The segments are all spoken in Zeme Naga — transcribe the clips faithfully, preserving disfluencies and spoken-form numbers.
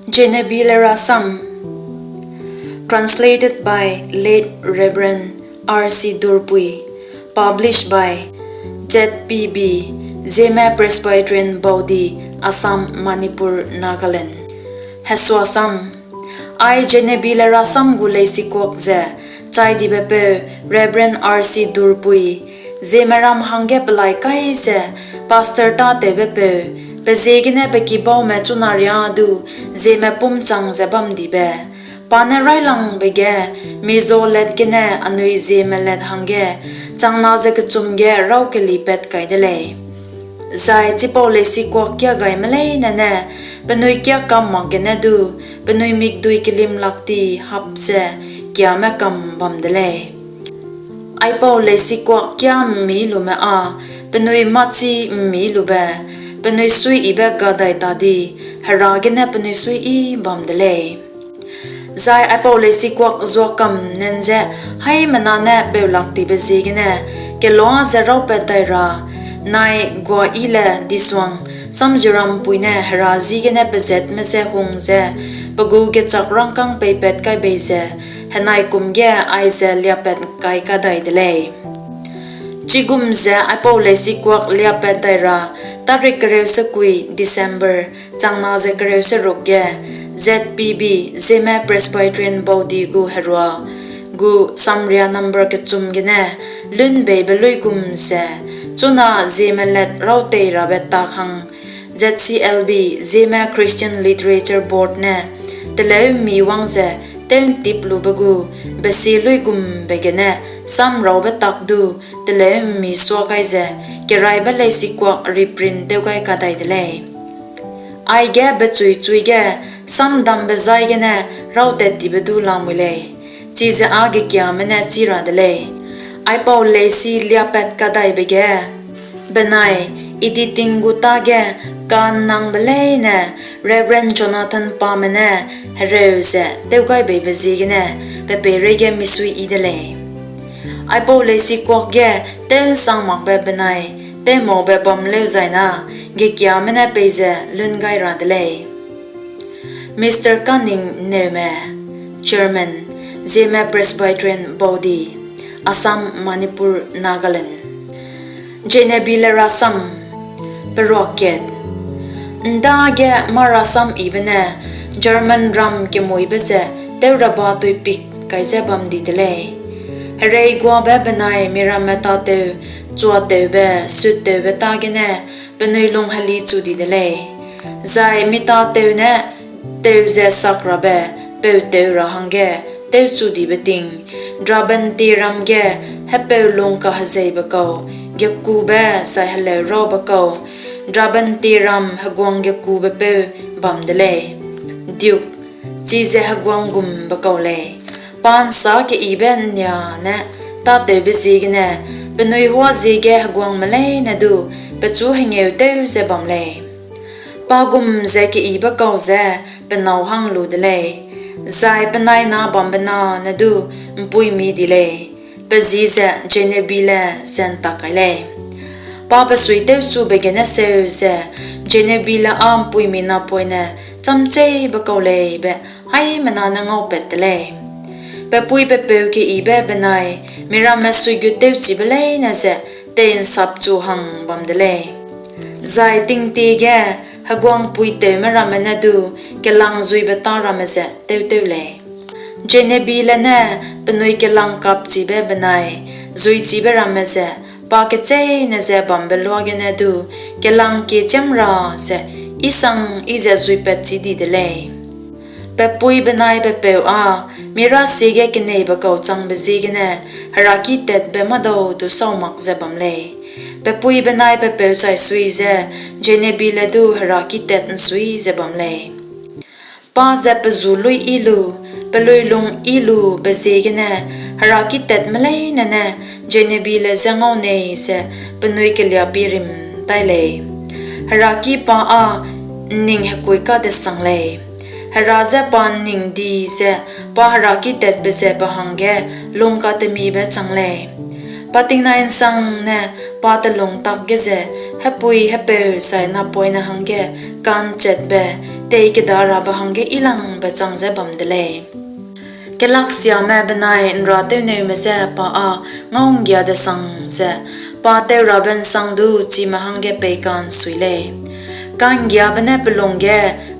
Genevieve le rasam. Translated by late Reverend R C Durpui. Published by Z P B, Zeme Presbyterian Baudi, Assam, Manipur, Nagaland. Hesuasam. Ai Genevieve le rasam gu leisikuak ze chai dibe peu Reverend R C Durpui, Zeme ram hangge pelai kai ze pastor tâtewbe peu, pe ziegene pe kibaume chuna riâ du Zeme pumchang ze bam dibe, pa ne railangbe ge Mizolet gene anui Zeme let hangge changna ze kechum ge raukeli pat kai de lei. Zai chipau leisikuak kiagaime leine ne penui kiakam mak gene du penui mikdui kelim lak ti hap ze kiame kam bam de lei. Aipau leisikuak kia ’mmi lume â penui mâchi ’mmi lube, penui suiyibe ga dai ta di, Hera gene penui suiyi bam de lei. Zai aipau leisikuak zuakam nen ze haimena ne peulak tibe ziegene kelua ze raupat dai ra nai Guayi le Disuang Samziuram ’mpui ne Hera ji gene pezatme je hung ze pe gu gechâk rangkâng peipat kai bei ze henai kum ge aize liapat kai kadai de lei. Chigum ze aipau leisikuak liapat dai ra tarik kereu sekui December changna ze kereu seruk ge Z P B, Zeme Presbyterian Baudi gu herua gu samria number kechum gene lunbeibe luigum ze chuna Zeme let rautei rabe tak hang Z C L B, Zeme Christian Literature Board ne teleu ’mmi wang ze tew ’ntip lube gu besie luigumbe gene samraube tak du teleu ’mmi sua gai ze keraibe leisikuak reprint tew gai kadai de lei. Aige bechuichui ge samdambe zai gene rautat tibe du lamui lei, chize â gekiame ne chî ra de lei. Aipau leisi liapat kadaibe ge benai editing gu tâge ka'nnangbe leine Reverend Jonathan Pame ne hereu ze tewgaibeibe ziegene pe peireige misui yi de lei. Aipau leisikuak ge tew'nsang makbe benai tewmaube bam lêuzai na gekiame ne peize lun gai ra de lei. Mister Kaning Neume, Chairman, Zeme Presbyterian Baudi, Assam, Manipur, Nagaland. Genevieve le rasam. Peruakat. ’Ndage mâ rasam yibe ne German ram kemuîbe ze tew ra ba tuipik kai ze bam di de lei. Hereiguabe benai miramme tâtew chuatewbe suttewbe tâ gene penui lung helichu di de lei. Zai mi tâtew ne tew ze sak rabe peu tew ra hangge tewchu dibe ting, Drabantiram ge hepeu lung kahezeibe kau, gekube zai heleu raube kau, Drabantiram heguang gekubepeu bam de lei. Duke, chize heguang gumbe kau lei. Pa ’nsa keyibe ’nnia ne tâtewbe ziegene penui huâ ziege heguangme leine du pechu hengeutew ze bam lei. Pa gum ze keyibe kau je pe nâu hang lu de lei, zai penai na bambe na ne du ’mpuimi di lei, pe ji ze Genevieve le ze ’ntak kai lei. Pa pe suitewchube gene seu ze Genevieve le â ’mpuimi napoine chamcheibe kau lei be haimena ne ngaupat te lei. Pe pui pe peu keyibe benai miramme suigutewchibe leine ze tei'nsapchu hang bam de lei. Zai tingtie ge heguang puitewme ramme ne du kelangzuibe tâ ramme ze tewtew lei. Genevieve le ne penui kelangkapchibe benai zuichibe ramme ze pa kecheîne ze bambe luagene du kelangkie chiam ra ze isang yi ze zuipatchi di de lei. Pe pui benai pe peu â mirasie ge keneibe kau changbe ziegene heraki tatbe mâdau du sau mak ze bam lei. Pe pui benai pe peu chai sui ze Genevieve le du heraki tat ’nsui ze bam lei. Pa ze pe ju luî yi lu, pe luilung yi lu be ziegene heraki tatme leine ne Genevieve le je ngau nei ze penui keliapie rim tai lei. Heraki pa â ’nning hekuî kadesang lei. Hera je pa ’nning di ze pa heraki tatbe ze pe hangge lungkatemibe chang lei. Pa tingnai ’nsangne pa telung tak ge ze hepui hepeu zai napoine hangge ka'nchetbe tei kedarabe hangge yilangbe chang ze bam de lei. Kelaksiame benai ’nratewneume je pa â ngau'nggia-desang ze, pa teurabe ’nsang du chime hangge peika'nsui lei; ka'nggiabe ne pe lung ge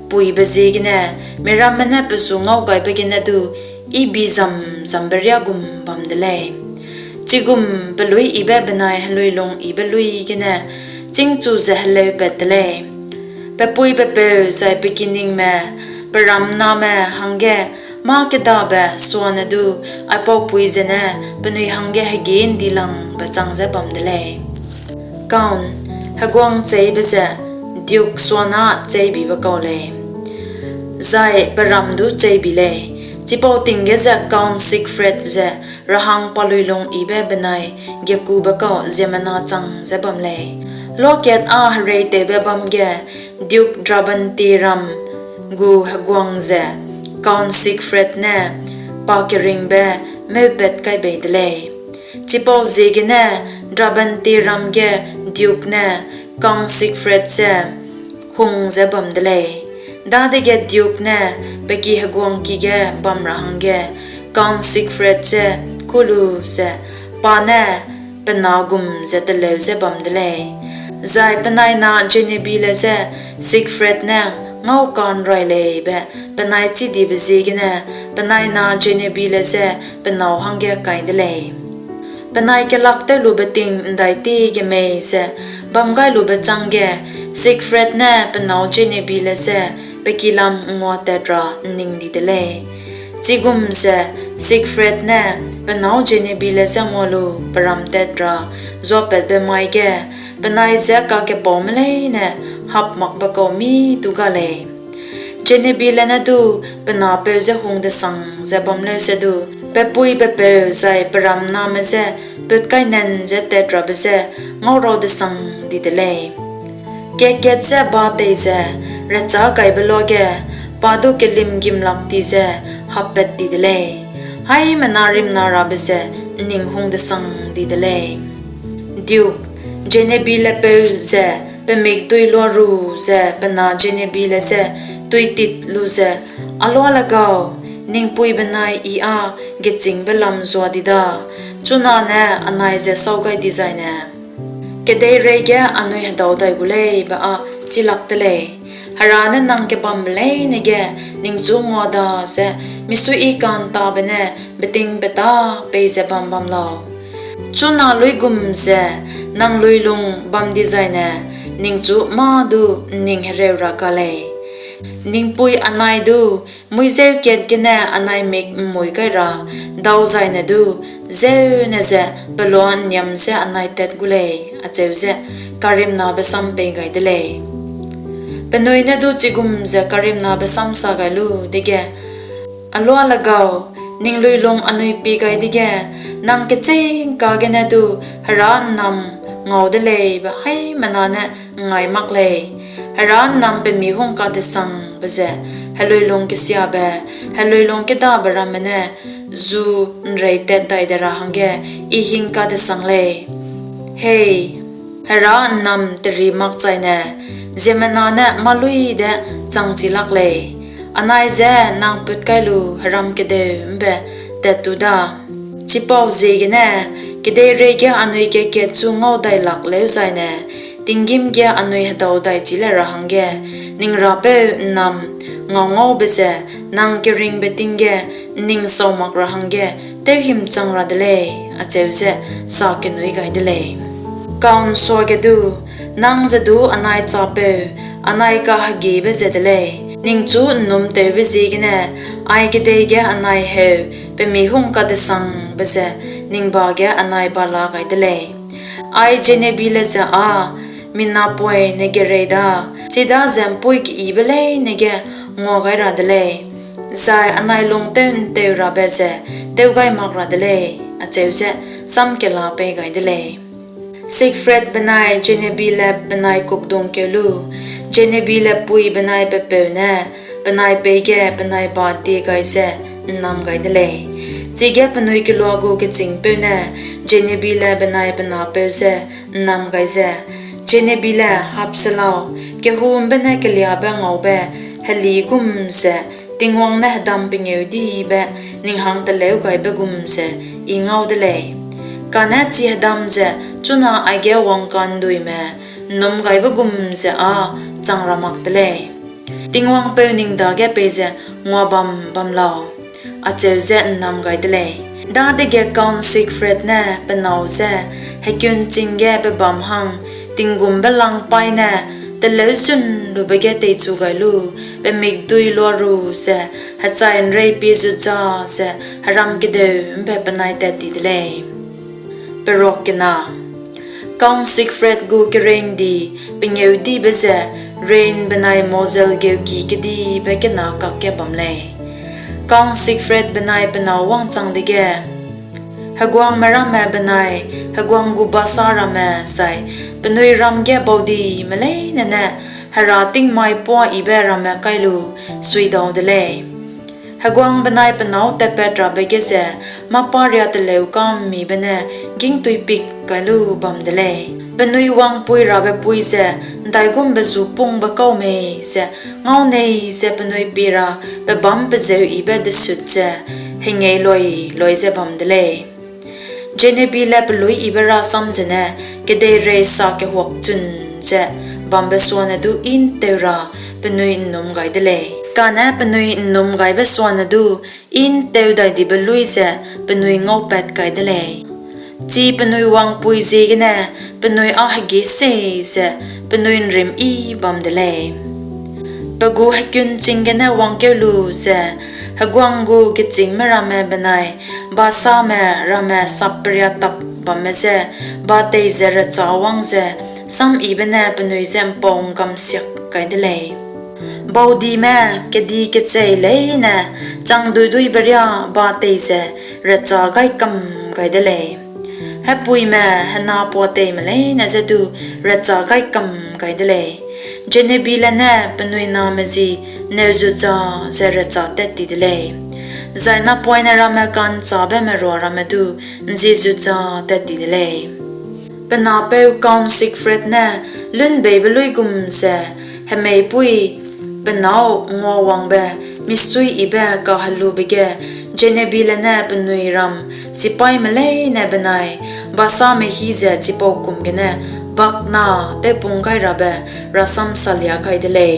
puibe ziegene miramme ne pe su ngaugaibe gene du yibizam-zambe riâ gum bam de lei. Chigum peluî yibe benai heluilung yibe luî gene chîngchu ze heleupat te lei; pe pui pe peu zai pe kiningme, pe ram'nname hangge mâ-kêdabe suane du aipau pui zene penui hangge hegî ’ndilangbe chang ze bam de lei. Kaun, heguang cheibe ze Duke suana cheibibe kau lei, zai pe ram du cheibi lei. Chipau ting ge ze Kaun Siegfried ze rehang paluilung yibe benai giakube kau ziemmena chang ze bam lei. Luakat â hereitewbe bâm ge Duke Drabantiram gu heguang ze Kaun Siegfried ne pa keringbe meupat kai bei de lei. Chipauziegene Drabantiram ge Duke ne Kaun Siegfried je hung ze bam de lei. Dadege Duke ne pe ki heguangki ge bam ra hangge Kaun Siegfried je kû lu ze pa ne pe na gum ze teleu ze bam de lei; zai penai na Jenebile je Siegfried ne ngauka'nrai lei be penai chîdibe ziegene penai na Jenebile je pe nâu hangge kai de lei. Penai kelak tewlube ting ’ndaiti gemei ze bamgailube chângge Siegfried ne pe nâu Jenebile je pe ki lam nguatat ra ’nning di de lei. Chigum ze Siegfried ne pe nâu Jenebile je ngua lu pe ram tat ra zuapatbe mai ge penai je kakepaume leine hapmakbe kau mî du ga lei. Jenebile ne du pe napeu je hung-desang ze bam leusedu, pe pui pe peu zai pe ram'nname je putkainen ze tat rabe je ngaurau-desang di de lei. Kat-kat je ba tei ze rechâgaibe luage pa du kelimgimlak ti ze happat ti de lei; haimena rimnarabe ze ’nning hung-desang di de lei. Duke, Jenebile peu ze pe mikdui luaru ze pe na Jenebile je tuitit lu ze, A luale gau, ning pui benai I â gechîngbe lam zua di da, chunane anai je sâu gai dizaine kedeireige anui hedau dai gu lei be â chilak te lei. Hera ne nang kebambe leine ge ningchu ngua da ze misuiyi ka'ntabe ne betingbeta peize bam bam lau. Chuna luigum ze nang luilung bam dizaine ningchu mâ du ’nning hereu ra ga lei. Ning pui anai du muî zeu kat gene anai mik ’mmui gai ra dauzaine du zeune ze peloa ’nniam ze anai tat gu lei, acheu ze karimnabe sam pei gai de lei. Penui ne du chigum ze karimnabe sam sa gai lu dege, A luale gau, ning luilung anui pie gai dege, nang kechîngka gene du Hera ’nnam ngau de lei be haimena ne ’ngngai mak lei. Hera ’nnam pe mi hungkadesangbe ze heluilung kesiabe, heluilung kêdabe ramme ne zu ’nreitat dai de ra hangge I hingkadesang lei. Hei, Hera ’nnam teri makchaine ziemmena ne mâluî de changchi lak lei. Anai je nang put kai lu heram kedeu ’mbe tat tu da. Chipauziegene kedeireige anui kat-kat chu ngau dai lak lêuzaine tinggîm ge anui hedau dai chi le ra hangge ning Rapeu ’nnam ngaungaube ze nang keringbe ting ge ’nning sau mak ra hangge tewhîm chang ra de lei, acheu ze sa kenui gai de lei. Kau ’nsuage du, nang ze du anai chapeu, anai kahegîbe ze de lei; ningchu ’nnumtewbe ziegene ai kedei ge anai heu pe mi hungkadesangbe ze ning ba ge anai ba la gai de lei. Ai Jenebile ze â mi napoine gerei da, chidaze ’mpuî keyibe leine ge ngua gai ra de lei, zai anai lungtew'nteurabe ze tew gai mak ra de lei, acheu ze sam kela pei gai de lei. Siegfried benai Jenebile benai kukdungkeu lu, Jenebile pui benai pe peu ne penai peî ge penai ba die gai ze ’nnam gai de lei. Chige penui kelua gu gechîngpeu ne Jenebile benai pe napeu je ’nnam gai ze, Jenebile, hap se lau, kehû ’mbe ne keliâbe ngaube heli gum ze Tingwang ne hedam pengêudibe ning hang teleugaibe gum ze I ngau de lei; kane chi hedam ze chuna aige wangka'nduime ’nnumgaibe gum ze â chang ra mak te lei. Tingwang peu ning dage peize nguabam bam lau, acheu ze ’nnam gai de lei. Dadege Count Siegfried ne pe nâu je, hekunching ge pe bâm hang tinggumbe lang paî ne teleusunlube ge teichu gai lu, pe mikdui luaru ze hechai ’nrei pie zu ja ze heram kedeu ’mbe penai tat ti de lei. Count Siegfried gu keringdi pengêudibe ze Rhine benai Moselle geuki kedibe kena kakge bam lei. Count Siegfried benai pe nâu wangchang dege, heguangme ramme benai heguang gu basa ramme zai penui ram ge baudime leine ne Hera tingmai puâ yibe ramme kai lu suidau de lei. Heguang benai pe nâu tatpat rabe ge ze mâ-pariâ teleu ka'mmibe ne gîngtuipik kai lu bam de lei. Penui wangpui rabe pui ze ’ndaigumbe zu pungbe kau mei ze ngau nei ze penui pie ra pebâm pezeu yibe desut ze hengei loi loi ze bam de lei. Geneviève le peluî yibe rasam zene kedeirei sa kehuakchun ze bambe suane du i ’nteu ra penui ’nnum gai de lei; kane penui ’nnum gaibe suane du i ’nteu dai dibe luî ze penui ngaupat kai de lei. Chi penui wangpui ziegene penui â hegie sei ze penui ’nrîmyî bam de lei. Pe gu hekunching gene wangkeu lu ze heguang gu gechîngme ramme benai basame ramme sapperia tap bamme je ba tei ze rechâwang ze samyibe ne penui je ’mpau ’nggamsiak kai de lei. Baudime kedi kechei leine chang duiduibe riâ ba tei ze rechâ gai kam gai de lei; hepuime hena puâteime leine je du rechâ gai kam gai de lei. Geneviève ne penui name ji neu zu ja ze rechâ tat ti de lei, zai napoine ramme ka'nchâbe merua ramme du ’nzie zu ja tat ti de lei. Pe napeu Count Siegfried ne lun beibe luigum ze hemeipuî pe nâu nguawangbe misuiyibe kahelube ge Geneviève ne penui ram sipaîme leine benai basame hî ze chipau kum gene bakna tewpung gai rabe rasam salia gai de lei.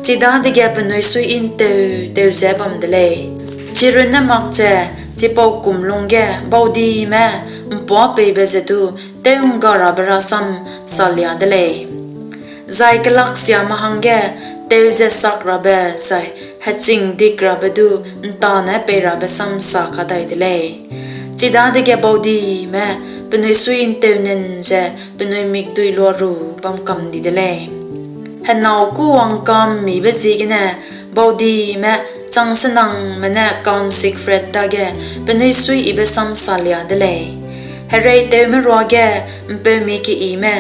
Chidadege penui suiyi ’nteu teu ze bam de lei. Chirunne makche chipau kum lungge baudime ’mpuâ peibe ze du tew'ngga rabe rasam salia de lei, zai kelaksiame hangge teu ze sak rabe zai hechingdik rabe du ’ntane pei rabe sam sa kadai de lei. Chidadege baudime penui suiyi ’nteu nen ze penui mikdui luaru bam kam di de lei. Henâu kûwang ka'mmibe ziegene baudime changsenangme ne Count Siegfried dage penui suiyibe sam salia de lei. Hereitewme ruage ’mpeumi keime,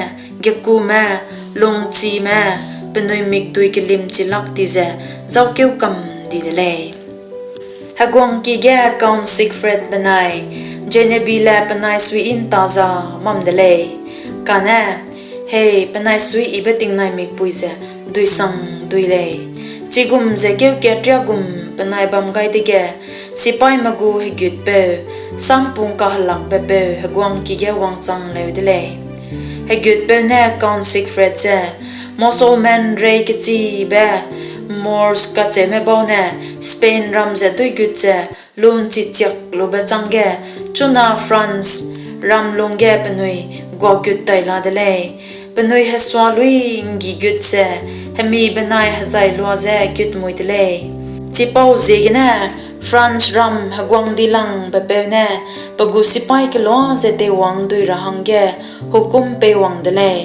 gekume, lungchime penui mikdui kelimchi lak ti ze zâukeu kam di de lei. Heguangki ge Count Siegfried benai Geneviève le penai suiyi ’nta za bam de lei, kane, hei penai suiyibe tingnai mikpui ze duisang dui lei. Chigum ze kêu kat riâ gum penai bam gai dege, sipaîme gu hegutpeu, sampung kahelakbepeu heguangki ge wangchang leu de lei. Hegutpeu ne Count Siegfried je, Mosulman rei kechibe Moors kacheume bau ne Spain ram ze duigut ze lun chichiak lube chângge, chuna France ram lungge penui guagut tai la de lei. Penui hesua luî ’nggi gut ze hemi benai hezai lua ze gut mui de lei. Chipauziegene France ram heguangdilangbe peu ne pe gu sipaî kelua ze teiwang dui ra hangge hukum peiwang de lei,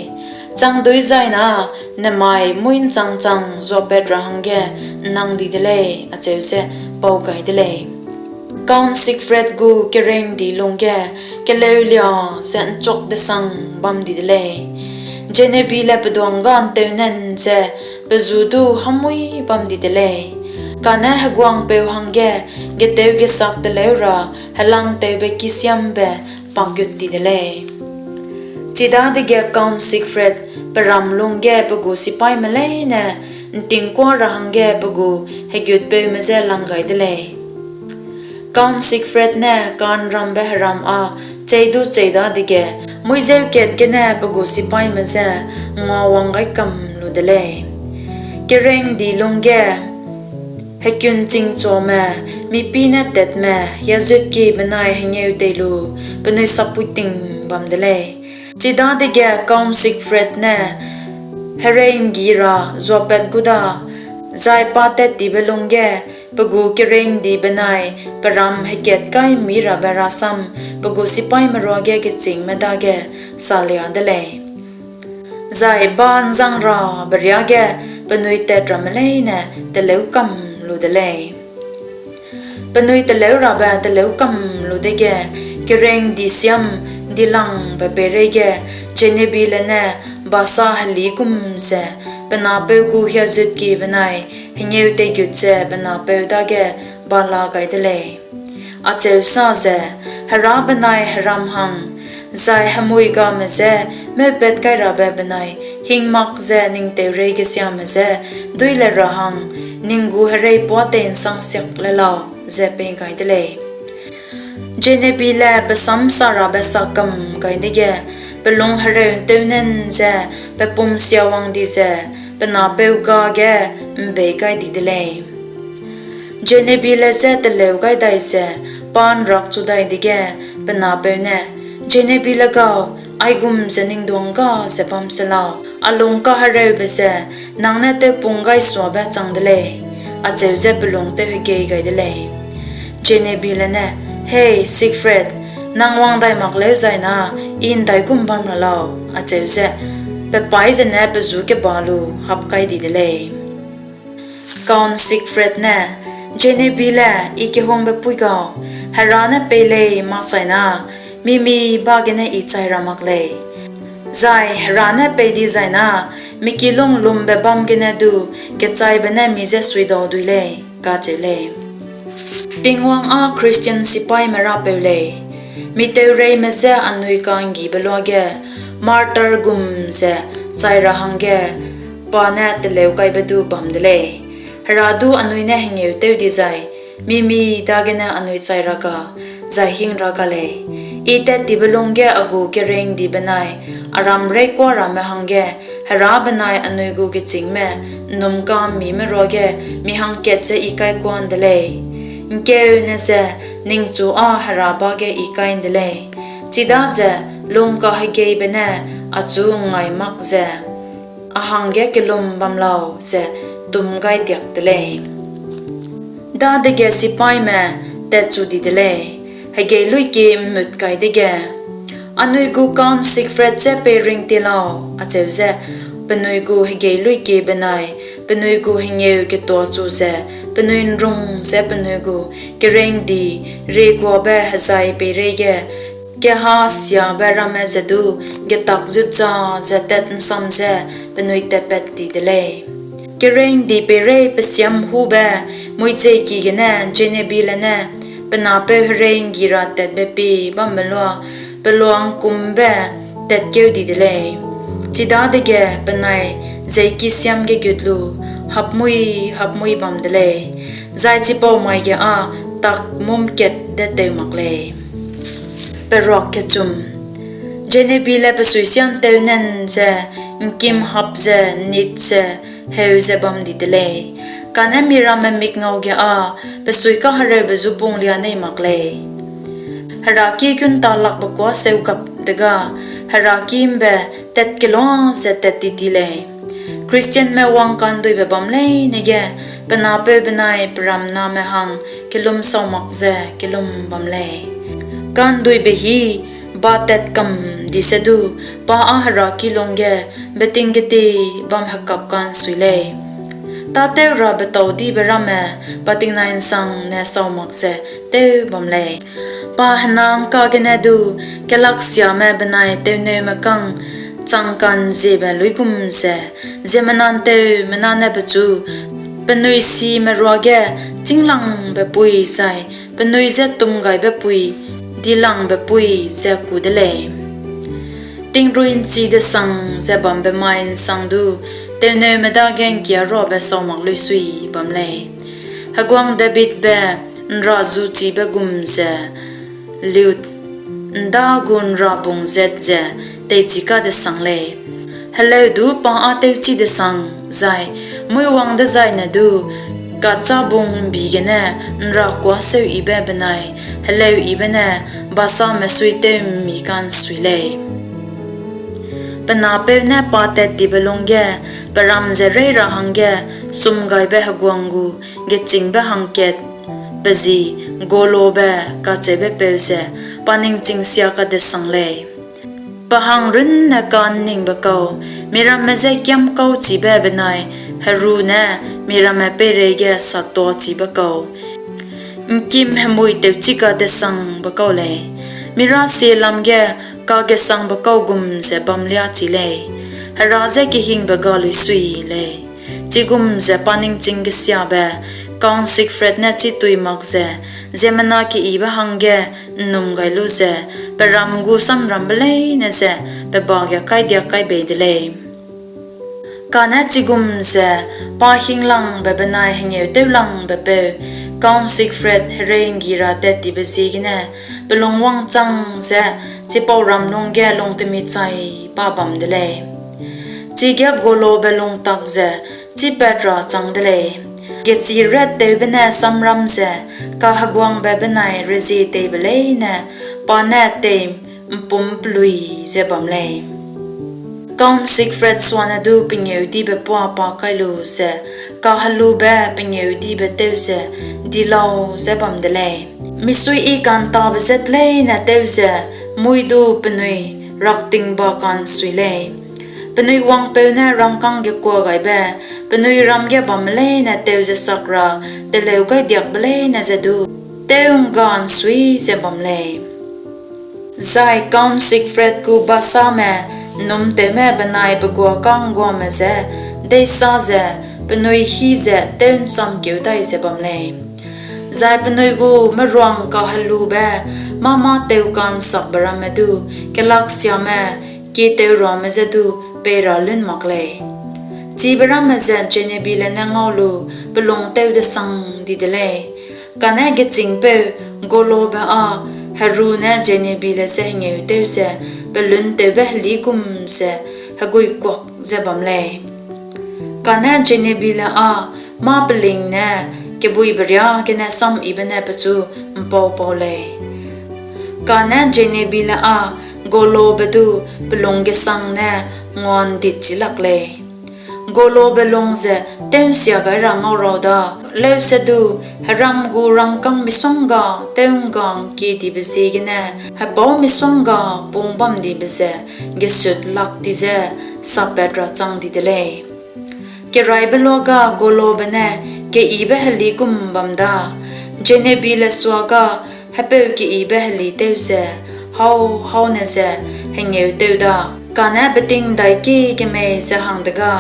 chang duî zai na nemai muî ’nchangchang zuapat ra hangge ’nnang di de lei, acheu ze pau gai de lei. Count Siegfried gu keringdi lungge keleulia ze ’nchuak-desang bam di de lei. Geneviève le peduang ga ’nteunen ze pe ju du hâmmuî bam di de lei, kane heguangpeu hangge geteu-gesak teleu ra helangtewbe kisiambe pakgut ti de lei. Chidadege Count Siegfried pe ram lungge pe gu sipaîme leine ’ntingkuâ ra hangge pe gu hegutpeume je lang gai de lei. Count Siegfried ne ka'nrambe heram â chei du chei dadege, muîzeu kat gene pe gu sipaîme je nguawang gai kam lu de lei. Kerengdi lungge hekunchingchuame, mipî ne tatme, hiazutkie benai hengeu tei lu penui sappuiting bam de lei. Chidadege Count Siegfried ne herei'nggi ra zuapat gu da, zai pa tattibe lungge pe gu kerengdi benai pe ram hekat kai mî rabe rasam pe gu sipaîme ruage gechîngme dage salia de lei, zai bâ ’nzangrabe riâ ge penui tat ramme leine teleu kam lu de lei. Penui teleu rabe teleu kam lu dege, kerengdi siam dilangbe peireige Geneviève ne basa helî gum ze pe napeu gu hiazutkie benai hengeu teigut ze pe napeu dage ba la gai de lei. Acheu sa ze, Hera benai heram hang, zai hemui game je meupat kai rabe benai hingmak ze ning teurei gesiame je duî le ra hang, ning gu hereipuâ tei'nsangsiak le lau, ze pei gai de lei. Geneviève pe sam sa rabe sa kam gai dege, pe lung hereu ’nteunên ze pe pum siawang di ze pe napeu gage ’mbei gai di de lei. Geneviève je teleu gai dai ze pa ’nrakchu dai dege, pe napeu ne, Geneviève gau, aigum ze ning duângga ze bam se lau, a lung kahereube ze nang ne tewpung gai suabe chang de lei, acheu ze pe lung tewhegei gai de lei. Geneviève ne, Hei Siegfried, nang wang dai mak lêuzai na I ’ndaigum bam ra lau, acheu ze pe paî zene pe ju keba lu hap kai di de lei. Count Siegfried ne, Geneviève, I kehungbe pui gau, Hera ne pei lei makchai na, mi-mi ba gene I chai ra mak lei, zai Hera ne pei dizai na, mi kilung lumbe bâm gene du kechaibe ne mi je suidau dui lei, kacheu lei. Tingwang â Khristian sipaîme Rapeu lei, mi teureime je anui ka'nggibe luage martyr gum ze chai ra hangge pa ne teleugaibe du bam de lei. Hera du anui ne hengêutew dizai, mi-mi dagene anui chai ra ga, zai hing ra ga lei. I tattibe lungge a gu keringdi benai a ram reîkua ramme hangge Hera benai anui gu gechîngme ’nnumka'mmime ruage mi hangkat je I kaikuan de lei. ’Ngkeune ze ningchu â Hera ba ge I kai ’nde lei, chidaze lungkahegeibe ne achu ’ngngaî mak ze a hangge kellum bam lau ze tum gai diak te lei. Dadege sipaîme tatchu di de lei, hegeiluîkie ’mmut kai dege, Anui gu Count Siegfried je peiring ti lau, acheu ze penui gu hegeiluîkie benai penui gu hengêugetuachu ze penui ’nrung ze penui gu keringdi rieguabe hezai peireige kehâsiabe ramme ze du getak zutza ze tat'nsam ze penui tatpat ti de lei. Keringdi peirei pe siamhube muicheiki gene Geneviève ne pe napeu heringdi ra tatbe pie bambe lua pelua'ngkumbe tatkeu di de lei. Chidadege penai jeiki siam ge gut lu hapmui hapmui bam de lei, zai chipau mai ge â tak mumkat de tew mak lei. Geneviève pe suisia ’nteunên ze ’ngkim hap ze ’nnit ze heu ze bam di de lei, kane miramme mikngau ge â pe suikahereube ju punglia nei mak lei. Heraki gu ’ntalakbe kuâ seu gap dega, heraki ’mbe tat kelua ze tat ti ti lei. Khristianme wang ka'nduibe bam leine ge pe napeu benai pe ramname hang kellum sau mak ze kellum bam lei. Ka'nduibe hî ba tat kam di se du, pa â heraki lungge beting geti bam hekap ka'nsui lei. Tâtew ra betâudibe ramme pa tingnai ’nsangne sau mak ze tew bam lei. Pa hena ’ngka gene du kelaksiame benai tewneume kang chang ka'nziebe luigum ze, ziemmena ’nteumena ne pechu penui sime ruage chînglangbe pui zai penui je tumgaibe pui, dilangbe pui ze ku de lei. Tingrui ’nchi-desang ze bambe mai ’nsang du tewneume dage ’ngkiaruabe sau mak luisui bam lei. Heguang Davidbe ’nra zuchibe gum ze lute ’nda gu ’nrabung zat ze teichi kadesang lei; heleu du pa â tewchi-desang, zai muîwang dezaine du kachâbung'mbi gene ’nrakuâ seuyibe benai heleuyibe ne Baasame suitew'mmi ka'nsui lei. Pe napeu ne pa tattibe lungge pe ram ze reî ra hangge sumgaibe heguang gu gechîngbe hangkat pe ji Golobe kacheubepeu ze pa ningching sia kadesang lei. Pe hang runne ka'nningbe kau, miramme je kiâmkauchibe benai heru ne miramme peireige satuachibe kau, ’ngkim hemui tewchi kadesangbe kau lei; mi rasialam ge kagesangbe kau gum ze bamliâ chi lei; Hera je kehingbe ga luisui lei. Chigum ze pa ningching kesiabe Count Siegfried ne chitui mak ze ziemmena keyibe hangge ’nnum gai lu ze pe ram gu samrambe leine je pe ba ge kaidiak kai bei de lei. Kane chigum ze pa hinglangbe benai hengêutewlangbe peu Count Siegfried herei'nggi ra tattibe ziegene pe lung wangchang ze chipau ram lungge lungtemi chai ba bam de lei. Chige Golobe lungtak ze chîpat ra chang de lei; gechî rattewbe ne samram ze kaheguangbe benai rezieteibe leine pa ne tei'mpumpelui ze bam lei. Count Siegfried suane du pengêudibe puâ pa kai lu ze kahelube pengêudibe tew ze di lau ze bam de lei. Misuiyi ka'ntabe zat leine tew ze muî du penui raktingba ka'nsui lei. Penui wangpeu ne rangkâng gekuagaibe, penui ram ge bamme leine teu ze sak ra teleu gaidiakbe leine je du tew'ngga ’nsui ze bam lei. Zai Count Siegfried gu Baasame ’nnumtewme benai pe guâ ka'ngguame je deîsâ ze penui hî ze tew'nchamkeu dai ze bam lei; zai penui gu meruang kahelube mâ-mâ teu ka'nsakbe ramme du kelaksiame kieteurame je du pei ra lun mak lei. Chibe ramme ze Genevièvele ne ngau lu pe lung tewdesang di de lei; kane gechîngpeu Golobe â heru ne Genevièvele je hengêutew ze pe luntewbe heli gum ze heguikuak ze bam lei. Kane Genevièvele â mâ peling ne kebuibe riâ gene samyibe ne pechu ’mpau-pau lei. Kane Genevièvele â Golobe du pe lung gesang ne ngua'nditchi lak lei. Golobe lung ze tew'nsia gai ra ngau rau da, leusedu heram gu rangkâng misongga tew'ngga ’ngkiedibe ziegene hepâu misongga pung bamdibe ze gesut lak ti ze sapat ra chang di de lei. Keraîbe luage Golobe ne keyibe heli gum bam da, Genevièvele suage hepeu keyibe heli tew ze hau-haune ze hengêutew da, kane beting daiki kemei ze hang dega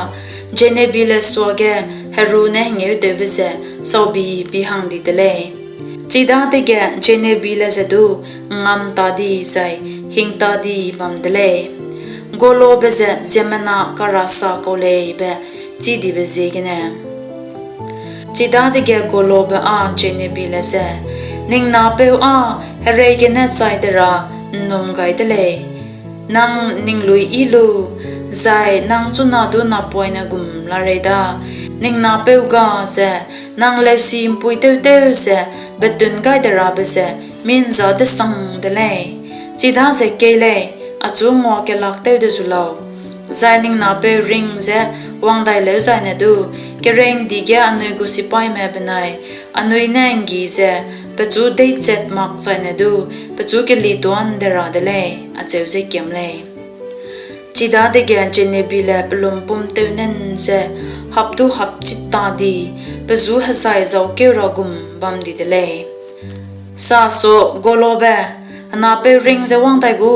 Genevièvele suage heru ne hengêutewbe ze saubi-bi hang di de lei. Chidadege Genevièvele ze du ’ngngam ta di zai hing ta di bam de lei, Golobe ze ziemmena karasa kau lei be chîdibe ziegene. Chidadege Golobe â Genevièvele je, Ning napeu â herei gene chai de ra ’nnum gai de lei; nang ning luî yi lu, zai nang chuna du napoine gum larei da, ning napeu ga ze nang leusi ’mpuî tew-tew ze betun gai de rabe ze mi ’nzâ-desang de lei. Chidaze kei lei, achu nguakelak tew de zu lau, zai ning napeu ring ze wang dai lêuzaine du, kerengdi ge anui gu sipaîme benai anui ne ’nggi ze pechu deichat makchaine du pechu kelituâ ’nde ra de lei, acheu ze kiam lei. Chidadege Genevièvele pe lumpum tewnan ze hap du hapchit ta di, pe ju hezai zaukeu ra gum bam di de lei. Sa so, Golobe, a napeu ring ze wang dai gu?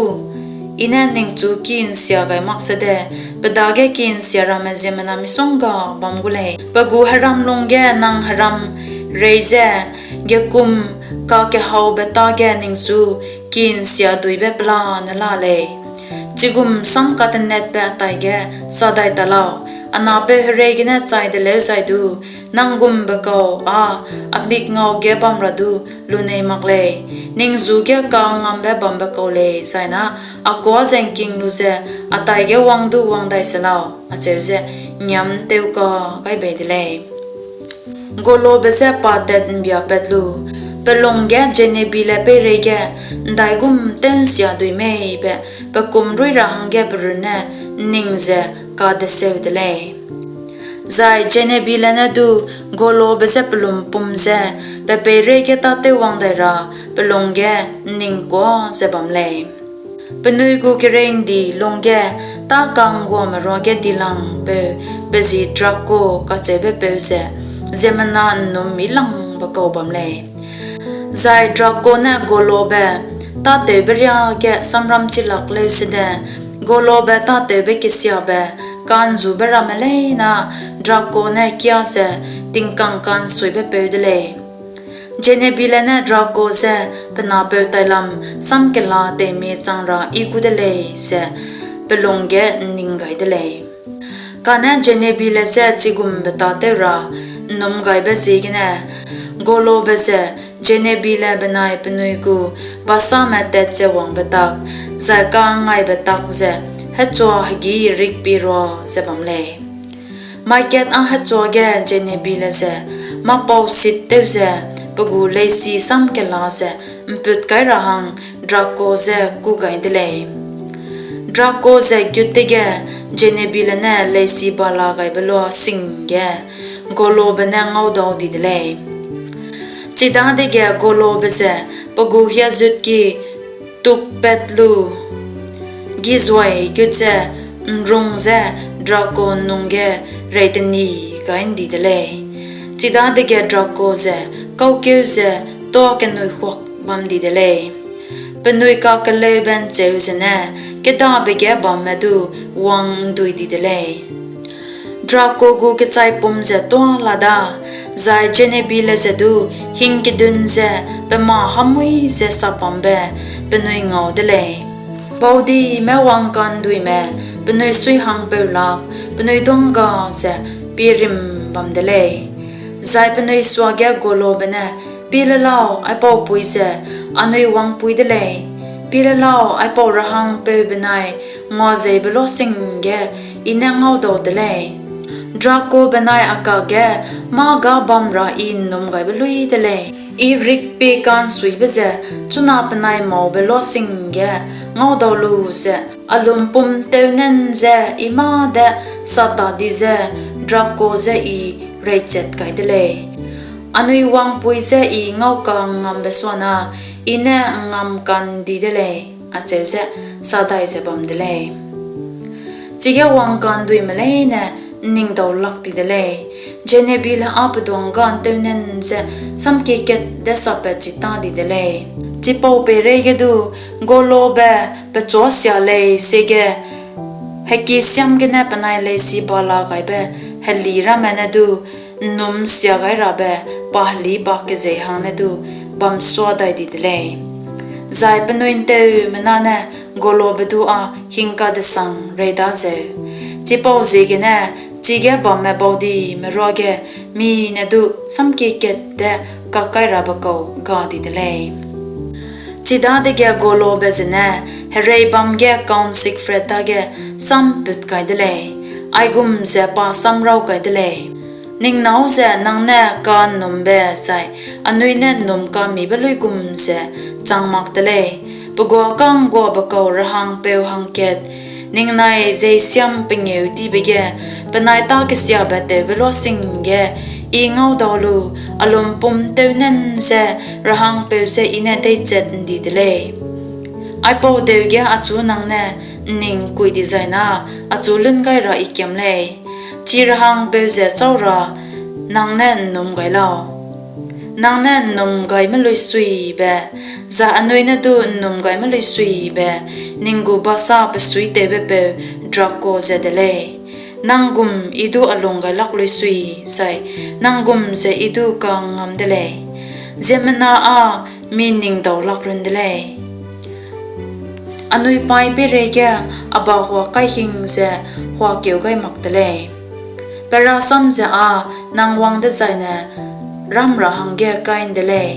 I ne ningchu ki ’nsia gai mak sede, pe dage ki ’nsia ramme ziemmena misongga bam gu lei. Pe gu heram lungge nang heram rei ze, gekum kakehaube tâge ningchu ki ’nsia duibe pelane la lei. Chigum sam katenetbe taige sa dai ta lau, a napeu herei gene chai de lêuzai du, nang gumbe kau â a mikngau ge bam ra du lunei mak lei; ning ju ge kangngambe bambe kau lei, zai na a kuâ ze ’ngking lu ze a taige wang du wang dai se lau, acheu ze ’ngngiâmtewka gai bei de lei. Golobe je pa tat'ndiapat lu, pe lung ge Jenebile peireige ’ndaigum tew'nsia dui mei be pe kumrui ra hangge pe runne ’nning ze kadeseu de lei. Zai Jenebile ne du Golobe je pe lumpum ze pe peireige tâtewwang dai ra pe lung ge ’nning kuâ ze bam lei. Penui gu kerei ’ndi lungge tâ ka'ngguame ruage dilangpeu pe ji Draco kacheubepeu ze ziemmena ’nnum milangbe kau bam lei. Zai Draco ne Golobe tâtewbe riâ ge samram chi lak leu sede, Golobe tâtewbe kesiabe ka'nzube ramme leine Draco ne kiâ ze tingkang ka'nsuibepeu de lei. Jenebile ne Draco je pe napeu tailam samkela teimie chang ra yi gu de lei ze pe lung ge ’nning gai de lei. Kane Jenebile je chigumbe tâtew ra ’nnumgaibe ziegene Golobe ze Jenebile benai penui gu basame tatze wangbe tak zai ka'ngngaibe tak ze hechua hegî rikpie rua ze bam lei. Mai kat â hechua ge Jenebile ze mâ-pausit tew ze pe gu leisi samkela ze ’mput kai ra hang Draco je kû gai de lei. Draco ze gut dege Jenebile ne leisi balagaibe lua sing ge Golobe ne ngaudau di de lei. Chidadege Golobe ze pe gu hiazutki tukpat lu, gizuai gut ze ’nrung ze Draco ’nnung ge reiteni gai ’ndi de lei. Chidadege Draco ze kaukeu ze tuâ kenuihuak bam di de lei. Penui kakeleube ’ncheu zene kêdabe ge bamme du wang'ndui di de lei. Draco gu kechaipum ze tuâ la da, zai Jenebile ze du hingkedun ze pe mâ hâmmuî ze sapbambe penui ngau de lei. Baudime wangka'nduime penui suihangpeu lak penui duângga ze pierim bam de lei. Zai penui suage Golobe ne, Pie le lau, aipau pui ze anui wangpui de lei; pie le lau, aipau rehangpeu benai nguazeibe lua sing ge I ne ngaudau de lei. Draco benai a kage mâ-gabam ra I ’nnumgaibe luî de lei. I rikpie ka'nsuibe ze chuna penai maube lua sing ge ngaudau lu ze a lumpum tewnen je I mâ de sata di ze Draco je I reichat kai de lei. Anui wangpui je I ngauka'ngngambe suana I ne ’ngngamka'ndi de lei, acheu ze sa dai ze bam de lei. Chige wangka'nduime leine ’nningdaulak ti de lei. Jenebile â peduang ga'ntewnen ze samkie kat de sappat chi ta di de lei. Chipau peireige du Golobe pechuâ sia lei, siege hekisiam gene penai leisi balagaibe heli ramme ne du ’nnumsia gai rabe pa heli ba kezei hang ne du bamsua dai di de lei. Zai penui ’nteumena ne Golobe du â hingkadesang rei da zeu. Chipauziegene chige bamme baudime ruage mi ne du samkie kat de kakkairabe kau ga di de lei. Chidadege Golobe zene hereibâm ge Count Siegfried dage sam put kai de lei, aigum ze pa samraw gai de lei: Ning nâu ze nang ne ka'nnumbe zai anui ne ’nnumka'mmibe luigum ze chang mak te lei, pe guâ ka'ngguabe kau rehangpeu hangkat, ningnai jeisiam pengêudibe ge penai tâ kesiabe tewbe lua sing ge I ngaudau lu, a lumpum tewnen je rehangpeu je I ne deichat ’ndi de lei. Aipau deu ge achu nang ne ’nningkui dizai na achu lun gai ra I kiam lei. Chi rehangpeu ze châu ra nang ne ’nnum gai lau? Nang ne ’nnum gai meluisuibe, zai anui ne du ’nnum gai meluisuibe ning gu basa pe suitewbepeu Draco ze de lei. Nang gum I du a lung gailak luisui zai nang gum ze I du ka'ngngam de lei; ziemmena â mi ’nningdaulak run de lei. Anui paî peireige a ba huâ kaihing ze huakeu gai mak te lei. Pe rasam ze â nang wang dezaine ram ra hangge kai ’nde lei;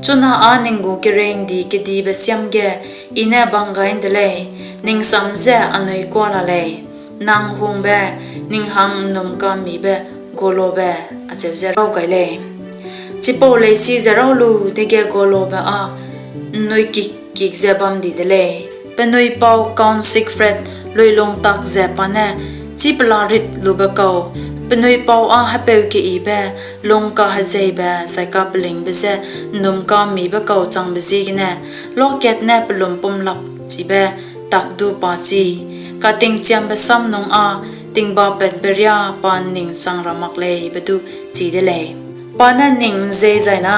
chuna â ning gu kereu ’ndi kedibe siam ge I ne bang gai ’nde lei, ning sam ze anui kuâ la lei, nang hungbe, ning hang ’nnumka'mmibe Golobe, acheu ze raw gai lei. Chipau leisi ze raw lu dege Golobe â ’nnuikik-kik ze bam di de lei. Penui pau Count Siegfried luilung tak ze pa ne chî pelarit lube kau, penui pau â hepeu keyibe, lung kahezeibe zai kapelingbe je ’nnumka'mmibe kau changbe ziegene, luakat ne pe lumpum lapchibe tak du pa chî, katingchiambe sam nung â tingbapatbe riâ pa ’nning chang ra mak lei be du chî de lei. Pa ne ning ’nzei zai na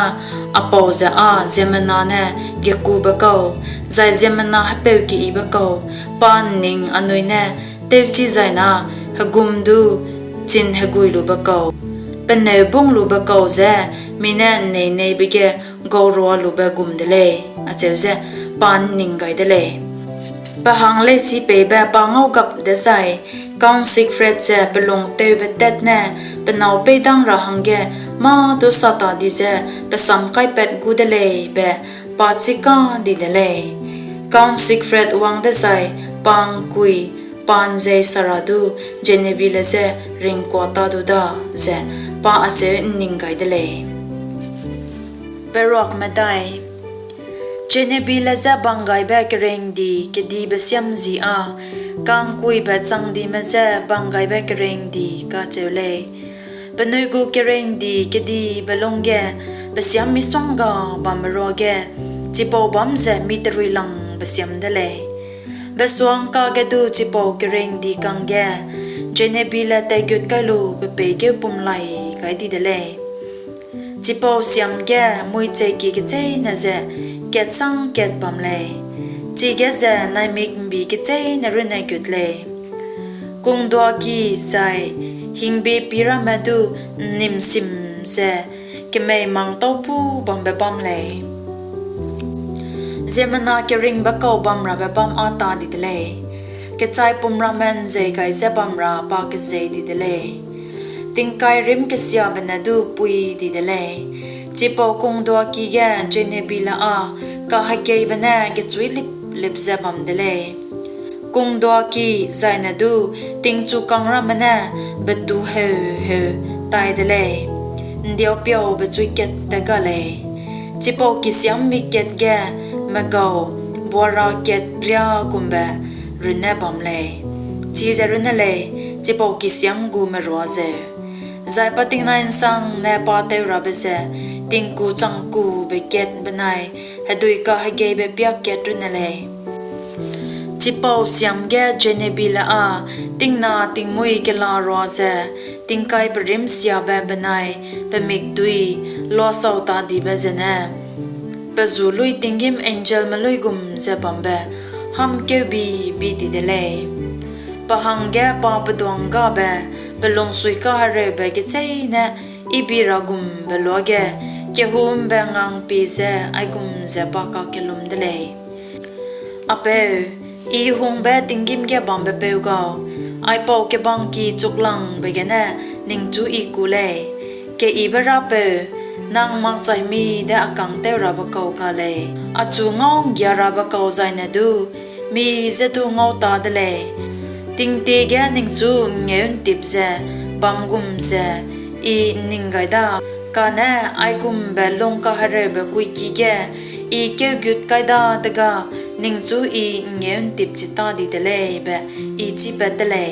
a pau ze â ziemmena ne gekube kau, zai ziemmena hepeu keyibe kau, pa ’nning anui ne tewchi zai na hegum du chin hegui lube kau, peneu bung lube kau je mi ne ’nneineibe ge gaurua lube gum de lei, acheu ze pa ’nning gai de lei. Pe hang leisi peibe pa ngau gap dezai, Count Siegfried ze pe lungtewbe tat ne pe nâu peîdang ra hangge mâ du sa ta di ze pe sam kaipat gu de lei be pa chîka di de lei. Count Siegfried wang dezai, pa ’ngkui, pa ’nzei Sarah du Genevieve je ringkuâ ta du da, ze pa acheu ’nning gai de lei. Peruak medai. Genevieve je banggaibe kereu ’ndi kedibe siam ji â ka'ngkuibe changdime je banggaibe kereu ’ndi kacheu lei. Penui gu kereu ’ndi kedibe lungge pe siam misongga bambe ruage chipau bâm ze mi teruilangbe siam de lei. Besua'ngka ge du chipau kereu ’ndi kangge Genevieve teigut kai lu pe peîkeu pum lai gai di de lei. Chipau siam ge muicheiki kecheîne ze katsang kat bam lei, chige ze naimik ’mbi kecheîne runne gut lei. Kungduaki zai hingbe pî ramme du ’nnimsim ze kemei mang tâupu bambe bam lei. Ziemmena keringbe kau bamrabe bâm â ta di de lei; kechaipum ramme ’nzei gai ze bamra pa kezei di de lei; tingkai rîm kesiabe ne du pui di de lei. Chipau kungduaki ge Genevieve â kahegeibe ne gechuîlip-lip ze bam de lei. Kungduaki zaine du tingchukâng ramme ne betu heu-heu tai de lei, ’ndiaupiaube chuî kat te ga lei. Chipau kisiâm mi kat ge megau buara kat riâ gumbe runne bam lei, chize runne lei, chipau kisiâm gu merua zeu. Zai pa tingnai ’nsangne pa teurabe ze tingku changkube kat benai hedui kahegeibe piâ kat runne lei. Chipau siam ge Genevieve â tingna tingmuî kelarua ze tingkai perîmsiabe benai pemikdui luasau ta dibe zene, pe ju luî tinggîm angelme luigum ze bambe hâmkeubi-bi di de lei. Pe hangge pa peduânggabe, pe lungsuikahereube gecheîne I bi ra gumbe luage kehû ’mbe ngangpie je aigum ze pa kakellum de lei: A Peu, I hungbe tinggîm ge bambepeu gau, aipau kebangki chuklangbe gene ningchu I ku lei. Keyibe Rapeu, nang makchai mî de a kang tewrabe kau ga lei; achu ngau'nggiarabe kau zaine du mi je du ngau ta de lei. Tingtie ge ningchu ’nngeu'ntip ze bam gum ze I ’nning gai da, kane aigumbe lungkahereube kuiki ge I keugut kai dadege ningchu I ’nngeu'ntip chi ta di de lei be I chîpat de lei.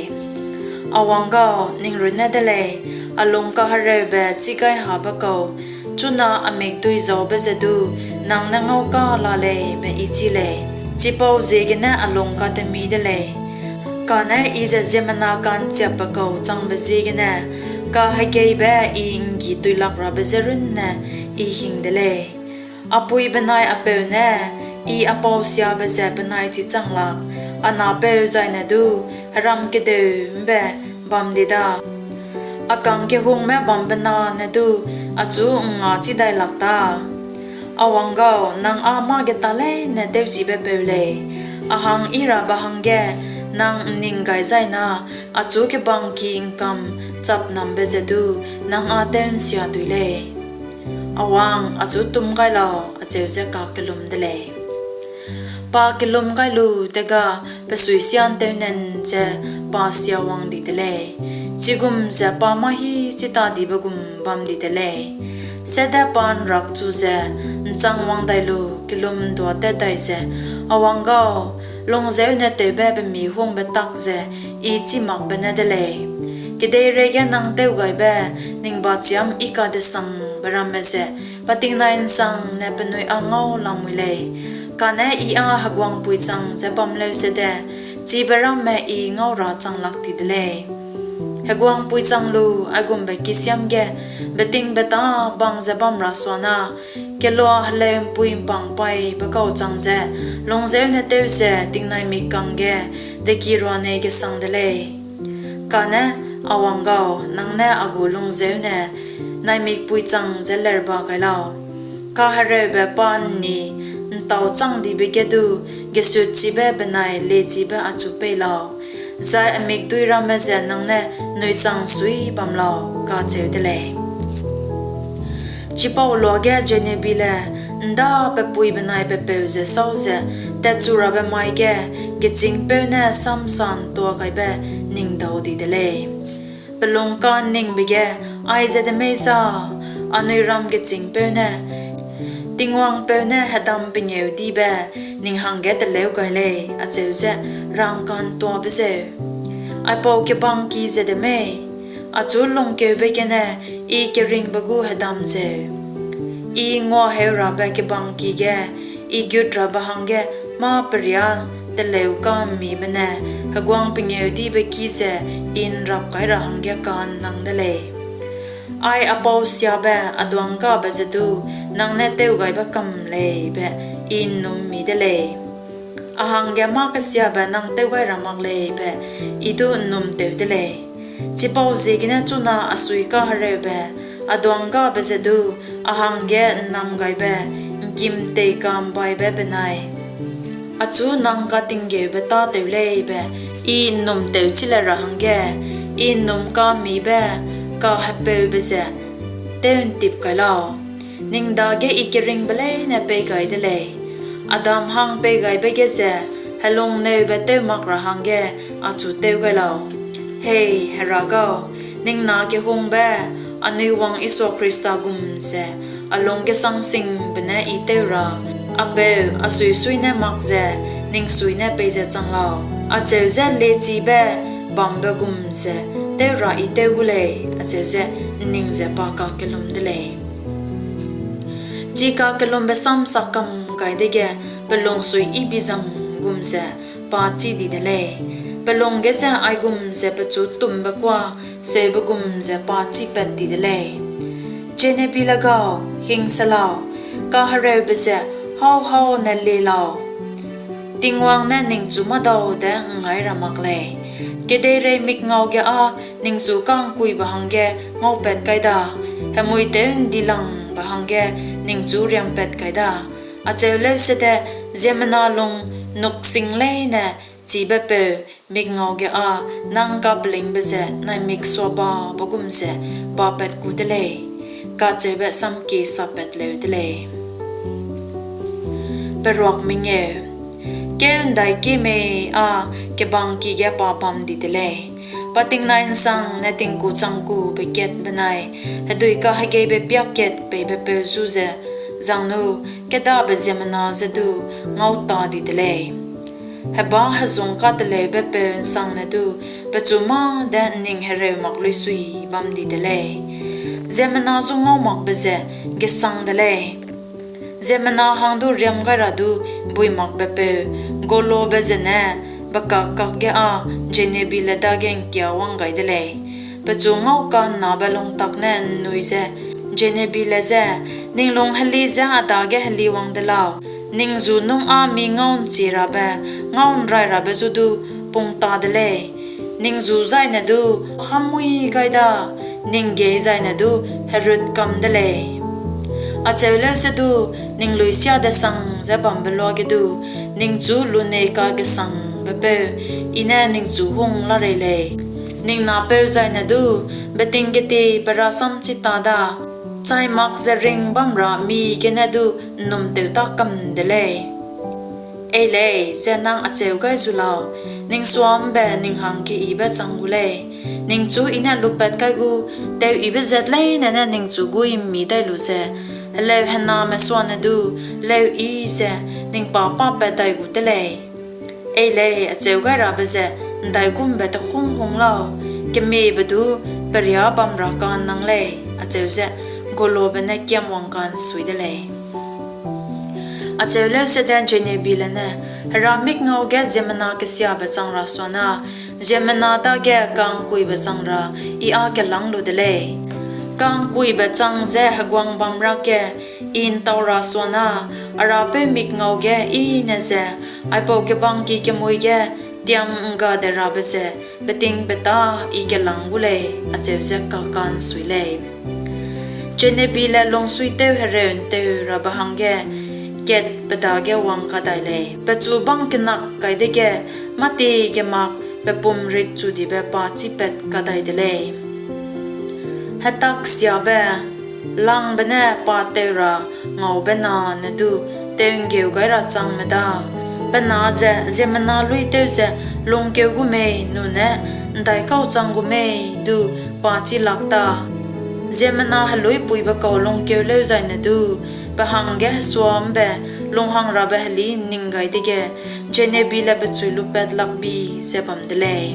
A wang gau, ning runne de lei, a lungkahereube chîgaihabe kau, chuna a mikdui zaube ze du nang ne ngau kâ la lei be I chî lei; chipauziegene a lung katemi de lei. Kane I ze ziemmena ka'nchiapbe kau changbe ziegene kahegeibe I ’nggi tuilakrabe je runne I hing de lei. A pui benai a peu ne I a pausiabe ze penai chichang lak, a napeu zaine du heram kedeu ’mbe bam di da, a kang kehungme bambena ne du achu ’ngngachi dai lak ta? A wang gau, nang â mâgetaleine tewchibe peu lei, a hang I rabe hangge Nang ’nning gai zai na, achu kebangki ’ngkam chapnambe ze du nang â tew'nsia dui lei. A wang, achu tum gai lau, acheu ze kakellum de lei. Pa kellum gai lu dega pe suisia ’ntew nan ze pa siawang di de lei; chigum ze pa mâ-hî chitadibe gum bam di de lei. Sede pa ’nrakchu ze ’nchangwang dai lu kellum'nduâtat dai ze, A wang gau, lungzeu ne tewbe pemihungbe tak ze I chî makbe ne de lei. Kedeireige nang tewgaibe ning bachiam I kadesangbe ramme ze pa tingnai ’nsangne penui â ngau lamui lei, kane I â heguangpui chang ze bam leusede chibe ramme I ngau ra chang lak ti de lei. Heguangpui chang lu aigumbe kisiam ge betingbeta bang ze bam ra suana, kelua heleu'mpui ’mpangpaibe kau chang ze lungzeu ne tew ze tingnai mik kangge dekiruanei gesang de lei. Kane, A wang gau, nang ne a gu lungzeu ne naimikpui chang ze lerba gai lau. Kahereube pa ’nni ’ntauchângdibe ge du gesutchibe benai liechibe achu pei lau, zai a mikdui ramme ze nang ne ’nnui chang sui bam lau, kacheu de lei. Chipau luage Jenebile ’nda pe pui benai pe peu je sâu ze tatchu rabe mai ge gechîngpeu ne samsa'ntuagaibe ning dau di de lei. Pe lungka'nningbe ge, Aize de mei za, anui ram gechîngpeu ne, ‘Tingwangpeu ne hedam pengêudibe ning hangge teleu gai lei,’ acheu ze rangka'ntuabe zeu? Aipau kebangki ze de mei, achu lungkeube gene I keringbe gu hedam zeu? I nguaheurabe kebangki ge I gutrabe hangge mâ-periâ teleuka'mmibe ne heguang pengêudibe ki ze I ’nrap kai ra hangge ka'nnang de lei. Ai a pausiabe, a duânggabe je du nang ne tewgaibe kam lei be I ’nnum'mmi de lei; a hangge mâ-kesiabe nang tew gai ra mak lei be I du ’nnumtew de lei. Chipauziegene chuna a suikahereube, a duânggabe je du a hangge ’nnamgaibe ’ngkimteika'mbaibe benai achu nang katinggeube tâtew lei be I ’nnumtewchi le ra hangge I ’nnumka'mmibe kahepeube ze tew'ntip kai lau. Ning dage I keringbe leine pei gai de lei; Adam hang peigaibe ge ze helungneube tew mak ra hangge achu tew gai lau. Hei Hera gau, ning na kehungbe, anui Wang Isua Khrista gum ze a lung gesang singbe ne I tew ra, a peu a suisui ne mak ze ning sui ne peize chang lau, acheu ze liechibe bambe gum ze tew ra I tew gu lei, acheu ze ’nning ze pa kakellum de lei. Chi kakellumbe sam sak kam gai dege pe lung suiyi bi zam gum ze pa chî di de lei; pe lung ge ze aigum ze pechu tumbe kuâ seube gum ze pa chîpat ti de lei. Jenebile gau, hing se lau, kahereube ze hâuhâune lie lau, Tingwang ne ningchu mâdau de ’ngngai ra mak lei. Kedeirei mikngau ge â ningchu ka'ngkuibe hangge ngaupat kai da, hemui tew'ndilangbe hangge ningchu riampat kai da, acheu leusede ziemmena lung nuksing leine chibepeu mikngau ge â nang kapelingbe ze naimik suababe gum ze bapat gu de lei, kacheube sam kie sapat leu de lei. Kêu ’ndaikie mei â kebangki ge pa bam di de lei; pa tingnai ’nsangne tingku changkube kat benai hedui kahegeibe piak kat peibe peu zu ze zangno kêdabe ziemmena je du ngau ta di de lei. Hebâ-hezung kateleube peu ’nsangne du pechu mâ de ’nning hereu mak luisui bam di de lei. Ziemmena zu ngaumakbe ze gesang de lei; ziemmena hang du riam gai ra du buimakbepeu Golobe zene bekâk kakge â Jenebile dage ’ngkiawang gai de lei. Pechu ngaukannabe lungtak ne ’nnui ze Jenebile je, Ning lungheli ze a dage heliwang de lau? Ning ju nung â mi ngau'nchierabe, ngau'nrairabe zu du pung ta de lei; ning ju zaine du hâmui gai da, ning gei zaine du herut kam de lei. Acheu leuse du ning luisia-desang ze bambe luage du ningchu lunei kagesang Ka'nchibe peu, I ne ningchu hung larei lei. Ning napeu zaine du beting getie pe rasam chi ta da, chai mak ze ringbam ra mi gene du ’nnumtew tâ kam de lei. Ei lei, ze nang acheu gai zu lau, ning sua ’mbe ning hangge I be chang gu lei. Ningchu I ne lupat kai gu teuyibe zat leine ne ningchu guî ’mmi dai lu ze, heleu hename suane du leuyi ze ning pa papat dai gu de lei. Ei lei, acheu gai rabe ze ’ndaigumbe tehung hung lau, kemiebe du periâ bam ra ka'nnang lei, acheu ze gulobe ne kiam wangka'nsui de lei. Acheu leusede Jenebile ne, Hera mikngau ge ziemmena kesiabe chang ra suana, ziemmena dage ka'ngkuibe chang ra I â kelâng lu de lei. Ka'ngkuibe chang ze heguang bam ra ge I ’ntau ra suana, a Rapeu mikngau ge I ne ze aipau kebangki kemui ge tiam ’ngga de rabe ze betingbeta I kelâng gu lei, acheu ze kaka'nsui lei. Jenebile lungsuitew hereu ’ntew rabe hangge kat pe dage wang kadai lei. Pechu bang kenak kai dege mâtie gemak pe pumritchudibe pa chîpat kadai de lei. Hetaksiabe, langbe ne pa teu ra ngaube nane du tew'nggeu gai ra changme da, pe na ze ziemmena luîtew ze lungkeu gu mei nune ’ndaikau chang gu mei du pa chî lak ta, ziemmena heluîpuibe kau lungkeu lêuzaine du pe hangge hesua ’mbe lunghangrabe heli ’nning gai dege Jenebile pechui lupat lak bi ze bam de lei.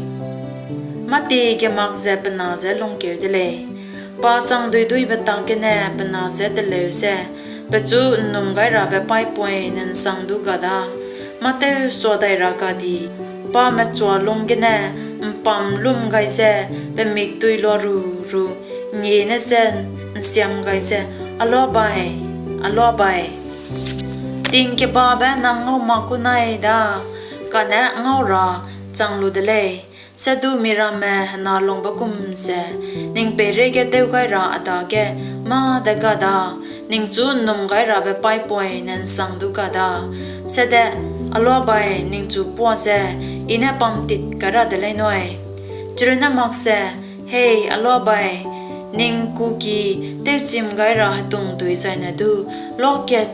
Mâtie gemak ze pe na je lungkeu de lei. Pa chang duiduibe tak gene pe na je teleu ze, pechu ’nnumgairabe paîpoine ’nsang du ga da, mâ tewsuadai ra kadi, pa mechua lung gene ’mpam lum gai ze, pe mikdui luaru ru, ’ngngiêne je ’nsiam gai ze, A luabai, a luabai, ting kebabe nang ngau mak gu nai da, kane ngau ra chang lu de lei. Sedu miramme hena lungbe gum ze ning peireige tew gai ra a dage mâ de ga da, ningchu ’nnumgairabe paîpoine ’nsang du ga da, sede, a luabai, ningchu pua ze I ne pamtit kai ra de lei nui. Chirunne mak ze, Hei a luabai, ning kuki tewchim gai ra hedungdui zaine du luakat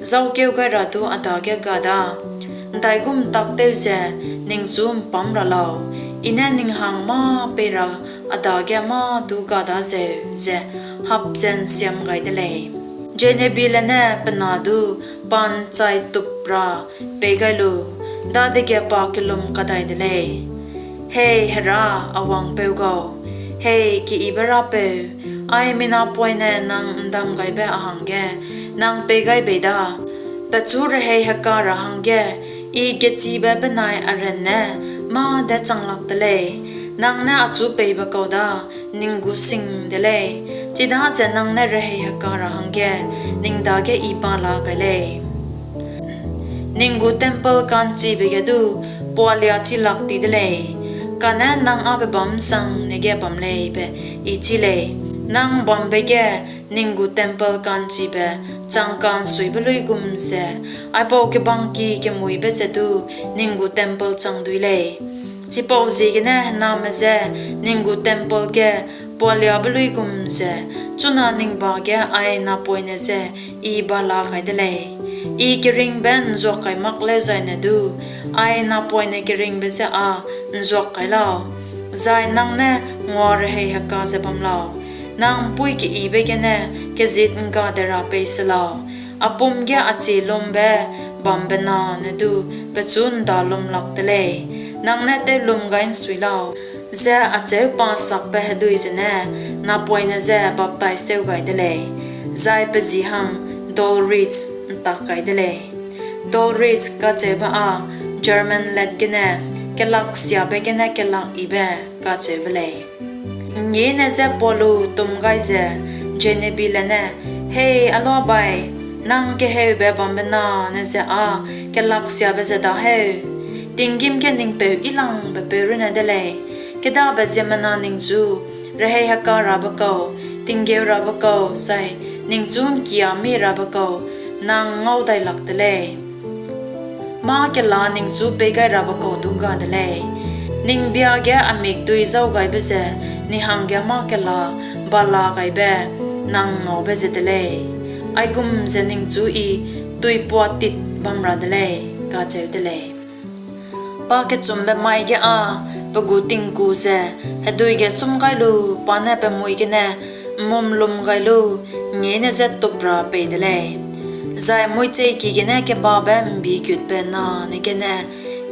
zaukeu gai ra du a dage ga da, ’ndaigum tak tew ze ningchu ’mpam ra lau, I ne ning hang mâ pei ra a dage mâ du ga dazeu, ze hap ze ’nsiam gai de lei. Jenebile ne pe na du pa ’nchaitup ra pei gai lu, dadege pa kellum kadai de lei. Hei Hera, a Wangpeu gau, hei keyibe Rapeu, ai mi napoine nang ’ndamgaibe a hangge nang pei gai bei da, pechu rehei heka ra hangge I gechibe benai a ran ne mâ de chang lak te lei. Nang ne achu peibe kau da ning gu sing de lei, chidaze nang ne rehei heka ra hangge ning dage I ba la gai lei. Ning gu temple ka'nchibe ge du pualia chi lak ti de lei, kane nang â pe bâm ’nsangne ge bam lei be I chî lei. Nang bambe ge ning gu temple ka'nchibe chang ka'nsuibe luigum ze, aipau kebangki kemuîbe ze du ning gu temple chang dui lei. Chipauziegene hename je ning gu temple ge pualiabe luigum ze, chuna ning ba ge ai napoine je I ba la gai de lei. I keringbe ’nzuak kai mak lêuzaine du, ai napoine keringbe je â ’nzuak kai lau, zai nang ne ngua rehei heka ze bam lau. Nang ’mpuî keyibe gene kezit ’ngga de ra pei se lau, a pum ge a chie lumbe bambe nane du pechu ’ndalum lak te lei. Nang ne tewlum gai ’nsui lau, ze acheu pa sakbe hedui zene napoine je baptize tew gai de lei, zai pe ji hang Dulwich ’ntak kai de lei. Dulwich kacheube â German let gene kelaksiabe gene kelak yibe kacheube lei. ’Ngngiêne je pualu tum gai ze Jenebile ne, Hei a luabai, nang keheube bambe nane je â kelaksiabe ze da heu! Tinggîm ge ning peu yilangbe peu runne de lei. Kêdabe ziemmena ningchu rehei heka rabe kau, tinggeu rabe kau, zai ningchu ’ngkiâ mie rabe kau nang ngau dai lak te lei. mâ-kelâ ningchu peigairabe kau du ga de lei; ning biâ ge a mikdui zaugaibe ze ning hangge mâ-kelâ balagaibe nang ’nnaube ze de lei; aigum ze ningchu I tuipuatit bam ra de lei, kacheu de lei. Pakechumbe mai ge â pe gu tingku ze hedui ge sum gai lu pa ne pe mui gene ’mmumlum gai lu, ’ngngiêne je tup ra pei de lei, zai muicheiki gene kebabe ’mbiegutbe nane gene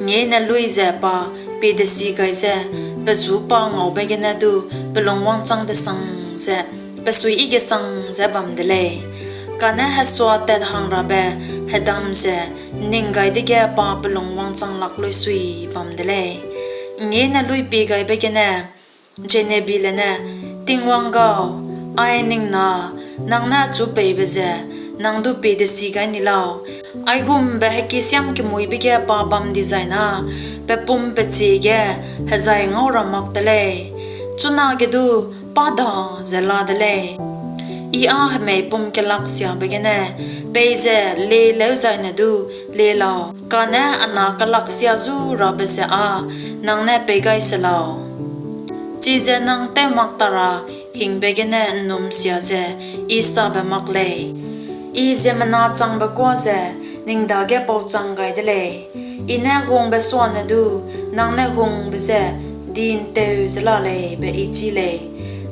’ngngiêne luî ze pa piedesi gai ze, pe ju pa ngaube gene du pe lung wangchang-desang ze pe suiyi-gesang ze bam de lei; kane hesuatat-hangrabe hedam ze ’nning gai dege pa pe lung wangchang lak luisui bam de lei. ’Ngngiêne luîpiegaibe gene Jenebile ne, Tingwang gau, ai ning na, nang ne achu peibe ze nang du piedesi gai ni lau? Aigumbe hekisiam kemuîbe ge pa bam dizai na pe pum pe chie ge hezai ngau ra mak te lei; chunage du pa da ze la de lei. I â hemei pum kelaksiabe gene peize lielêuzai ne du lie lau, kane a na kelaksia zu rabe ze â nang ne pei gai se lau. Chize nang tew mak ta ra hingbe gene ’nnumsia ze I sabe mak lei. I ziemmena changbe kuâ ze ning dage pauchang gai de lei; I ne hungbe suane du nang ne hungbe ze di'nteu ze la lei be I chî lei,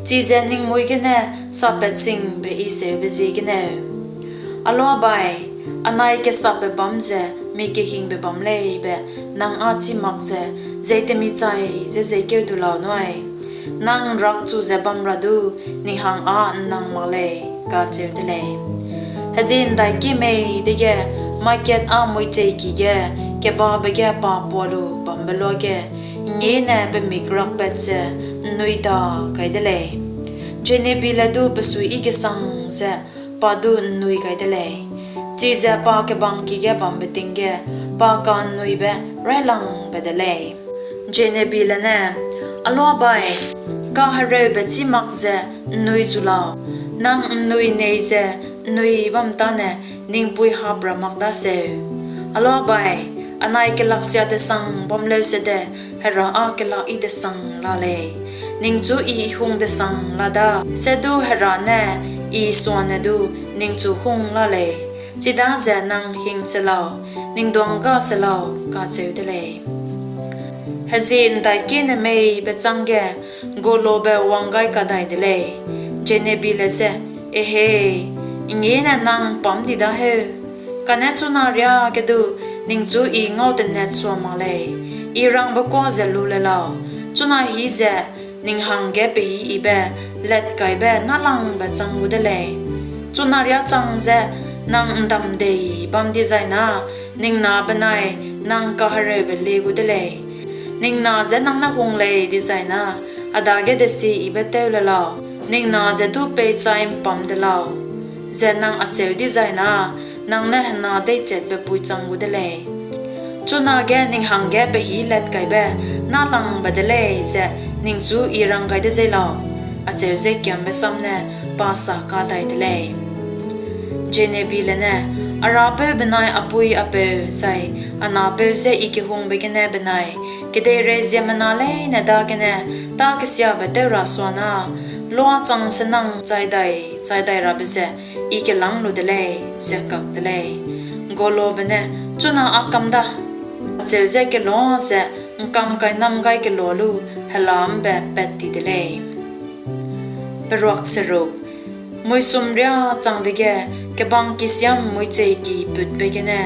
chize ning mui gene sapatsingbe I seube ziegeneu. Aluabai, anai kesapbe bâm ze mi kehingbe bâm lei be nang â chî mak ze, zei temichai ze jeikeu du lau nui? Nang ’nrakchu ze bam ra du ning hang â ’nnang mak lei, kacheu de lei. Hezie ’ndaikie mei dege mai kat â muicheiki ge kebabe ge pa puâ lu bambe luage ’ngngiêne pe mik rakpat ze ’nnui da gai de lei; Jenebile du pe suiyi-gesang ze pa du ’nnui gai de lei. Chize pa kebangki ge bambe ting ge pa ka'nnuibe raîlangbe de lei. Jenebile ne, Aluabai, kahereube chî mak ze ’nnui zu lau, nang ’nnui nei ze ’nnui bam tâne ning pui hap ra mak daseu. Aluabai, anai kelaksia-desang bam leu sede Hera â kelak-yi-desang la lei, ningchu I hung-desang la da sedu Hera ne I suane du ningchu hung la lei; chidaze nang hing se lau, ning duangga se lau, kacheu de lei. Hezie ’ndaikiene mei be chângge golobe wang gai kadai de lei. Jenebile je, Ehei, ’ngngiêne nang ’mpâm di da heu? Kane chuna riâ ge du ningchu I ngautenet sua mak lei, I rangbe kuâ ze lu le lau, chuna hî ze ning hangge pehî yibe latkaibe nâlangbe chang gu de lei. Chuna riâ chang ze nang ’ndam dei bam dizai na ning na benai nang kahereube lie gu de lei. Ning na je nang ne hung lei dizai na a dage desieyibe tew le lau, ning na je du peichai ’mpâm de lau, ze nang acheu dizai na nang ne hena deichatbe pui chang gu de lei. Chunage ning hangge pehî latkaibe nâlangbe de lei ze ningchu I rang gai de zei lau? acheu ze kiambe sam ne pa sa kadai de lei. Jenebile ne, A rapeu benai a pui a peu zai a napeu je I kehungbe gene benai kedeirei ziemmena leine dagene tâ kesiabe tew ra sua na, luâ chang senang chai dai chai dai rabe ze I kelâng lu de lei, ze kak te lei. Golobe ne, Chuna â kam da, acheu ze kelua ze ’ngkam kainam gai kelua lu hela ’mbe pat ti de lei. Muisum riâ chang dege kebang kisiam muicheiki putbe gene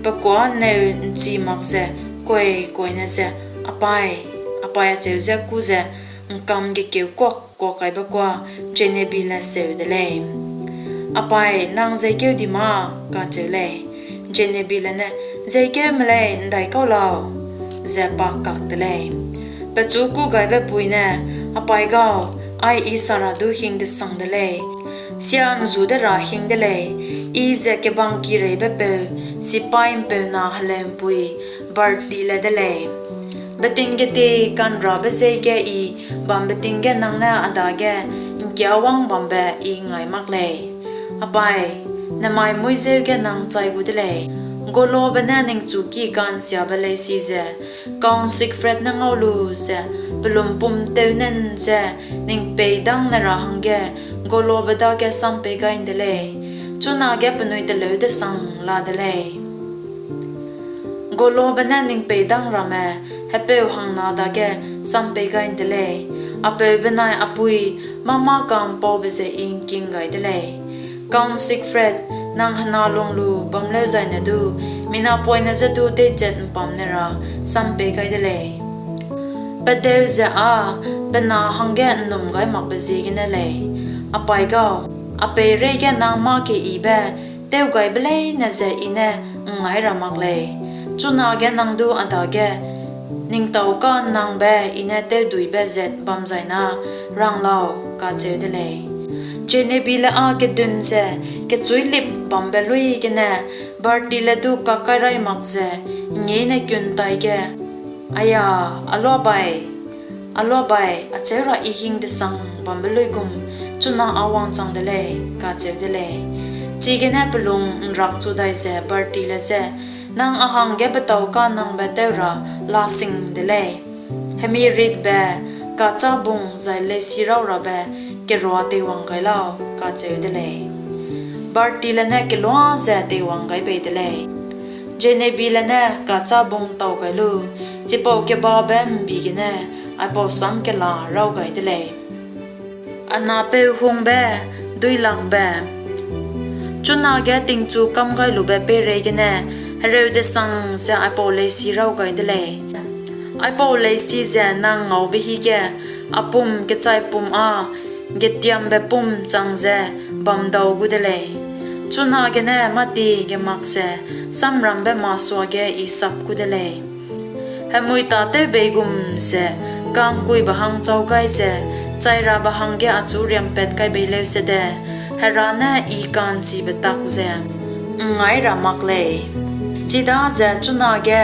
pe kuâ ’nneu ’nchi mak ze kuaikuaine ze, A pai, a pai, acheu ze kû ze ’ngkam gekeu kuak kuak kaibe kuâ Jenebile seu de lei. A pai, nang jeikeu di ma? kacheu lei. Jenebile ne, Jeikeu me lei, ’ndaikau lau, ze pa kak te lei. Pechu kûgaibe pui ne, A pai gau, ai I Sara du hing-desang de lei, sia ’nzu de ra hing de lei; I ze kebangkireibepeu, sipaî'mpeu na heleu'mpui Bartile de lei. Beting getie ka'nrabe jeî ge I bambe ting ge nang ne a dage ’ngkiâwang bambe I ’ngngai mak lei. A pai, nemai muî zeu ge nang chai gu de lei; Gulabe ne ningchu ki ka'nsiabe leisi ze Kong Siegfried ne ngau lu ze, pe lumpum tewnen ze ning peîdang ne ra hangge Gulabe dage sam pei gai ’nde lei; chunage penui teleu-desang la de lei. Gulabe ne ning peîdang ramme hepeu hangna dage sam pei gai ’nde lei; a peu benai a pui mâ-mâ ka'mpaube ze I ’ngking gai de lei. Kong Siegfried, nang hena lung lu bam lêuzaine du mi napoine je du deichat ’mpamne ra sam pei gai de lei; pedeu ze â pe na hangge ’nnumgaimakbe ziegene lei. A paî gau, a peireige nang mâ-keyibe tewgaibe leine ze I ne ’ngngaî ra mak lei; chunage nang du a dage ningtâu-ka'nnangbe I ne tewduibe zat bam zai na rang lau, kacheu de lei. Jenebile â kedun ze kechuîlipbambe luî gene Bertile du kak kai raî mak ze, ’ngngiêne kun taige, Aia, a luabai, a luabai, acheu ra I hing-desang bambe luigum chuna â wangchang de lei, kacheu de lei. Chigene pe lung ’nrakchu dai ze Bertile je, Nang a hangge betâu-ka'nnangbe tew ra la sing de lei; hemiritbe, kachâbung zai leisi raurabe kerua teiwang gai lau, kacheu de lei. Bertile ne keloa ze teiwang gai bei de lei. Jenebile ne kachâbung tau gai lu, chipau kebabe ’mbi gene aipau sam kela raw gai de lei. A napeu Hungbe Duilakbe Chunage tingchu kam gai lube peireigene hereu-desang ze aipau leisi raw gai de lei. Aipau leisi ze nang ngaube hige a pum kechaipum â getiambe pum chang ze bamdau gu de lei; chunagene mâtie gemak ze samrambe masuage I sap gu de lei. Hemui tâtewbei gum ze ka'ngkuibe hang châu gai ze chairabe hangge achu riampat kai bei lêusede, Hera ne I ka'nchibe tak ze ’ngngaî ra mak lei. Chidaze chunage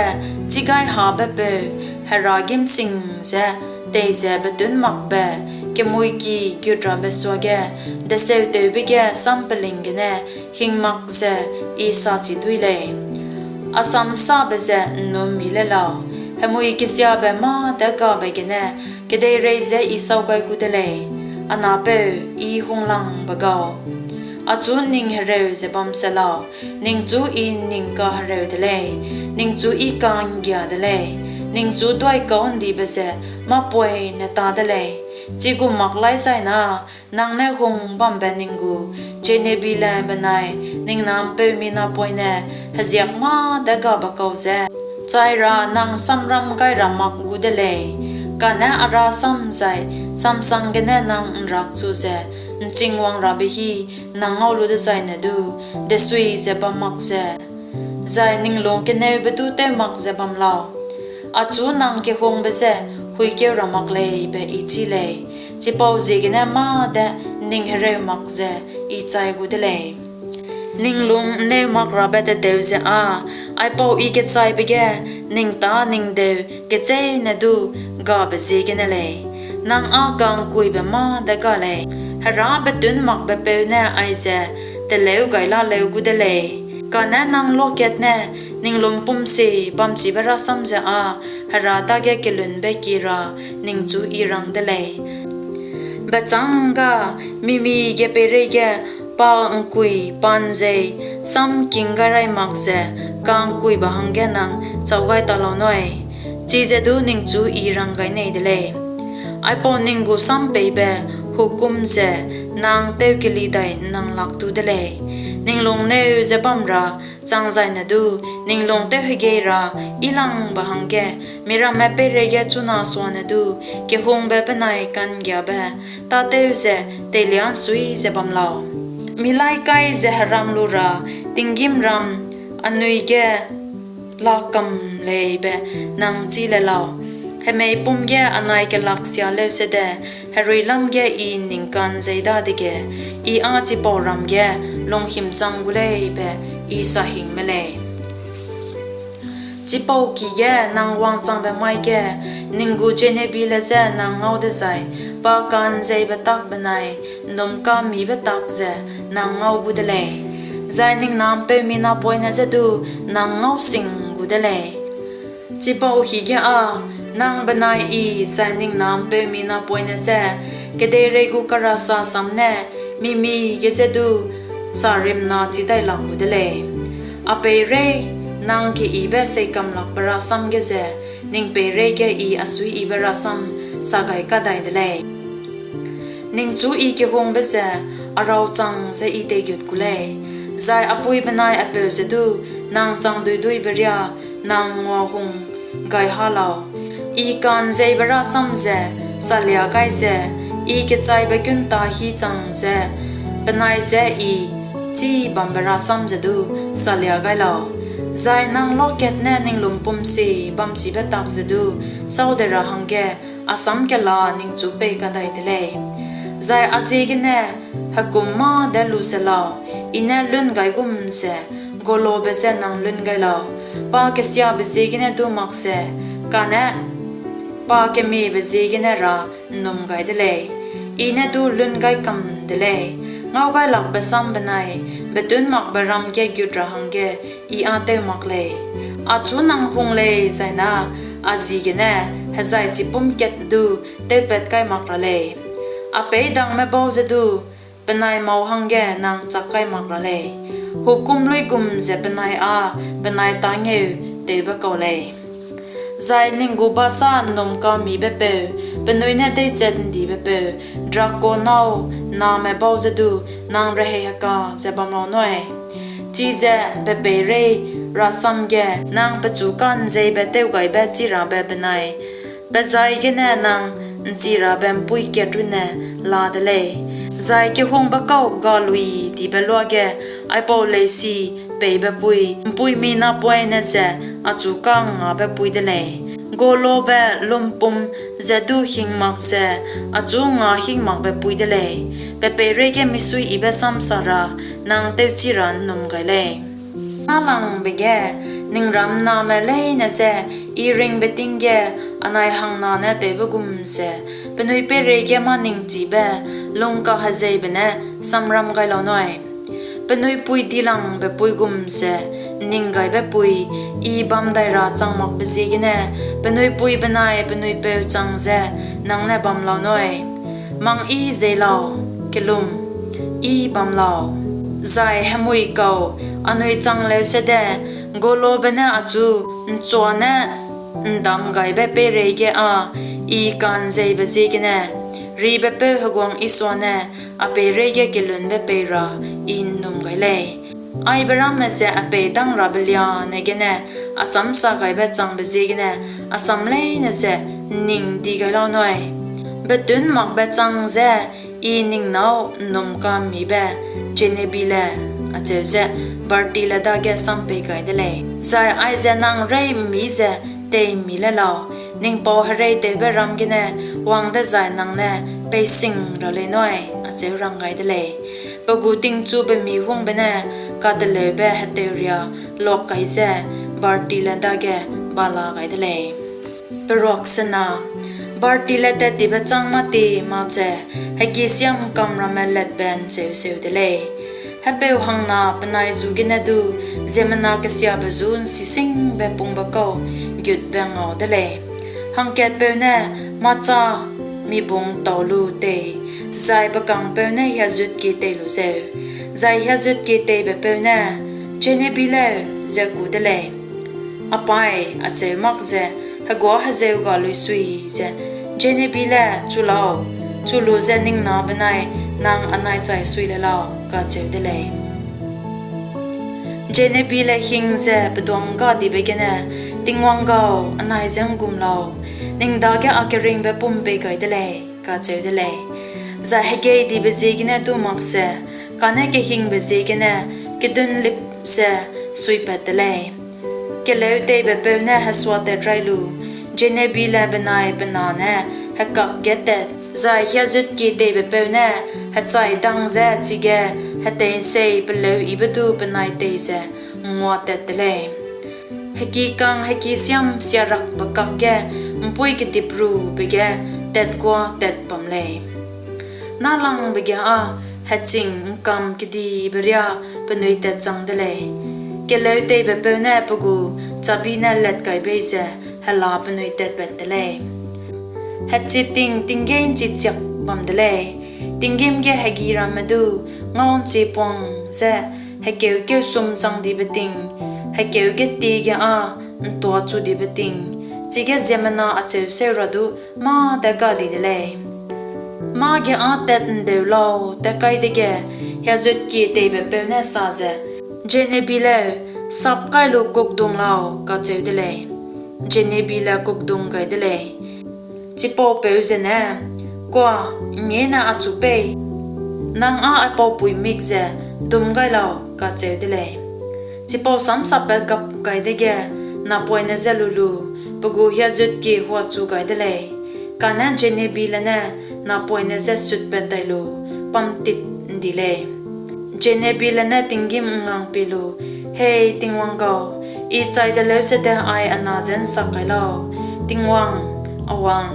chigaihabepeu Hera gîmsing ze teize betunmakbe kemuiki gutrabe suage deseutewbe ge sam peling gene hing mak ze I sachi duî lei. A samsabe ze ’nnum mi le lau, hemui kesiabe mâ de gabe gene kedeirei je I sâu gai gu de lei, a napeu, I hunglangbe gau. Achu ning hereu ze bam se lau, ningchu I ’nning kahereu de lei, ningchu I ka'nggia de lei, ningchu duîkâu'ndibe ze mâ-poine ta de lei. Chigum mak laîzai na nang ne hung bambe ning gu Jenebile benai ning na ’mpeumi napoine heziak mâ de gabe kau je chai ra nang samram gai ra mak gu de lei, kane a rasam zai samsang gene nang ’nrakchu ze ’nchingwang rabe hî nang ngau lu dezaine du desui ze bam mak ze, zai ning lung keneube du tew mak ze bam lau. Achu nang kehungbe je huikeu ra mak lei be I chî lei; chipauziegene mâ de ’nning hereu mak ze I chai gu de lei. Ning lung ’nneu mak rabe tedeu ze â aipau I kechaibe ge ning tâ ning deu kecheîne du gabe ziegene lei; nang â ka'ngkuibe mâ de ga lei, Hera betunmakbepeu ne aize teleu gai la leu gu de lei. Kane nang luakatne ning lumpum sie bamchibe rasam ze â Hera dage kelunbe kie ra ningchu I rang de lei. Bechâng ga, mi-mige peireige pa ’ngkui, pa ’nzei, sam ’ngking gai raî mak ze ka'ngkuibe hangge nang châu gai ta lau nui? Chize du ningchu I rang gai nei de lei. Aipau ning gu sam peibe hukum ze nang tewkeli dai ’nnang lak tu de lei. Ning lung ’nneu ze bam ra chang zaine du ning lung tewhegei ra yilangbe hangge miramme peireige chuna suane du kehungbe benai ka'nggiabe tâtew ze teilia ’nsui ze bam lau. Mi lai kai ze heram lu ra tinggîmram anui ge lak kam lei be nang chî le lau. Hemei pum ge anai kelak sia leusede, herui lam ge I ’nning ka'nzei dadege, I â chipau ram ge lunghimchang gu lei be I sahingme lei. Chipau ki ge nang wangchangbe mai ge ning gu Jenebile je nang ngau dezai, pa ka'nzeibe tak benai ’nnumka'mmibe tak ze nang ngau gu de lei. zai ning na ’mpeumi napoine je du nang ngau sing gu de lei. Chipau hige â nang benai I zai ning na ’mpeumi napoine je kedeirei gu karasa sam ne mi-mige je du sarimna chi dai lak gu de lei; a peirei nang keyibe seikamlakbe rasam ge ze ning peirei ge I a suiyibe rasam sa gai kadai de lei. Ningchu I kehungbe ze a raw chang ze I teigut gu lei, zai a pui benai a peu ze du nang chang duî-duîbe riâ nang nguahung gai ha lau. I ka'nzeibe rasam ze salia gai ze, I kechaibe gunta hî chang ze penai je I chibambe rasam ze du salia gai lau, zai nang luakatne ning lumpumsie bamchibe tak ze du sâu de ra hangge a sam kela ningchu pei kadai de lei. Zai a ziegene hekum mâ de lu se lau, I ne lun gai gum ze gulobe je nang lun gai lau; pa kesiabe ziegene du mak ze, kane pa kemiebe ziegene ra ’nnum gai de lei, I ne du lun gai kam de lei. Ngaugailakbe sam benai betunmakbe ram ge gut ra hangge I â tew mak lei; achu nang hung lei zai na a ji gene hejai chipum kat du tewpat kai mak ra lei. A peîdangme bau ze du penai mâu hangge nang chak kai mak ra lei, hukum luigum ze penai â penai tângeu tewbe kau lei. Zai ning gu basâ ’nnumka'mmibe peu, penui ne deichat'ndibepeu, drako nâu name bau ze du nang rehei heka ze bam lau nui, chize pe peirei rasam ge nang pechu ka'nzeibe tewgaibe chirabe benai pe zai gene nang ’nchirabe ’mpuî kat runne la de lei. Zai kehungbe kau galuidibe luage aipau leisi peibe pui, ’mpuimi napoine ze achu ka'ngngabe pui de lei; gulobe lumpum ze du hing mak ze achu ’ngnga hing makbe pui de lei. Pe peireige misuiyibe sam sa ra nang tewchi ra ’nnum gai lei. Nâlangbe ge ning ramname leine je I ringbe ting ge anai hangna ne tewbe gum ze penui peireige mâ-ningchibe lungkahezeibe ne samram gai lau nui. Penui pui dilangbe pui gum ze ’nninggaibe pui I bam dai ra chang makbe ziegene penui pui benai penui peu chang ze nang ne bam lau nui. Mangyi zei lau, kellum, I bam lau, zai hemui kau anui chang leu sede gulobe ne achu ’nchua ne ’ndamgaibe peireige â I ka'nzeibe ziegene ribepeu heguang Isua ne a peireige kelunbe pei ra I ’nnum gai lei. Aibe ramme ze a pei dângrabe liane gene a sam sa gaibe changbe ziegene a sam leine ze ’nning di gai lau nui. Betunmakbe chang ze I ning nâu ’nnumka'mmibe Jenebile, acheu ze Bartile dage sam pei gai de lei, zai aize nang reî ’mmi ze tei ’mmi le lau, ning pau hereitewbe ram gene wang dezai nang ne pei sing ra lei nui, acheu rang gai de lei. Pe gu tingchube mihungbe ne kateleube heteuria luak kai ze Bartile dage ba la gai de lei. Bartile tattibe châng mâ ti mak ze heki siam ’ngkam ramme letbe ’ncheuseu de lei. Hepeu hangna penai ju gene du ziemmena kesiabe ju ’nsisingbe pungbe kau gutbe ngau de lei. Hangkatpeu ne mâchâ mibung tâu lu tei, zai pe kangpeu ne hiazutkie tei lu zeu, zai hiazutkie teibepeu ne, Jenebile, ze ku de lei. A paî, acheu mak ze heguâ hezeu ga luisui ze, Jenebile, chu lau, chu lu ze ning na benai nang anai chai sui le lau, kacheu de lei. Jenebile hing ze peduângga dibe gene, Tingwang gau, anai je ’nggum lau, ning dage a keringbe pum pei gai de lei, kacheu de lei. Zai hegei dibe ziegene du mak ze, kane kehingbe ziegene kedunlip ze suipat te lei. Keleu teibepeu ne hesuatat rai lu, Jenebile benai pe na ne hekak ge tat, zai hiazutkie teibepeu ne hechai dang ze chige hetei'nsei peleuyibe du penai tei ze nguatat te lei. Hekikang heki siam siarakbe kakge ’mpuî kedip rube ge tatguâ tat bam lei. Nâlangbe ge â heching ’ngkam kedibe riâ penui tatchang de lei; keleuteibe peu ne pe gu chabi ne lat kai bei ze hela penui tatpat te lei. Hechiting tinggîm ’nchichiak bam de lei, tinggîm ge hegi ramme du ngau'nchiepuang ze hekeu kêu sum chang dibe ting, hekeu getie ge â ’ntuachu dibe ting, chige ziemmena acheu seu ra du mâ tat ga di de lei. Mâ ge â tat'ndeu lau tat kai dege, hiazutkie teibe peu ne sa ze, Jenebile, sap kai lu kukdung lau, kacheu de lei. Jenebile kukdung gai de lei. Chipaupeu zene, Kuâ, ’ngngiêne achu pei, nang â aipau pui mik ze dum gai lau, kacheu de lei. Chipau samsappat gap gai dege, napoine je lu lu, pe gu hiazutkie huachu gai de lei; kane Jenebile ne napoine je sutpat dai lu pamtit ’ndi lei. Jenebile ne tinggîm ’ngang pie lu, Hei Tingwang gau, I chai de leusede ai a na je ’nsak kai lau; Tingwang, a wang,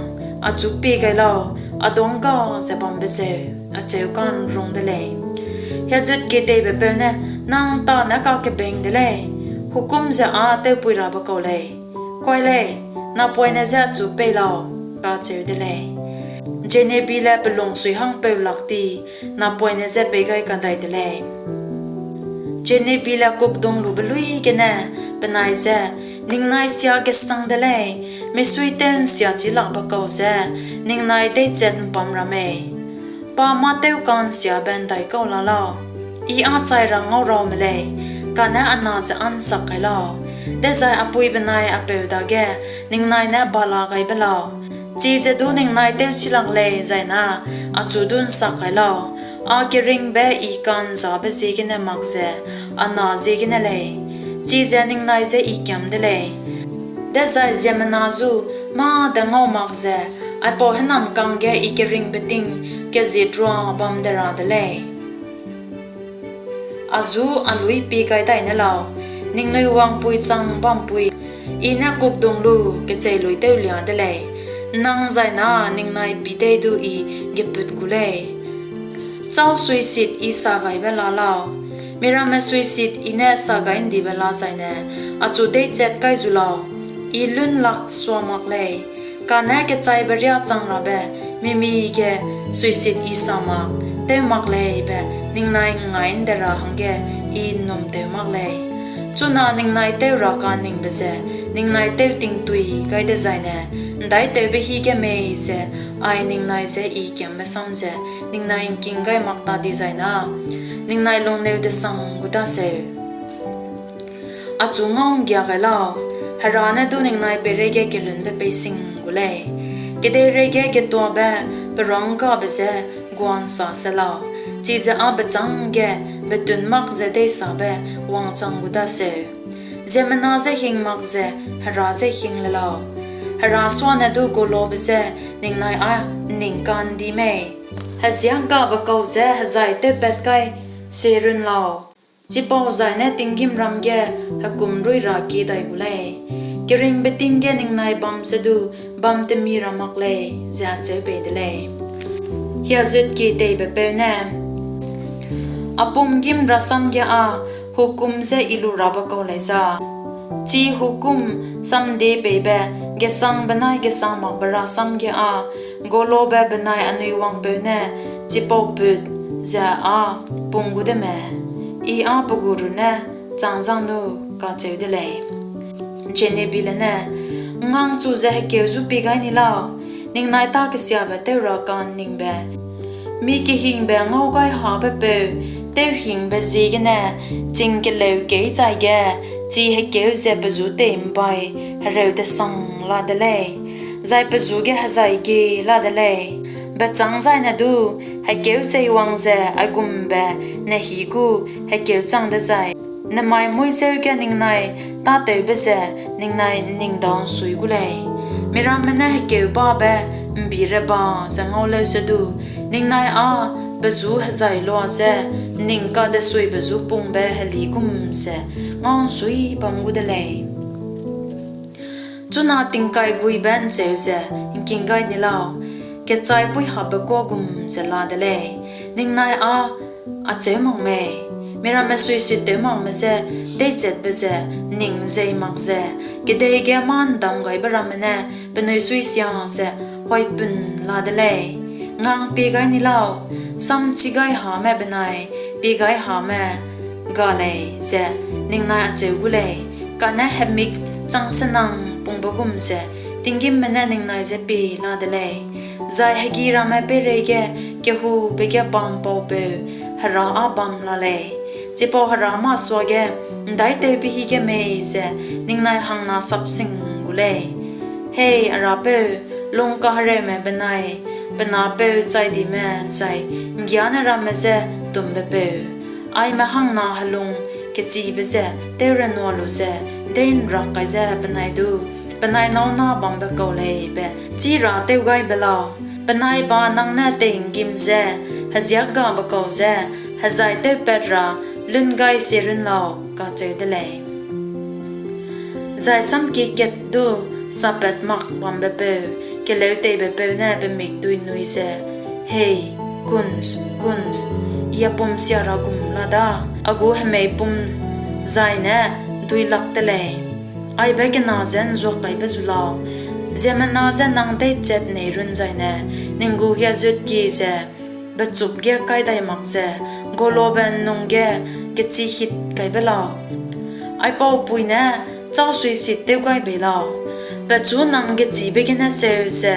achu pie gai lau, a duângga ze bambe zeu, acheu ka'nrung de lei. Hiazutkie teibe peu ne, Nang tâne kakebeng de lei, hukum ze â tewpuirabe kau lei; kuai lei, napoine je achu pei lau, kacheu de lei. Jenebile pe lungsui hangpeu lak ti napoine je pei gai kadai de lei. Jenebile kukdung lube luî gene penai je, Ningnai sia gesang de lei, misuitew ’nsiachi lakbe kau je ningnai deichat ’mpam ra mei? Pa mâ tewka'nsiabe ’ndaikau la lau? I â chai ra ngau raume lei, kane a na ze â ’nsak kai lau, dezai a pui benai a peu dage ningnai ne bala gai be lau; chize du ningnai tewchi lak lei zai na achu du ’nsak kai lau, a keringbe I ka'nzâbe ziegene mak ze a na ziegene lei, chize ningnai je I kiam de lei, dezai ziemmena ju mâ de ngau mak ze aipau hênamkang ge I keringbe ting kezitrua bam de ra de lei. A ju a luî pie gai dai ne lau, ningnui wangpui chang bampui I ne kukdung lu kecheiluîtewlia de lei; ’nnang zai na ningnai pî tei du I gepût gu lei. Châu suisit I sa gaibe la lau? Miramme suisit I ne sa gai ’ndibe la zai ne achu deichat kai zu lau? I lun lak sua mak lei, kane kechaibe riâ chang rabe mi-mige suisit I sa mak, tew mak lei be ningnai ’ngngai ’nde ra hangge I ’nnumtew mak lei. Chuna ningnai tew ra ka'nningbe ze ningnai tewtingtui gai dezai ne, ’ndaitewbe hî ge mei ze ai ningnai je I kiambe sam ze ningnai ’ngking gai mak ta dizai na, ningnai lungneu-desang gu daseu. Achu ngau'nggia gai lau, Hera ne du ningnai peireige kelunbe pei sing gu lei; kedeireige getuabe peruanggabe je gua'nsâ se lau, chize â bechâng ge betun mak ze deisabe wangchang gu daseu. Ziemmena je hing mak ze Hera je hing le lau. Hera suane du gulaube je ningnai â ’nning ka'ndi mei? Heziâgabe kau je hezai tewpat kai sie run lau, chipau zai ne tinggîmram ge hekumruî ra kie dai gu lei; keringbe ting ge ningnai bam se du bam temi ra mak lei, ze acheu bei de lei. Hiazutkie teibe peu ne, A pumgîm rasam ge â hukum je I lu rabe kau lei za? Chi hukum samdie peibe gesang benai gesang makbe rasam ge â gulaube benai anui wangpeu ne chipau put ze â pung gu de me? I â pe gu runne chang zang nu, kacheu de lei. Jenebile ne, ’Ngang chu ze hekeu zu pie gai ni lau, ningnai tâ kesiabe tew ra ka'nningbe, mi kehingbe ngaugaihâbepeu tewhingbe ziegene ching keleu keî chaige chi hekeu ze pe ju tei ’mbai hereu-desang la de lei, zai pe ju ge hezai gie la de lei. Bechâng zai ne du hekeu cheiwang ze aigumbe nehî gu hekeu chang dezai, nemai muî zeu ge ningnai tâtewbe ze ningnai ’nning dau ’nsui gu lei. Miramme ne hekeu babe ’mbireba ze ngau leu se du, ningnai â pe ju hezai lua ze ’nning kadesuibe ju pungbe heli gum ze ngau ’nsui bam gu de lei. Chuna tingkai guibe ’ncheu ze ’ngking gai ni lau, kechai puîhabe kuâ gum ze la de lei; ningnai â Acheu mak mei? Miramme suisittew makme je deichatbe ze ’nning ’nzei mak ze, kedei ge mâ ’ndam gaibe ramme ne penui suisia ze huaipun la de lei. Ngang pie gai ni lau, samchigaiha benai piegaihame ga lei, ze ningnai acheu gu lei. Kane hemik changsenang pungbe gum ze tinggîmme ne ningnai je pie la de lei, zai hegi ramme peireige kehube ge pampaupeu Hera â bam la lei. Chipau Hera masuage ’ndaitewbe hige mei ze ningnai hangna sapsing gu lei: Hei a Rapeu, lungkahereume benai pe napeu chaidime zai ’nggiane ramme je tumbepeu, aime hangna helung kechibe ze tewrenua lu ze dei'nrak kai ze penai du penai nâu na bambe kau lei be chî ra tew gai be lau. Penai ba nang ne tei'nggim ze heziâkgabe kau je hezai tewpat ra lun gai sie run lau, kacheu de lei. Zai samkie kat du sappat mak bambepeu keleuteibepeu ne pe mikdui nui ze, Hei, Kunz, Kunz, I a pum sia ra gum la da, a gu hemeipum zai ne dui lak te lei. Aibe kena je ’nzuak kaibe zu lau, ziemmena je nang deichat nei run zaine ning gu hiazutkie ze bechup ge kai dai mak ze golobe ’nnung ge gechî hit kai be lau. Aipau pui ne châu suisit tew gai bei lau, pechu nang gechîbe gene seu ze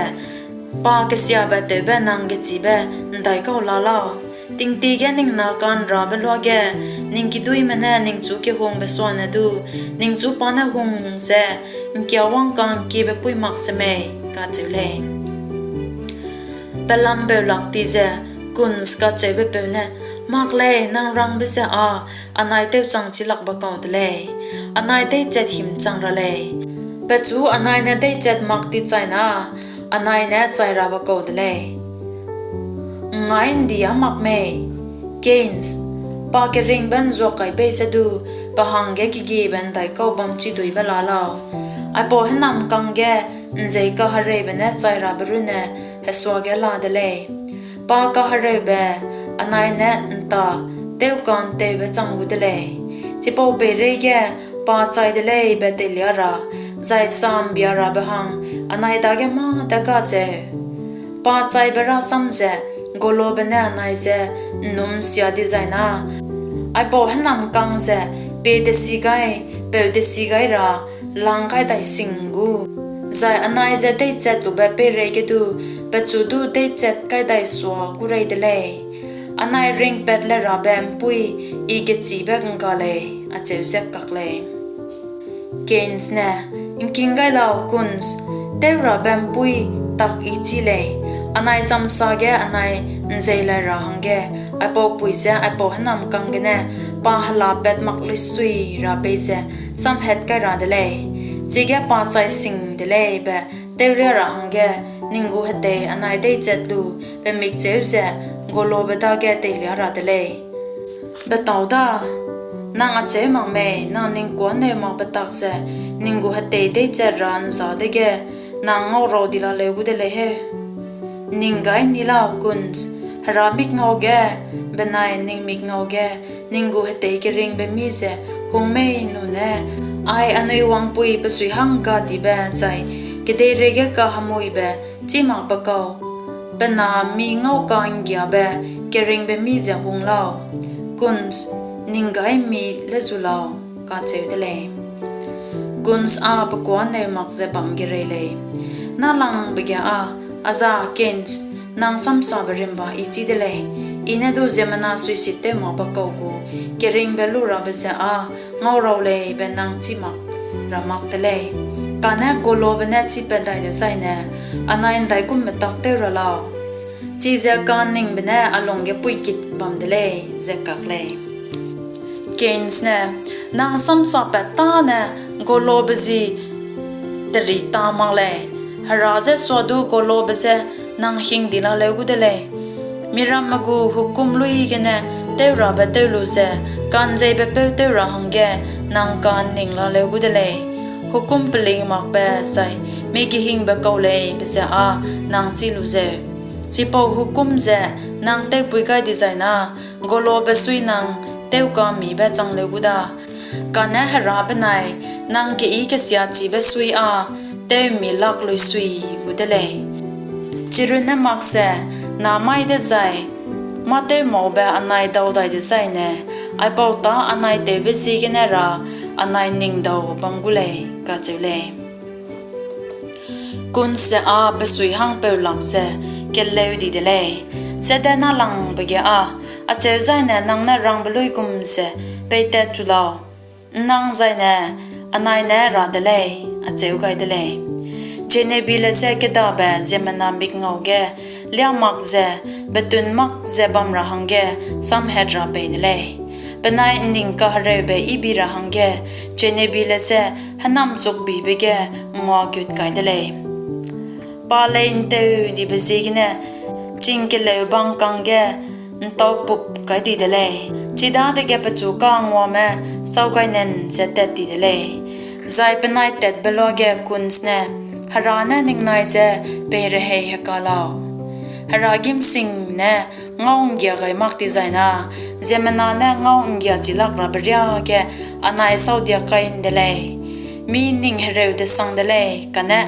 pa kesiabe tewbe nang gechîbe ’ndaikau la lau. Tingtie ge ning na ka'nrabe luage ning kiduîme ne ningchu kehungbe suane du ningchu pa ne hung ze ’ngkiawang ka'ngkiebe puî mak semei? kacheu lei. Pelambeu lak ti ze Kunz kacheubepeu ne, Mak lei, nang rangbe ze â anai tewchang chilakbe kau de lei. Anai deichat himchang ra lei, pechu anai ne deichat mak ti chaina anai ne chai rabe kau de lei. ’Ngngaî ’ndi â mak mei? Kunz, pa keringbe ’nzuak kai bei ze du pe hangge kegiebe ’ndaikau bam chiduîbe la lau. Aipau hênamkang ge ’nzei kahereube ne chai rabe runne hesuage la de lei. Pa kahereube anai ne ’nta tewka'ntewbe chang gu de lei. Chipau peireige pa chai de lei be teilia ra, zai sa'mbia rabe hang anai dage mâ de ga zeu. Pa chaibe rasam ze golobe ne anai je ’nnum'nsia dizai na, aipau hênamkang ze pie desi gai, peu desi gai ra lang kai dai sing gu, zai anai je deichatlube peireige du pechu du deichat kai dai sua gu rei de lei. Anai ringpat le rabe ’mpuî I gechîbe ’ngga lei, acheu ze kak lei. Kunz ne, ’Ngking gai lau, Kunz, tew rabe ’mpuî tak I chî lei. Anai samsa ge anai ’nzeilai ra hangge aipau pui je aipau hênamkang gene pa helapat mak luisui ra peize samhat kai ra de lei. Chige pa chai sing de lei be tewlia ra hangge ning gu hetei anai deichat lu pe mikcheu ze golobe dage teilia ra de lei. Betau da, nang acheu mak mei? Nang ning kuâneu makbe tak ze ning gu hetei deichat ra ’nzâ dege nang ngaurau di laleu gu de lei heu. Ning gai ni lau, Kunz, Hera mikngau ge benai ning mikngau ge ning gu hetei keringbe mî ze hung mei nune, ai anui wangpui pe suihangga dibe zai kedeireige kahemuibe chî makbe kau, pe na mi ngauka ’nggiabe keringbe mî ze hung lau. Kunz, ning gai mi le zu lau, kacheu de lei. Kunz â pe kuâneu mak ze bam gerei lei. Nâlangbe ge â, A za Kunz, nang samsabe rimba I chî de lei. I ne du ziemmena suisit tew makbe kau gu keringbe lu rabe ze â ngaurau lei be nang chî mak ra mak te lei. Kane golobe ne chîpat dai dezaine anai ’ndaigumbe tak tew ra lau? Chize ka'nningbe ne a lungge puigit bam de lei, ze kak lei. Kunz ne, Nang samsapat tâne golobe ji teri ta mak lei. Hera je suadu golobe je nang hing di laleu gu de lei. Miramme gu hukum luî gene tew rabe tew lu ze ka'nzeibepeu tew ra hangge nang ka'nning laleu gu de lei. Hukum peling makbe zai mi gehingbe kau lei be ze â nang chî lu zeu. Chipau hukum ze nang tewpui gai dizai na, Golobe sui nang tewka'mmibe chang leu gu da, kane Hera benai nang keyi kesiachibe sui â tew'mmi lak luisui gu de lei. Chirunne mak ze, namai dezai mâ-tewmaube anai dau dai dezaine, aipau tâ anai tewbe ziegene ra anai ning dau bam gu lei, kacheu lei. Kunz ze â pe sui hangpeu lak ze keleu di de lei, zede nâlangbe ge â, acheu zaine nang ne rangbe luigum ze peitat chu lau, ’nnang zaine anai ne ra de lei, acheu gai de lei. Jenebile je kêdabe ziemmena mikngau ge liâ mak ze betun mak ze bam ra hangge samhat ra pei de lei. Penai ’nning kahereube yibi ra hangge Jenebile je hênamchukbibe ge nguagut kai de lei. Pa lei ’nteudibe ziegene chingkeleu bang kangge ’ntaupup kai di de lei; chidadege pechu ka'ngguame sâu gai nan ze tat ti de lei. Zai penai tatbe luage Kunz ne, Hera ne ningnai je peirehei heka lau? Hera gîm sing ne ngau'nggia gai mak tizai na, ziemmena ne ngau'nggiachi lak rabe riâ ge anai sâudiak kai ’nde lei. Mi ning hereu-desang de lei, kane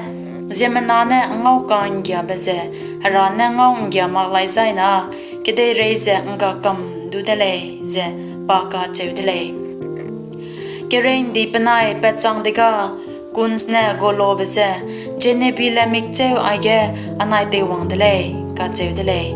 ziemmena ne ngau ka'nggiabe ze Hera ne ngau'nggia mak lai zai na, kedeirei ze ’ngga kam du de lei, ze pa kacheu de lei. Kereng'ndi penai patchang dega Kunz ne Golobe je, Jenebile mikchêu aige anai teiwang de lei, kacheu de lei.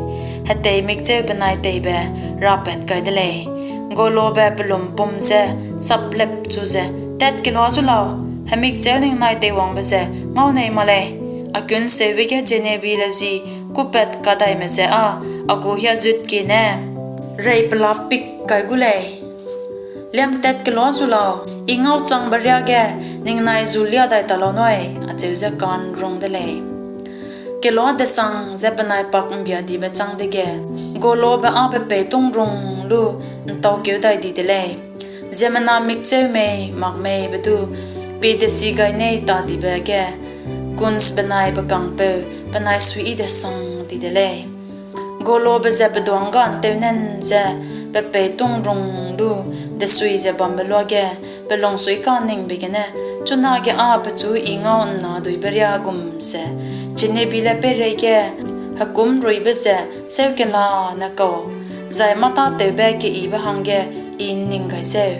Hetei mikchêu benai teibe rapat kai de lei. Golobe pe lumpum je saplep chu ze, Tatkelua zu lau, hemikchêu ningnai teiwangbe ze ngau nei mak lei. A kunseube ge Jenebile ji kûpat kadaime je â a gu hiazutkie ne reipelapik kai gu lei. Liamtatkelua zu lau, I ngauchangbe riâ ge ningnai ju liâ dai ta lau nui, acheu ze ka'nrung de lei. Kelua-desang ze penai pak'mbiadibe chang dege, Golobe â pe peitungrung lu ’ntaukeu dai di de lei. Ziemmena mikchêu mei mak meibe du pie desi gai nei ta dibe ge, Kunz benai pe kangpeu penai suiyi-desang di de lei. Golobe ze pe duângga ’ntewnân ze pe peitungrung lu desui ze bambe luage pe lungsui ka'nningbe gene, chunage â pechu I ngau ’nnaduibe riâ gum ze Jenebile peireige hekumruibe ze seukelane kau zai mâ-tâtewbe keyibe hangge I ’nning gai zeu.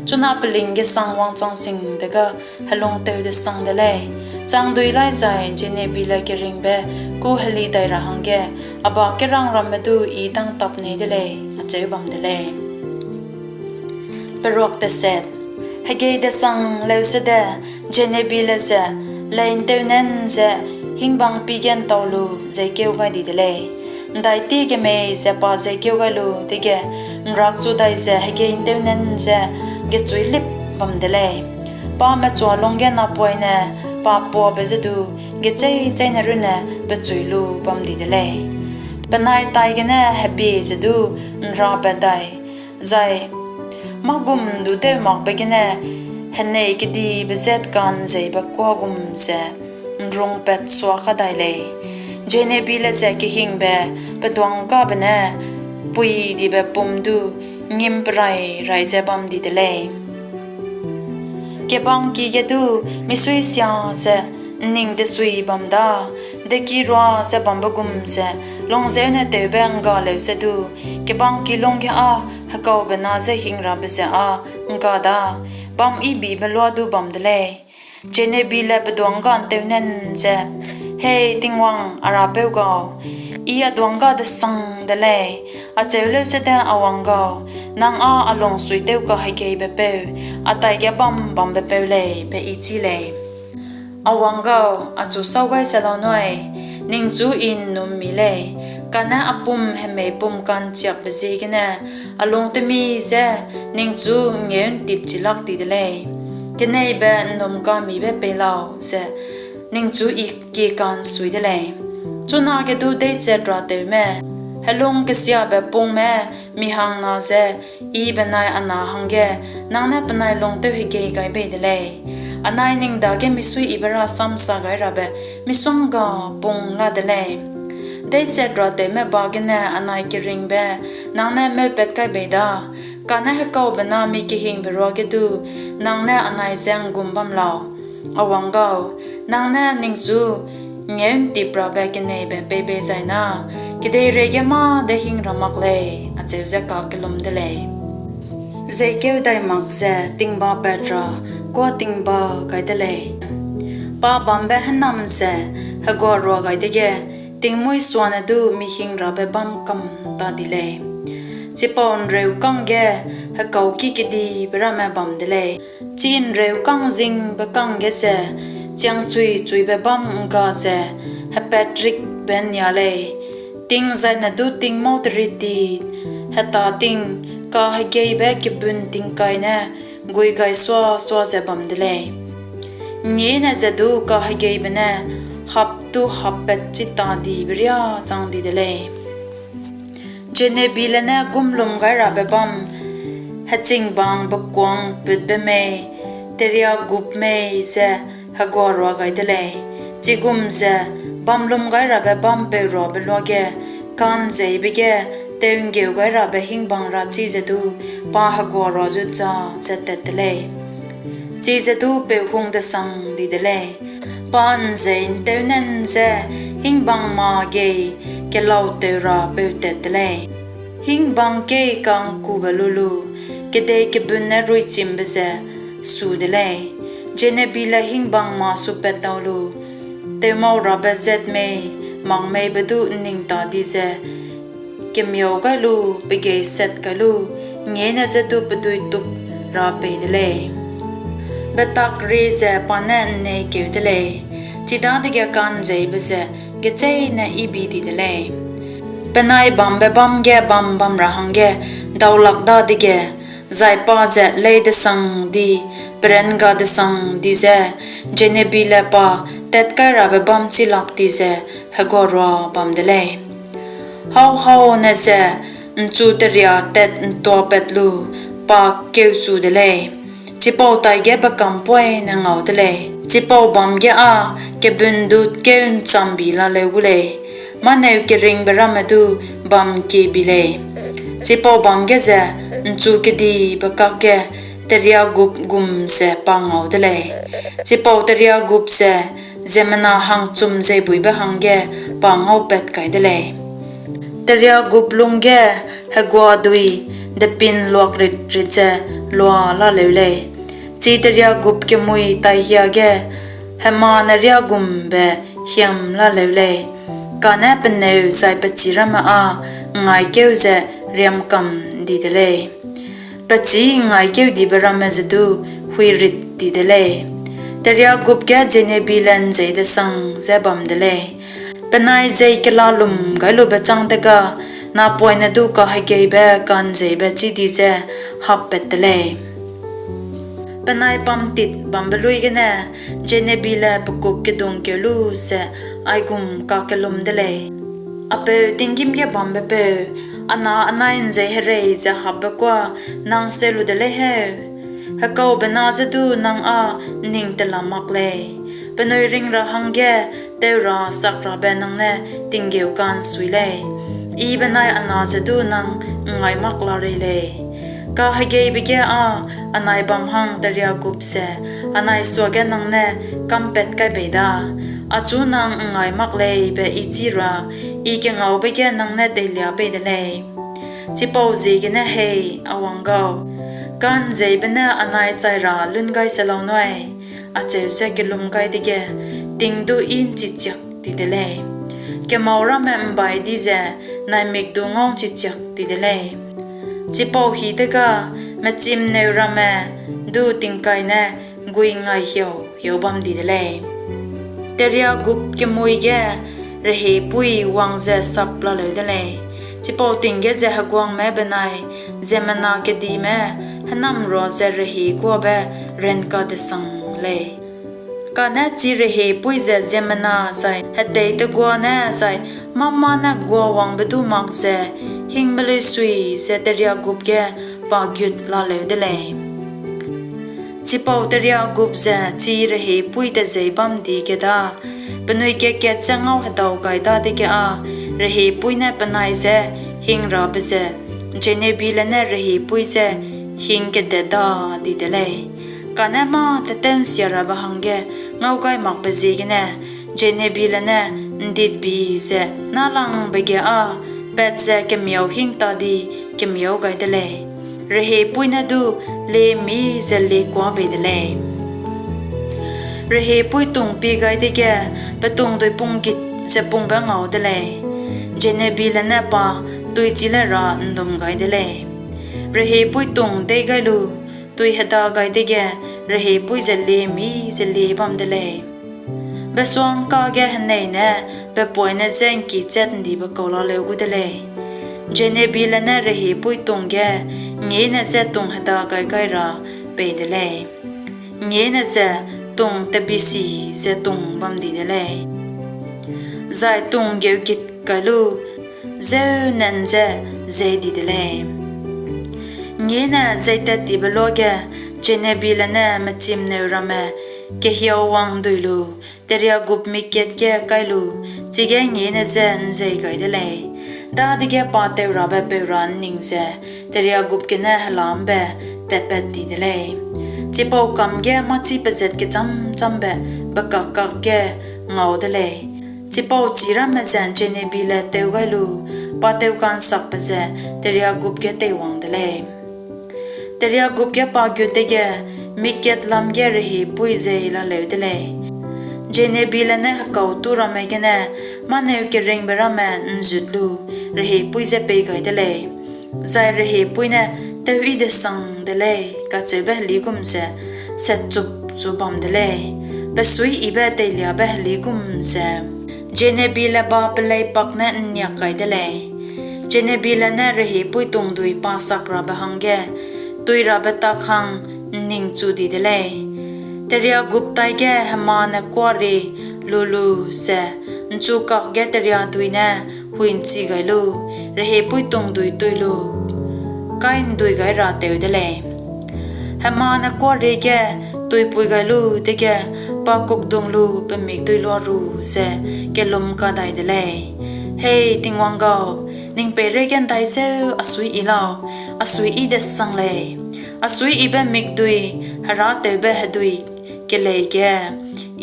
Chuna peling gesang wangchang sing dega helungtew-desang de lei; chang dui lai zai Jenebile keringbe kû heli dai ra hangge a ba kerang ramme du I dangtap nei de lei, acheu bam de lei. Hegei-desang leusede, Jenebile ze lei ’ntewnân ze hingbang pî ge ’ntau lu jeikeu gai di de lei. ’Ndaitiege mei ze pa jeikeu gai lu dege, ’nrakchu dai ze hegei ’ntewnân je gechuilip bam de lei. Pa mechua lungge napoine pa puabe je du gecheî-cheîne runne pechui lu bam di de lei. Penai tai gene hebie ze du ’nrapat dai, zai mâ-gum du tew makbe gene henei kedibe zat ka'nzeibe kuâ gum ze ’nrungpat suâ kadai lei. Jenebile ze kehingbe pe duânggabe ne puidibe pum du ’ngngimperai-rai ze bam di de lei. Kebangki ge du misui sia ze ’nning desui bam da, dekirua ze bambe gum ze lungzeu ne tewbe ’nggaleu ze du, kebangki lungge â hekaube na je hingrabe ze â ’ngga da, bâm yibibe luâ du bam de lei. Jenebile pe duângga ’ntewnân ze, Hei Tingwang, a Rapeu gau, I a duângga-desang de lei, acheu leusede a wang gau, nang â a lungsuitew kahegeibe peu, a taige bam bambe peu lei be I chî lei. A wang gau, achu sâu gai se lau nui, ningchu I ’nnum mi lei, kane a pum hemei pum ka'nchiapbe ziegene a lungtemi je ningchu ’nggeu'ntipchi lak ti de lei; keneibe ’nnumka'mmibe pei lau, ze ningchu I kie ka'nsui de lei. Chunage du deichat ratewme, helung kesiabe pungme mi hangna je I benai a na hangge nang ne penai lungtew hegei gai bei de lei; anai ning dage misuiyibe rasam sa gai rabe misongga pung la de lei. Deichat ruatewme ba gene anai keringbe nang ne meupat kai bei da, kane hekaubena mi kehingbe ruage du nang ne anai je ’nggum bam lau. A wang gau, nang ne ningchu ngêu'ntiprabe keneibe pei bei zai na, kedeirei ge mâ de hing ra mak lei, acheu ze kakellum de lei. Jeikeu dai mak ze tingbapat ra kuâ tingba gai de lei. Pa bambe hênam ze heguarua gai dege, tingmuî suane du mi hing rabe bâm kam ta di lei. Chipau ’nreu kangge hekâuki kedibe ramme bam de lei. Chi ’nreu kang zingbe kangge ze chiangchui-chuibe bâm ’ngga ze hepatrik be ’nnia lei. Ting zaine du ting mâu teri ti, hetâ ting, kahegeibe kebun tingkai ne gui gai sua-sua ze bam de lei. ’Ngngiêne ze du kahegeibe ne hap tu happat chi ta dibe riâ chang di de lei. Jenebile ne gumlum gai rabe bâm, hechingbang bekuang putbe mei, teriagup mei ze heguarua gai de lei. Chigum ze bamlum gai rabe bâm peuruabe luage ka'nzeibe ge tew'nggeu gai rabe hingbang ra chize du pa heguarua zu cha ze tat te lei. Chize du peu hung-desang di de lei. Pa ’nzei ’ntew nan ze hingbang ma gei kelauteu ra peutat te lei. Hingbang keî ka'ngkube lu lu, kedei kebun ne ruichimbe ze su de lei. Jenebile hingbang ma supatdau lu, tewmau rabe zat mei mak meibe du ’nning ta di ze kemiau gai lu, pegeiset kai lu, ’ngngiêne je du peduitup ra pei de lei. Betakrie ze pa ne ’nneikeu de lei, chidadege ka'nzeibe ze gecheîne yibi di de lei. Penai bambe bâm ge bam bam ra hangge daulak dadege, zai pa ze lei-desang di, peran-ga-desang di ze, Jenebile pa tatkairabe bâm chilak di ze heguarua bam de lei. Hauhaune ze ’nchu teria tat ’ntuapat lu pa keuchu de lei. Chipau taige pe kam poine ngau de lei. Chipau bâm ge â kebun du kêu ’nchambi laleu gu lei. Mâneu keringbe ramme du bam kie bi lei. Chipau bâm ge ze ’nchu kedibe kakge teriagup gum ze pa ngau de lei. Chipau teriagup ze ziemmena hangchum zeibuîbe hangge pa ngaupat kai de lei. Teriagup lungge heguadui depin luakrit-rit ze lua laleu lei. Chi teriagup kemui taihiage hemane riagumbe hiam laleu lei. Kane peneu zai pechî ramme â ’ngngaîkeu ze riam kam ’ndi de lei. Pechî ’ngngaîkeu dibe ramme ze du huirit ti de lei. Teriagup ge Jenebile ’nzei-desang ze bam de lei. Penai zei kelalum gai lube châng dega, napoine du kahegeibe ka'nzeibe chî di ze happat te lei. Penai pamtit bambe luî gene Jenebile pe kuk kedungkeu lu ze aigum kakellum de lei: A peu tinggîm ge bambe peu, a na anai ’nzei herei ze hapbe kuâ nang seu lu de lei heu. Hekaubena je du nang â ’nning telam mak lei. Penui ring ra hangge teu ra sak rabe nang ne tinggeu ka'nsui lei. I benai a na je du nang ’ngngaî mak la rei lei. Kahegeibe ge â anai bam hang teriagup ze anai suage nang ne ka'mpat kai bei da, achu nang ’ngngaî mak lei be I chî ra, I kengaube ge nang ne teilia bei de lei. Chipauziegene hei, a wang gau, ka'nzeibe ne anai chai ra lun gai se lau nui, acheu ze kellum gai dege, ting du I ’nchichiak ti de lei. Kemâu ramme ’mbai di ze naimik du ngau ’nchichiak ti de lei. Chipau hi dega mechimneu ramme du tingkai ne gui ’ngngaî hiau-hiau bam di de lei. Teriagup kemui ge rehiepuî wang ze sap laleu de lei. Chipau ting ge ze heguangme benai ziemmena kedime hênamrua ze rehiekuabe ran kadesang lei. Kane chi rehiepuî ze ziemmena zai hetei tegua ne zai mâ-mâ ne guawangbe du mak ze hingmeluî sui ze teriagup ge pa gut laleu de lei. Chipau teriagup ze chi rehiepuî tejeîbâm di ge da, penui kat-kat je ngau hedau gai dadege â rehiepui ne penai je hingrabe ze Genebialle ne rehiepui je hing kedetda di de lei; kane mâ-tew'nsiarabe hangge ngaugaîmakbe ziegene Genebialle ne ’nditbi ze nâlangbe ge â pat ze kemiâu hingtadi kemiâu gai de lei, rehiepui ne du liemî ze liekuâ bei de lei. Rehiepui tung pie gai dege, pe tungdui punggit ze pungbe ngau de lei; Genebialle ne pa tuichi le ra ’ndum gai de lei. Rehiepui tung dei gai lu tuiheda gai dege, rehiepui ze liemî ze lie bam de lei. Besua'ngka ge henei ne pe poine je ’ngkichat'ndibe kau laleu gu de lei. Genebialle ne rehiepui tung ge ’ngngiêne je tung heda gai gai ra pei de lei; ’ngngiêne ze tung tebisi ze tung bam di de lei, zai tung geugit kai lu zeu nan ze jei di de lei. ’Ngngiêne jeitattibe luage Genebialle ne mechimneu ramme kehiauwang ’ndui lu, teriagup mik kat ge kai lu, chige ’ngngiêne je ’njei gai de lei; dadege pa teurabe peu ra ’nning ze teriagup gene hela ’mbe tatpat ti de lei. Chipau kam ge mâchi pezat gechâm-châmbe bekak-kak ge ngau de lei; chipau chî ramme ze Genebialle tew gai lu, pa tewka'nsakbe ze teriagup ge teiwang de lei. Teriagup ge pa gut dege, mik kat lam ge rehiepui jei laleu de lei. Genebialle ne hekâutu ramme gene mâneu keringbe ramme ’nzut lu rehiepui je pei gai de lei, zai rehiepui ne, Teuyi-desang de lei, kacheube heligum ze satchupchu bam de lei, pe suiyibe teiliabe heligum ze. Genebialle ba pelei-pak ne ’nniak kai de lei; Genebialle ne rehiepui tungdui pa sakrabe hangge tuirabe tak hang ’nningchu di de lei. Teriagup taige hemane kuârie lu lu ze ’nchukak ge teriadui ne hui'nchi gai lu, rehiepui tungdui tui lu kai'ndui gai ra tew de lei. Hemane kuârie ge tuipui gai lu dege, pa kukdung lu pe mikdui luaru ze kellum kadai de lei, Hei Tingwang gau, ning peireige ’ndaizeu a suiyi lau, a suiyi-desang lei; a suiyibe mikdui herâtewbe hedui kelei ge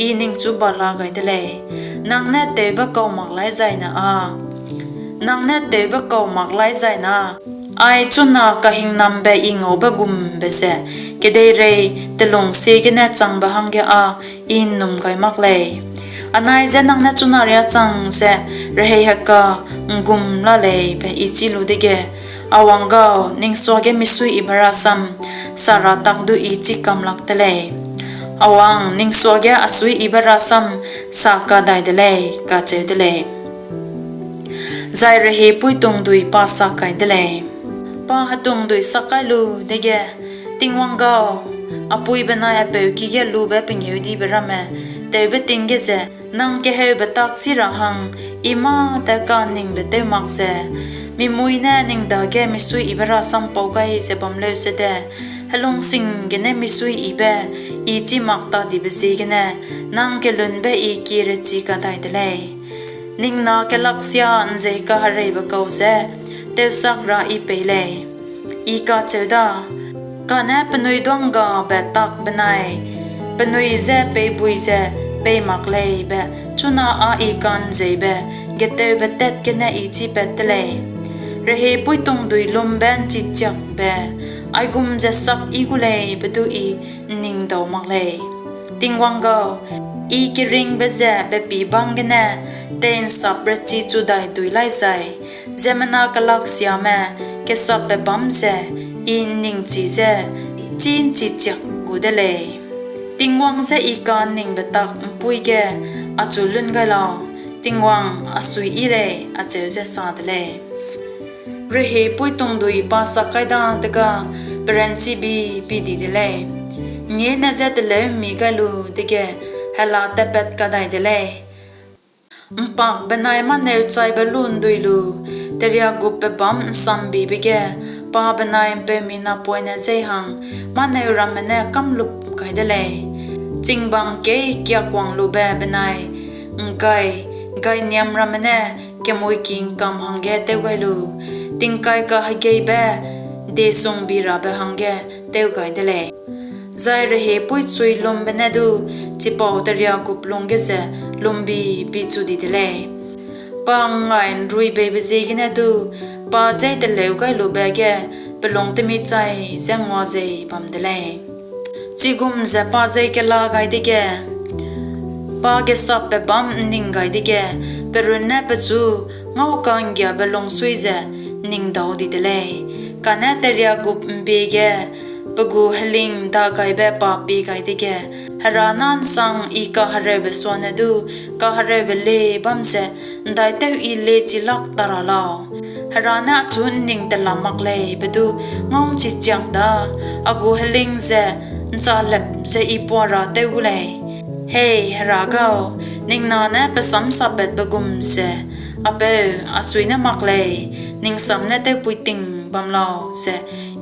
I ningchu ba la gai de lei. Nang ne tewbe kau mak laizai na â, nang ne tewbe kau mak laizai na, ai chuna kahingnambe I ngaube gumbe ze kedeirei telungsie gene changbe hangge â I ’nnum gai mak lei. Anai je nang ne chuna riâ chang ze rehei heka ’nggum la lei be I chî lu dege, a wang gau, ning suage misuiyibe rasam sa ra tak du I chî kam lak te lei; a wang, ning suage a suiyibe rasam sa kadai de lei, kacheu de lei. Zai rehiepui tungdui pa sak kai de lei. Pa hetungdui sak kai lu dege, Tingwang gau, a pui benai a peu ki ge lube pengêudibe ramme tewbe ting ge ze nang keheube tak chî ra hang I mâ te ka'nningbe tew mak ze, mi mui ne ning dage misuiyibe rasam pau gai ze bam leu sede, helungsing gene misuiyibe I chî mak ta dibe ziegene nang kelunbe I kie rechi kadai de lei. Ning na kelaksia ’nzei kahereibe kau je tewsak ra I pei lei, I kacheu da. Kane penui duânggabe tak benai penui je peibui ze pei mak lei be chuna â I ka'nzeibe getewbe tat gene I chîpat te lei. Rehiepui tungdui lumbe ’nchichiakbe aigum ze sak yi gu lei be du I ’nningdau mak lei. Tingwang gau, I keringbe ze pe pî bâm gene tei'nsap rechichu dai dui laizai, ziemmena kelaksiame kesapbe bâm ze I ’nningchi ze chî ’nchichiak gu de lei. Tingwang je I ka'nningbe tak ’mpuî ge achu lun gai lau, Tingwang a suiyi lei, acheu ze sa de lei. Rehiepui tungdui pa sak kai dadege peranchibi pie di de lei; ’ngngiêne je teleu'mmi gai lu dege hela tatpat kadai de lei. ’Mpak benai mâneu chaibe lu ’ndui lu, teriagupbe bâm ’nsambibe ge pa benai ’mpeumi napoine jeihang mâneu ramme ne kâmlup kai de lei. Chingbang keî kiakwang lube benai ’nggai gainiam ramme ne kemuiki ’ngkam hangge tew gai lu, tingkai kahegeibe diesungbi rabe hangge tew gai de lei; zai rehiepuî chui lumbe ne du chipau teriagup lungge ze lumbi-bichu di de lei. Pa ’ngngai'nruibeibe ziegene du pa jeî teleu gai lube ge pe lung temi chai ze nguazei bam de lei. Chigum ze pa jeî kela gai dege, pa gesapbe bâm ’nning gai dege, pe runne pechu ngau ka'nggiabe lungsui ze ’nningdau di de lei. Kane teriagup ’mbie ge pe gu heling dagaibe pa pie gai dege, Hera na ’nsang I kahereube suane du kahereube lie bam ze ’ndaitew I liechilak ta ra lau? Hera ne achu ’nning telam mak lei be du ngau'nchichiang da, a gu heling ze ’nchalep ze I puâ ra tew gu lei. Hei Hera gau, ning na ne pe samsappatbe gum ze a peu a sui ne mak lei, ning sam ne tewpui ting bam lau, ze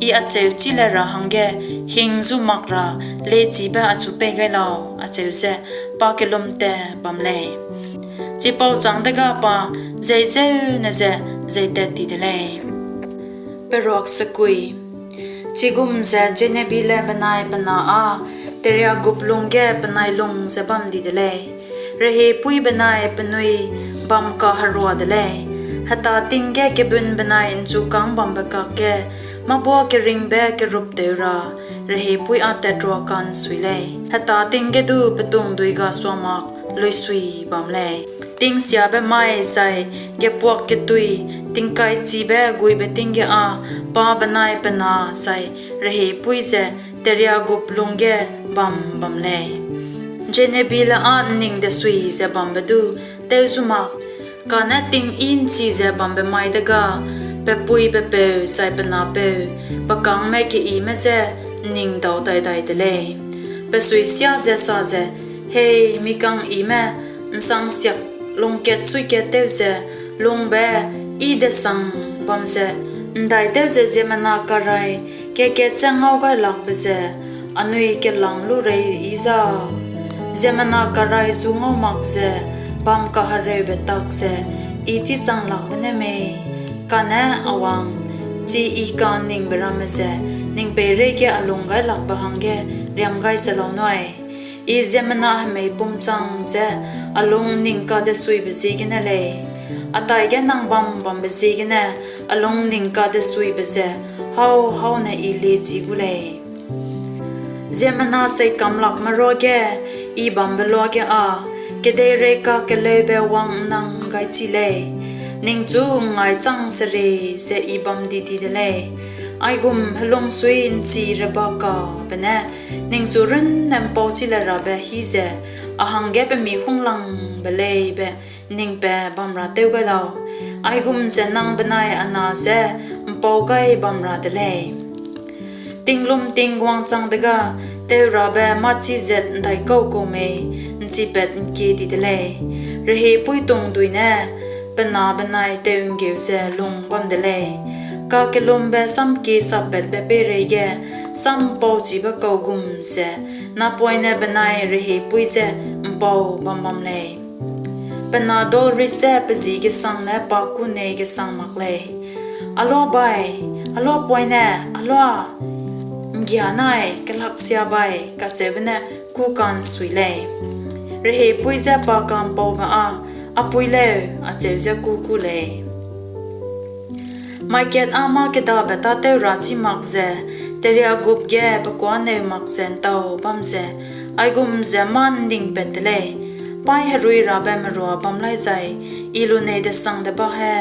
I acheu chî le ra hangge hing zu mak ra liechibe achu pei gai lau, acheu ze pa kellumtat bam lei. Chipau châng dega pa jeî zeune ze jeîtat ti de lei. Chigum ze Jenebile benai pe na â teriagup lungge penai lung ze bam di de lei; rehiepuî benai penui bam kaherua de lei. Hetâting ge kebun benai ’nchukâng bambe kakge mâbuâ keringbe kerupteu ra rehiepuî â tat ruaka'nsui lei; hetâting ge du petungdui gasua mak luisui bam lei. Tingsiabe mai zai gepuak ketui tingkaichibe guibe ting ge â pa benai pe na zai rehiepuî ze teriagup lungge bam bam lei. Jenebile â ’nning desui ze bambe du tew zu mak, kane ting yi'nchi ze bambe mai dega pe pui, pe peu, zai pe napeu pe kângme keime je ’nningdau dai dai de lei. Pe sui siâ ze sa ze, Hei mi kangime, ’nsangsiak lungkat suikat tew ze lungbe I desang bam ze ’ndaitew ze ziemmena karai kat-kat je ngaugailakbe ze anui kelâng lu rei yi za? Ziemmena karai zu ngau mak ze bam kahereube tak ze I chî chang lakbe ne mei? Kane a wang, chi I ka'nningbe ramme ze ning peireige a lunggailakbe hangge riam gai ze lau nui. I ziemmena hemei pum chang ze a lung ’nning kadesuibe ziegene lei; a taige nang bam bambe ziegene a lung ’nning kadesuibe ze hau-haune I liechi gu lei. Ziemmena seikamlakme ruage I bambe luage â kedeirei kakeleube wang'nnang gai chi lei; ningchu ’ngngaî chang serie ze I bam di ti de lei. Aigum helungsui ’nchi rebakabe ne ningchu runne ’mpau chi le rabe hî ze a hangge pemi hunglangbe lei be ning pat bam ra tew gai lau, aigum ze nang benai a na je ’mpau gai bam ra de lei. Tinglum ting guang chang dega teurabe mâchizat ’ndaikau kau mei ’nchipat ’ngkie di de lei; rehiepuî tungdui ne pe na benai teu'nggeu ze lung bam de lei. Kakellumbe samkie sappatbe peireige sam ’mpauchibe kau gum ze napoine benai rehiepuî je ’mpau bam bam lei. Pe na dâulrit je pe ji gesang ne pa kû nei gesang mak lei. A luabai, a luapoine, a lua, ’nggia nai, kelaksiabai, kacheube ne kû ka'nsui lei. Rehiepuî je pa ka'mpaube â, A pui leu, acheu ze kû kû lei. Mai kat â mâ-kêdabe tâtew ra chî mak ze, teriagup ge pe kuâneu mak ze ’ntau bam ze, aigum ze mâ ’nningpat te lei: Paî herui rabe merua bam lai zai I lunei-desang deba he,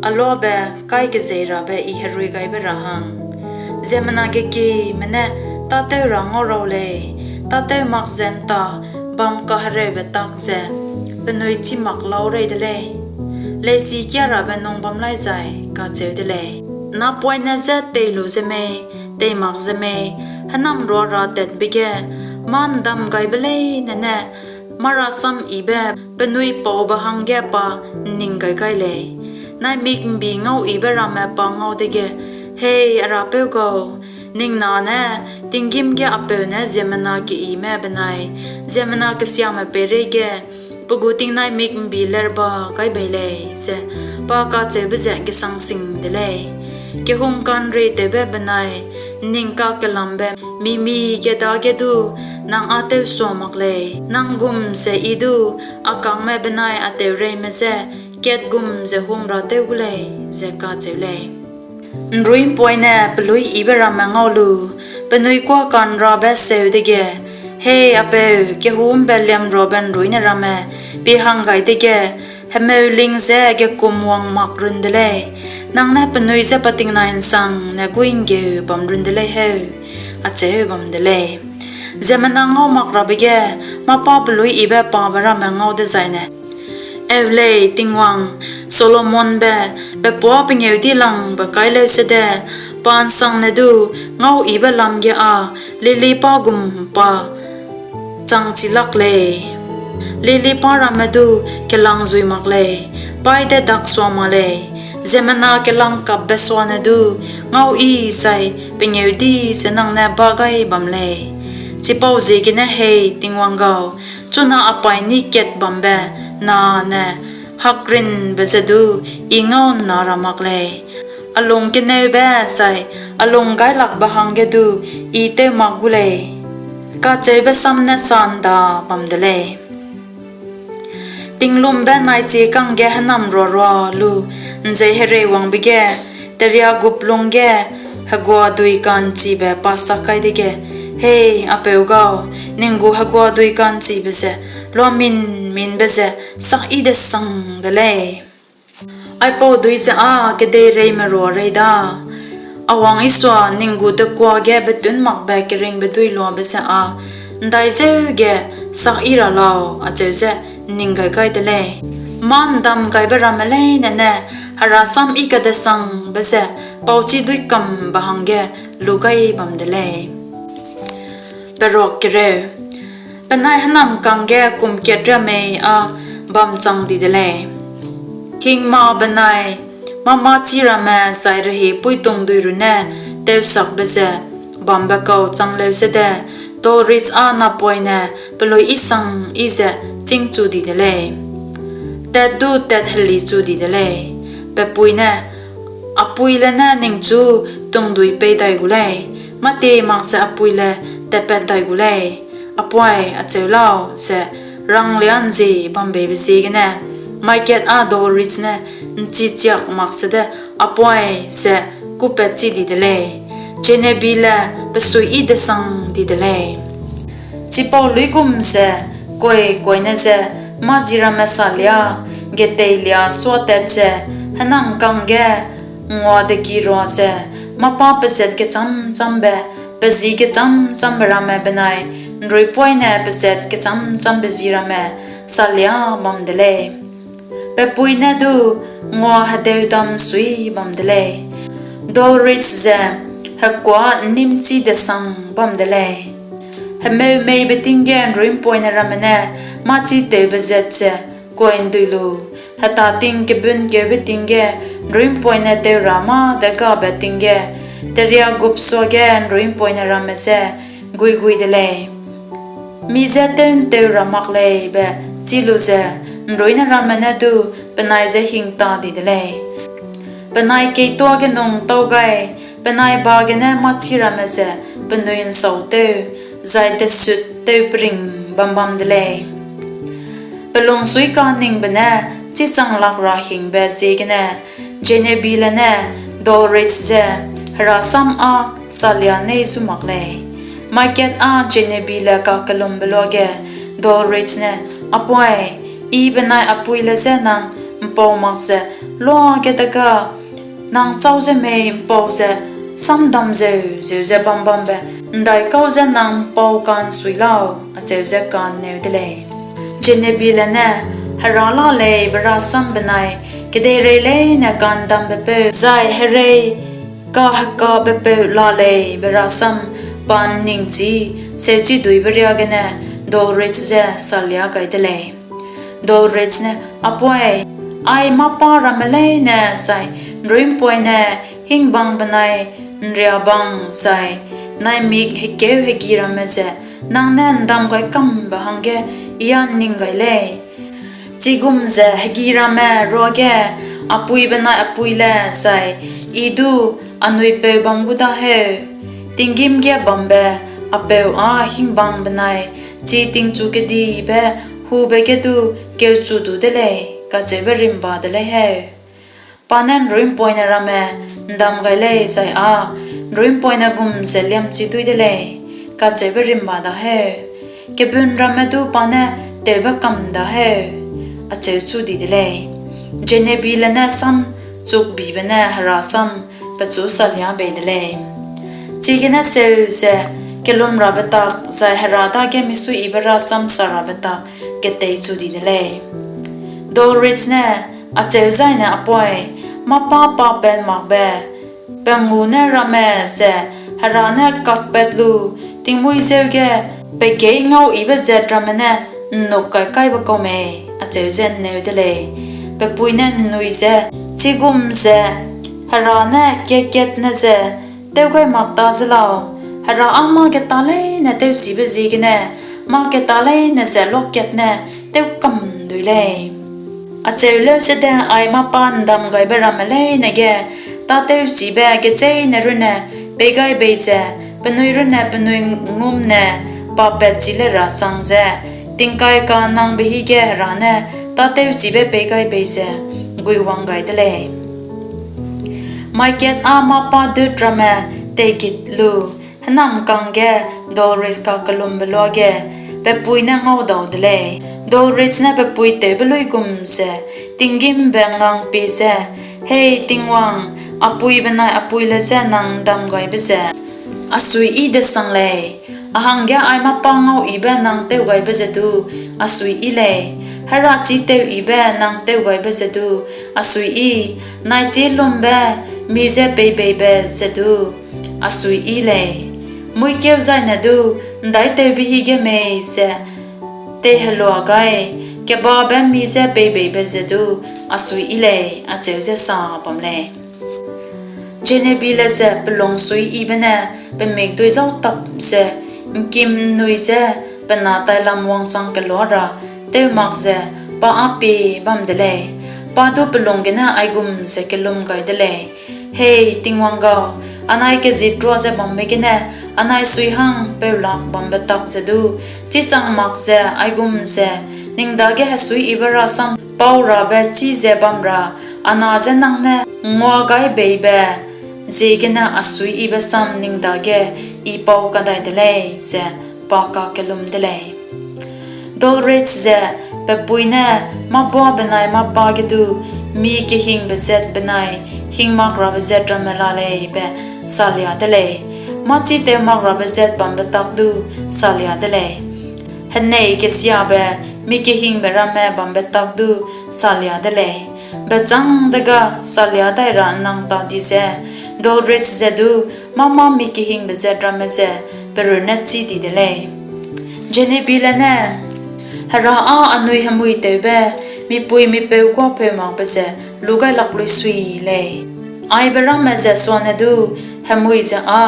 a luabe kai kezeirabe I heruigaibe ra hang. Ziemmena gekieme ne tâtew ra ngau rau lei, tâtew mak ze ’nta bam kahereube tak ze penui chî mak lau rei de lei; leisîkiârabe nung bam lai zai, kacheu de lei. Napoine je tei lu ze mei, tei mak ze mei, hênamruaratatbe ge mâ ’ndamgaibe leine ne mâ-rasam-yibe penui paube hangge pa ’nning gai gai lei. Naimik ’mbi ngauyibe ramme pa ngau dege, Hei a Rapeu gau, ning na ne tinggîm ge a peu ne ziemmena keime benai ziemmena kesiame peireige pe gu tingnai mik ’mbi lerba gai bei lei, ze pa kacheube ze gesang sing de lei. Kehungka'nrietewbe benai ’nningkakelambe mi-mige dage du nang â tewsua mak lei; nang gum ze I du a kângme benai a teureime je kat gum ze hung ra tew gu lei, ze kacheu lei. ’Nrui'mpoine peluî yibe ramme ngau lu, penui kuâ ka'nrabe seu dege, Hei a peu, kehû ’mbeliamruabe ’nruine ramme pie hang gai dege, hemeuling ze gekumwang mak run de lei; nang ne penui je pa tingnai ’nsangne guî'nggeu bam run de lei heu, acheu bam de lei. Ziemmena ngau mak rabe ge mâ-pâ peluî yibe pabe ramme ngau dezaine, Eu lei, Tingwang, Solomonbe pe puâ pengêudilangbe kai leu sede, pa ’nsangne du ngauyibe lam ge â lily pâ gum pa changchi lak lei; lily pâ ramme du kelâng zui mak lei, paî de daksua ma lei; ziemmena kelangkapbe suane du ngauyi zai pengêudi ze nang ne bâ gai bam lei. Chipauziegene hei Tingwang gau, chuna a paîni kat bambe nane hakrinbe ze du I ngau ’nna ra mak lei; a lung keneube zai a lunggailakbe hangge du I tew mak gu lei, kacheube sam ne sa ’nda bam de lei. Tinglumbe naichiekangge hênamruarua lu ’nzei hereiwangbe ge, teriagup lungge heguadui ka'nchibe pa sak kai dege, Hei a peu gau, ning gu heguadui ka'nchibe ze luaminminbe ze sakyi-desang de lei; aipau dui ze â kedeireime ruarei da, a wang Isua ning gu dekuage betunmakbe keringbe duiluabe ze â ’ndaizeu ge sakyi ra lau? acheu ze ’nning gai gai de lei. Mâ-’ndamgaibe ramme leine ne Hera sam yi-kadesangbe ze pauchi duîkambe hangge lu gai bam de lei. Penai hênamkangge kum kat riâ mei â bamchang di de lei. Hingma benai mâ-mâchi ramme zai rehiepuî tungdui runne tewsakbe ze bambe kau chang leu sede, Doris â napoine peluî yi sang yi ze chîngchu di de lei. Tat du tat helichu di de lei. Pe pui ne, A puîle ne ningchu tungdui pei dai gu lei; mâtie mak ze a puîle tatpat dai gu lei, a poai acheu lau, ze ranglia ’nzie bam beibe ziegene, mai kat â Doris ne ’nchichiak mak sede a poai ze kûpatchi di de lei. Genevièvele pe suiyi-desang di de lei. Chipau luigum ze kuaikuaine ze mâ-ji ramme salia geteilia suatat ze, hênamkangge nguadegîrua ze, mâ-pâ pezat gechâm-châmbe, pe ji gechâm-châmbe ramme benai ’nruipoine pezat gechâm-châmbe ji ramme salia bam de lei. Pe pui ne du nguahedeu dam sui bam de lei. Doris ze hekuâ ’nnîmchî-desang bam de lei. Hemeumeibe ting ge ’nrui'mpoine ramme ne mâ-chitewbe zat ze kuai'ndui lu, hetâ ting kebunkeube ting ge ’nrui'mpoine teu ra mâ de gabe ting ge, teriagup suage ’nrui'mpoine ramme je guigui de lei. Mi je tew'nteu ra mak lei be chî lu ze, ’nruine ramme ne du penai je hingta di de lei. Penai keîtoa genung tâu gai, penai ba gene mâ-chi ramme ze penui ’nsautew zai desuttewpering bam bam de lei. Pe lungsui ka'nningbe ne chîchang lak ra hingbe ziegene Genevièvele ne Doris je Hera sam â salia nei zu mak lei. Mai kat â Genevièvele kakellumbe luage Doris ne, A poai, I benai a puîle je nang ’mpau mak ze luage dega nang châu je mei ’mpau ze samdam zeu zeu ze bam bambe ’ndaikau je nang ’mpau ka'nsui lau? acheu ze ka'nneu de lei. Genevièvele ne, Hera la lei be rasam benai kedeirei leine ka'ndambepeu zai herei kahekabepeu la lei be rasam pa ’nningchî seuchiduibe riâ gene Doris je salia gai de lei. Doris ne, A poai, ai mâ-pâ ramme leine zai ’nrui'mpoine hingbang benai ’nriabang zai naimik hekêu hegi ramme ze nang ne ’ndam gai kambe hangge I â ’nning gai lei. Chigum ze hegi ramme ruage a pui benai a puîle zai I du anui peu bam gu da heu, tinggîm ge bambe a peu â hingbang benai chi tingchu kedibe hube ge du keuchu du de lei, kacheube rimba de lei heu. Pa ne ’nrui'mpoine ramme ’ndam gai lei, zai â ’nrui'mpoine gum ze liamchi duî de lei, kacheube rimba da heu. Kebun ramme du pa ne tewbe kam da heu, acheu chu di de lei. Zenebile ne sam chukbibe ne Hera sam pechu salia bei de lei. Chigene seu ze kelumrabe tak zai Hera dage misuiyibe rasam sarabe tak geteichu di de lei. Doris ne, acheu zaine a pui, mâ-pâ pa pat makbe, pe ngû ne ramme ze Hera ne kakpat lu tingmuî zeu ge pe gei ngauyibe zat ramme ne ’nnuk kai kaibe kau mei? acheu ze ’nneu de lei. Pe pui ne ’nnui ze, chigum ze Hera ne kat-katne ze tew gai mak ta ze lau, Hera â mâ-geta leine tewchibe ziegene mâ-geta leine ze luakatne tew kam ’ndui lei. Acheu leusede ai mâ-pâ ’ndam gaibe ramme leine ge tâtewchibe gecheîne runne pei gai bei ze penui runne penui ngumne pa patchi le ra chang ze tingkai kanangbe hige Hera ne tâtewchibe pei gai bei ze guiwang gai de lei. Mai kat â mâ-pâ dut ramme teigit lu hênamkang ge Doris kakellumbe luage pe pui ne ngaudau de lei. Doris ne pe pui tewbe luigum ze tinggîmbe ’ngang pie ze, Hei Tingwang, a pui benai a puîle je nang ’ndam gaibe ze a suiyi-desang lei; a hangge ai mâ-pâ ngauyibe nang tewgaibe ze du a suiyi lei; hêrachi teuyibe nang tewgaibe ze du a suiyi, naichi lumbe mi je peibeibe ze du a suiyi lei. Muîkeu zaine du ’ndaitewbe hige mei ze teihelua gai, kebabe mi je peibeibe ze du a suiyi lei, acheu ze sa bam lei. Zenebile ze pe lung suiyibe ne pe mikdui zâutap ze ’ngkim'nnui ze pe na tailam wangchang kelua ra tew mak ze pa â pie bam de lei. Pa du pe lung gene aigum ze kellum gai de lei, Hei Tingwang gau, anai kezitrua ze bambe gene anai sui hang peulak bambe tak ze du chîchang mak ze aigum ze ning dage hesuiyibe rasam paurabe chî ze bam ra a na je nang ne nguagaibeibe ziegene a suiyibe sam ning dage I pau kadai de lei, ze pa kakellum de lei. Doris ze pe pui ne mâ-buâ benai mâ-pâ ge du mi kehingbe zat benai hing mak rabe zat ramme la lei be salia de lei; mâ-chî tew mak rabe zat bambe tak du salia de lei; henei kesiabe mi kehingbe ramme bambe tak du salia de lei. Bechâng dega salia dai ra ’nnang ta di ze Doris ze du mâ-mâ mi kehingbe zat ramme ze pe runne chî di de lei. Zenebile ne, Hera â anui hemuitewbe mipui-mipeu kuâ peumakbe ze lugailak luisui lei; aibe ramme ze suane du hemui ze â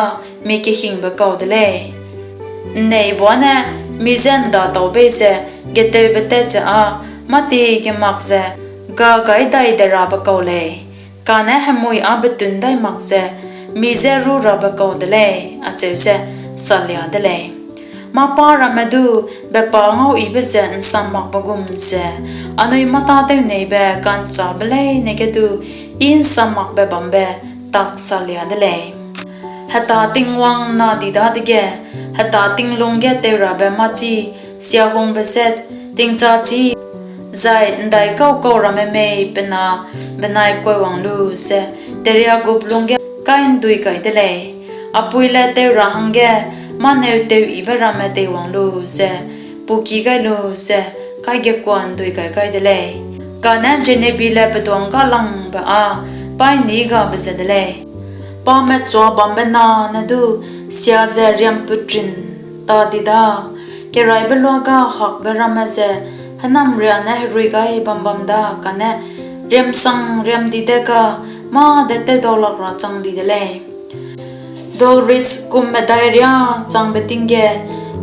mi kehingbe kau de lei. ’Nneibuâ ne mi je ’ndatau bei ze getewbe tat ze â mâtiege mak ze ga gai dai de rabe kau lei, kane hemui â betun dai mak ze mi je rû rabe kau de lei, acheu ze salia de lei. Mâ-pâ ramme du bepâ ngauyibe ze ’nsam makbe gum ze anui mâ-tâtew neibe ka'nchâbe leine ge du I ’nsam makbe bambe tak salia de lei. Hetâ Tingwang na di dadege, hetâ ting lungge teurabe mâ-chî, siahungbe zat, tingchâchî, zai ’ndaikau-kau ramme mei pe na benai kuiwang lu ze teriagup lungge kai'ndui gai de lei; a puile teu ra hangge mâ-neu teuyibe ramme teiwang lu ze puki gai lu ze kaigekua'ndui gai gai de lei. Kane Zenebile pe duânggalangbe â paîni gabe ze de lei. Pa mechua bambe na ne du sia ze riamputrin ta di da, keraîbe luâ ga hakbe ramme ze hênamria ne herui gai bam bam da, kane riamsang riam di de ga mâ de tewdaulak ra chang di de lei. Doris kum medai riâ changbe ting ge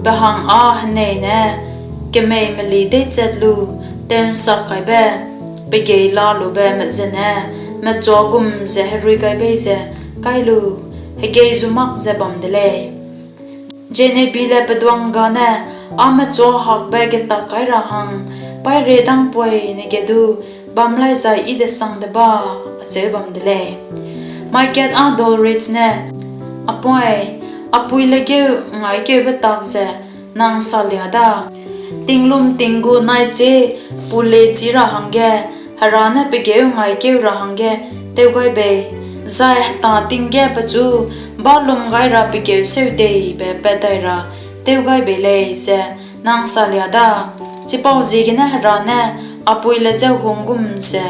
pe hang â henei ne kemei meli deichat lu tew'nsakaibe pegei lalube zene mechua gum ze herui gai bei ze kai lu hegei zu mak ze bam de lei. Jenebile pe duangga ne, â mechua hakbe geta kai ra hang paî redangpoine ge du bam lai zai yi-desang deba, acheu bam de lei. Mai kat â Dulwich ne, A poî, a pui le geu ’ngngaikeube tak ze nang salia da? Tinglumting gu naichie pulie chî ra hangge Hera ne pe geu ’ngngaikeu ra hangge tew gai bei, zai hetâ ting ge pechu bâlum gai ra pe geu seu teibe pat dai ra tew gai bei lei, ze nang salia da? Chipauziegene Hera ne a pui le je hung gum ze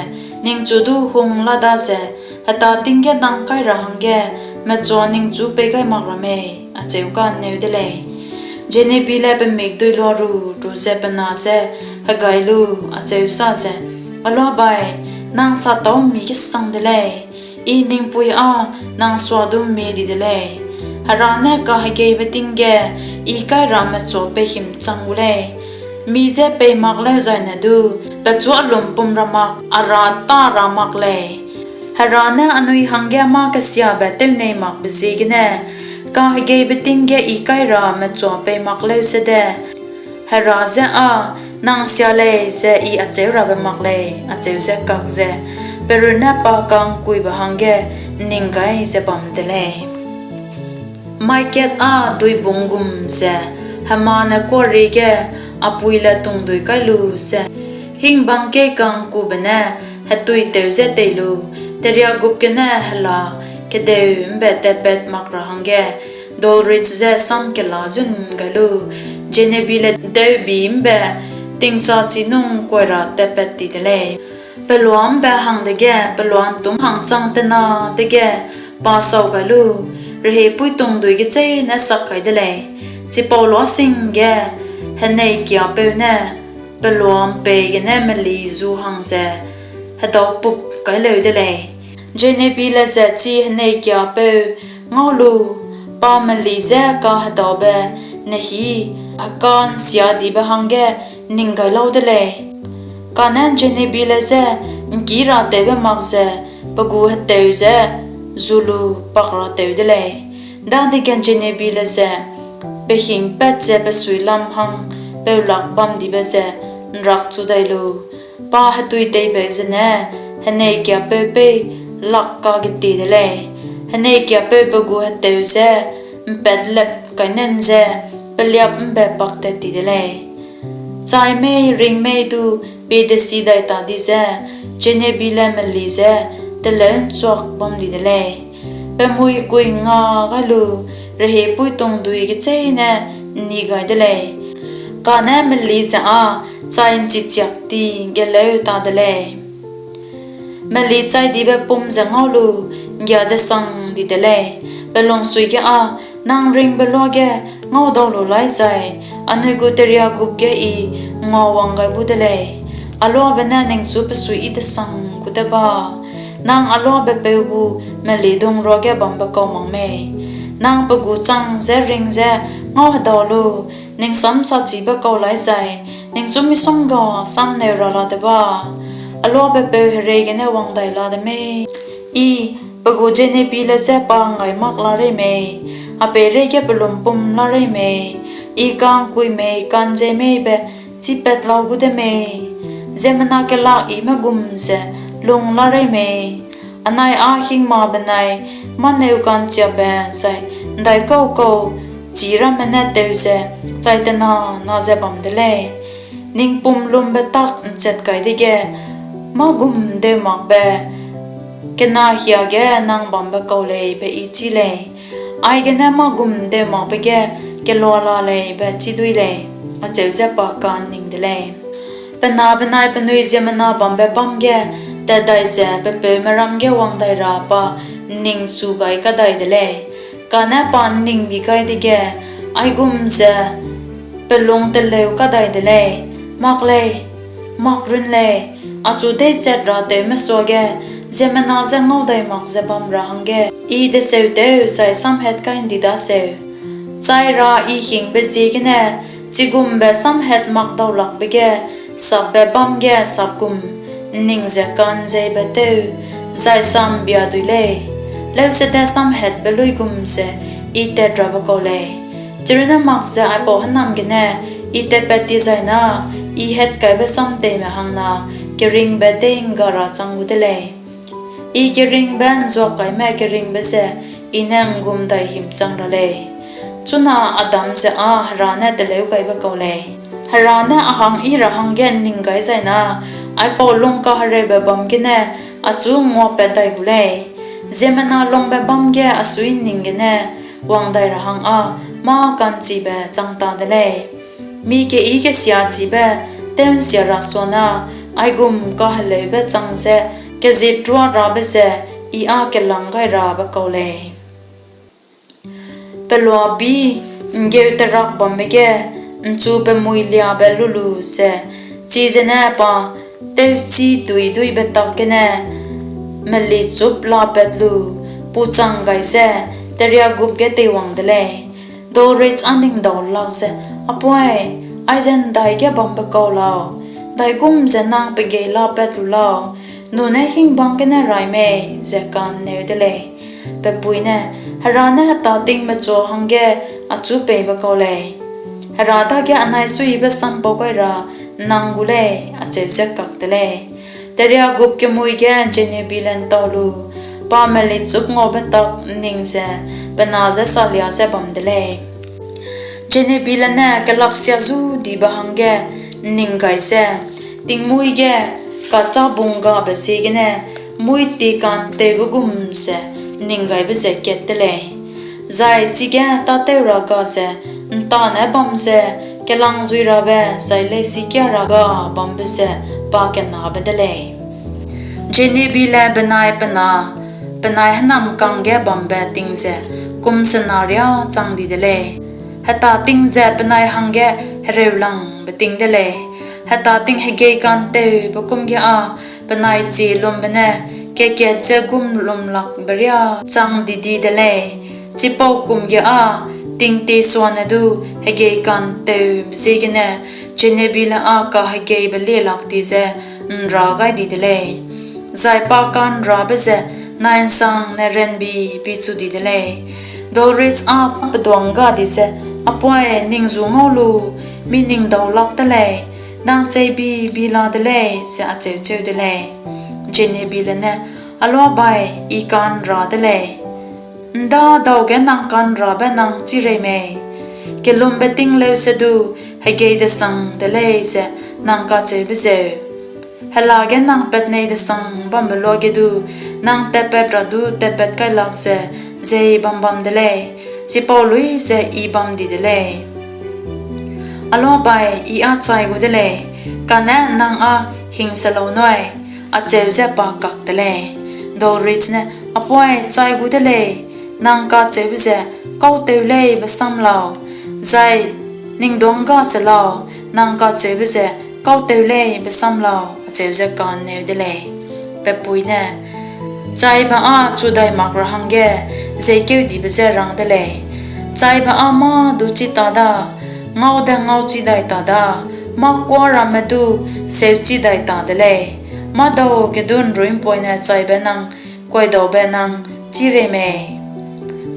ningchu du hung la daze hetâ ting ge nang kai ra hangge mechua ningchu pei gai mak ra mei? acheu ka'nneu de lei. Jenebile pe mikdui luaru lu ze pe na je hegai lu acheu sa ze, A luabai, nang satâ ’mmi kesang de lei; I ning pui â nang suadu ’mmie di de lei. Hera ne kahegeibe ting ge I kai ra mechua pei himchang gu lei; mi je pei mak lêuzai ne du pechu a lumpum ra mak, a ra tâ ra mak lei. Hera ne anui hangge mâ-kesiabe tewnei makbe ziegene kahegeibe ting ge I kai ra mechua pei mak lêusede, Hera je â nang sia lei ze I acheurabe mak lei, acheu ze kak ze pe runne pa ka'ngkuibe hangge ’nning gai ze bam de lei. Mai kat â Duibung gum ze Hemane kuarie ge a pui le tungdui kai lu ze, hingbang keika'ngkube ne hetuitew ze tei lu, teriagup gene hela kedeu ’mbe tatpat mak ra hangge Dulwich je sam kela zun gai lu, Jenebile deubi ’mbe tingchâchi nung kuai ra tatpat ti de lei. Pelua ’mbe hang dege pelua ’ntûm hangchang tena dege pa sau gai lu, rehiepuî tungdui gecheîne sak kai de lei. Chipau luasing ge heneikiapeu ne pelua ’mpei gene meli zu hang ze hedaupup kai leu de lei. Jenebile ze chi heneikiapeu ngau lu, pa meli je kahedaube nehî heka'nsiadibe hangge ’nning gai lau de lei. Kane Jenebile je ’ngkî ra tewbe mak ze pe gu heteu je zu lu pak ra tew de lei. Dadege Jenebile ze pe hing pat ze pe suilam hang peulak bamdibe ze ’nrakchu dai lu, pa hetuiteibe zene heneikiapeu peî lak kagetie de lei. Heneikiapeu pe gu heteu je ’mpatlep kai nan ze peliâp ’mbe paktat ti de lei. Chai mei ring mei du piedesi dai ta di ze Jenebile meli je teleu'nchuak bam di de lei. Pe mui kuingnga gai lu, rehiepuî tungdui gecheîne ’nni gai de lei. Kane meli ze â chai ’nchichiak ti geleu ta de lei. Meli chaidibe pum ze ngau lu ’nggiadesang di de lei. Pe lungsui ge â, Nang ringbe luage ngaudau lu lai zai anui gu teriagup ge I nguawang gai bu de lei. A luabe ne ningchu pe suiyi-desang gu deba, nang a luabepeu gu melidung ruage bambe kau mak mei? Nang pe gu chang je ring ze ngauhedau lu ning sam sachibe kau lai zai ningchu misongga samneu ra la deba, a luabepeu hereigene wang dai la de mei? I pe gu Jenebile je pa ’nggaimak la rei mei? A peireige pe lumpum la rei mei? I ka'ngkui mei ka'njei mei be chîpat lau gu de mei? Ziemmena kelak yime gum ze lung la rei mei? Anai â hingma benai mâneu ka'nchiabe zai ’ndaikau kau chî ramme ne teu ze chai tena na ze bam de lei. Ning pum lumbe tak ’nchet kai dege, mâ gum deu makbe kena hiage nang bambe kau lei be I chî lei; aigene mâ gum deu makbe ge kelua la lei be chî dui lei, acheu ze pa ka'nning de lei. Pe na benai penui ziemmena bambe bâm ge tat dai ze pe peumeram ge wang dai ra pa ’nningchu gai kadai de lei. Kane pa ’nningbi gai dege, aigum ze pe lung teleu kadai de lei: Mak lei, mak run lei, achu deichat ra tewme suage ziemmena je ngau dai mak ze bam ra hangge I deseutew zai samhat kai ’ndi daseu. Chai ra I hingbe ziegene chigumbe samhat mak daulakbe ge sapbe bâm ge sapgum ’nning ze ka'nzeibe tew zai sam bia dui lei; leusede samhatbe luigum ze I tat rabe kau lei. Chirunne mak ze aipau hênam gene I tatpat ti zai na, I hatkaibe samteime hangna keringbe deî'ngga ra chang gu de lei. I keringbe ’nzuakaime keringbe ze I ne ’nggum dai himchang ra lei, chuna a dam ze â Hera ne teleu gaibe kau lei. Hera ne a hang yi ra hangge ’nning gai zai na, aipau lungkahereube bâm gene achu nguapat dai gu lei; ziemmena lungbe bâm ge a sui'nning gene wang dai ra hang â mâ ka'nchibe chang ta de lei. Mi keyi kesiachibe tew'nsia ra suana aigum kaheleube chang ze kezitruarabe ze I â kelâng gai rabe kau lei. Peluabî ’nggeuterak bambe ge ’nchu pemuiliabe lu lu ze, chize ne pa tewchî duî-duîbe tak gene melichûp lapat lu puchang gai ze teriagup ge teiwang de lei. Doris â ning dau lak ze, A poai, aize ’ndaige bambe kau lau? ’Ndaigum ze nang pegei lapat lu lau? Nune hingbang gene rai mei? ze ka'nneu de lei. Pe pui ne, Hera ne hetâtingme chua hangge achu peibe kau lei; Hera dage anai suiyibe sampau gai ra ’nnang gu lei, acheu ze kak te lei. Teriagup kemui ge Jenebile ’ntau lu, pa melichûp ngaube tak ’nning ze pe na je salia ze bam de lei. Jenebile ne kelaksia zu dibe hangge ’nning gai ze, tingmuî ge kachâbunggabe ziegene muî tieka'ntewbe gum ze ’nninggaibe ze kat te lei, zai chige tâtew ra ga ze ’ntane bam ze kelangzuirabe zai leisîkiâ ra ga bambe ze pakenabe de lei. Jenebile benai pe na penai hênamkang ge bambe ting ze kum sena riâ chang di de lei. Hetâting ze penai hangge hereulangbe ting de lei; hetâting hegeika'ntewbe kum ge â penai chie lumbe ne kat-kat je gum lumlakbe riâ chang di di de lei. Chipau kum ge â tingtie suane du hegeika'ntewbe ziegene Jenebile â kahegeibe lie lak ti ze ’nrâ gai di de lei, zai pa ka'nrâbe ze nai'nsangne ranbi-bi chu di de lei. Doris â peduângga di ze, A poai, ning zu ngau lu, mi ning dau lak te lei, nang cheibi-bi la de lei, ze acheu-cheu de lei. Jenebile ne, A luabai, I ka'nrâ de lei. ’Ndadau ge nang ka'nrâbe nang chî rei mei? Kelumbe ting leusedu hegei-desang de lei ze nang kacheube zeu, hela ge nang patnei-desang bambe luage du nang tatpat ra du tatpat kai lak ze jei bam-bam de lei; chipau luî ze I bam di de lei. A luabai, I â chai gu de lei, kane nang â hing se lau nui, acheu ze pa kak te lei. Doris ne, A poai, chai gu de lei; nang kacheube ze, Kâutew lei, be sam lau, zai Ning duângga se lau, nang kacheube ze, Kâutew lei, be sam lau, acheu ze ka'nneu de lei. Pe pui ne, Chaibe â chu dai mak ra hangge jeikeudibe je rang de lei; chaibe â mâ du chî ta da, ngau de ngauchi dai ta da, mâ kuâ ramme du seuchi dai ta de lei. Mâdau ge du ’nrui'mpoine chaibe nang kuaidaube nang chî rei mei?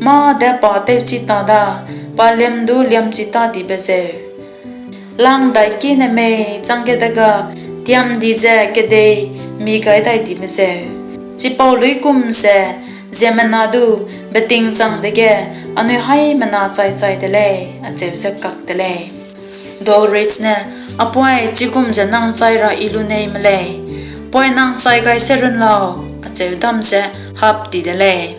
Mâ de pa tewchi ta da, pa liam du liamchi ta dibe zeu, lang daikiene mei chângge dega tiam di ze kedei mi gai dai dibe zeu, chipau luigum ze ziemmena du beting chang dege anui haîmena chai-chai de lei, acheu ze kak te lei. Doris ne, A poai, chigum ze nang chai ra I lu nei me lei; poai nang chai gai se run lau, acheu dam ze hap ti de lei.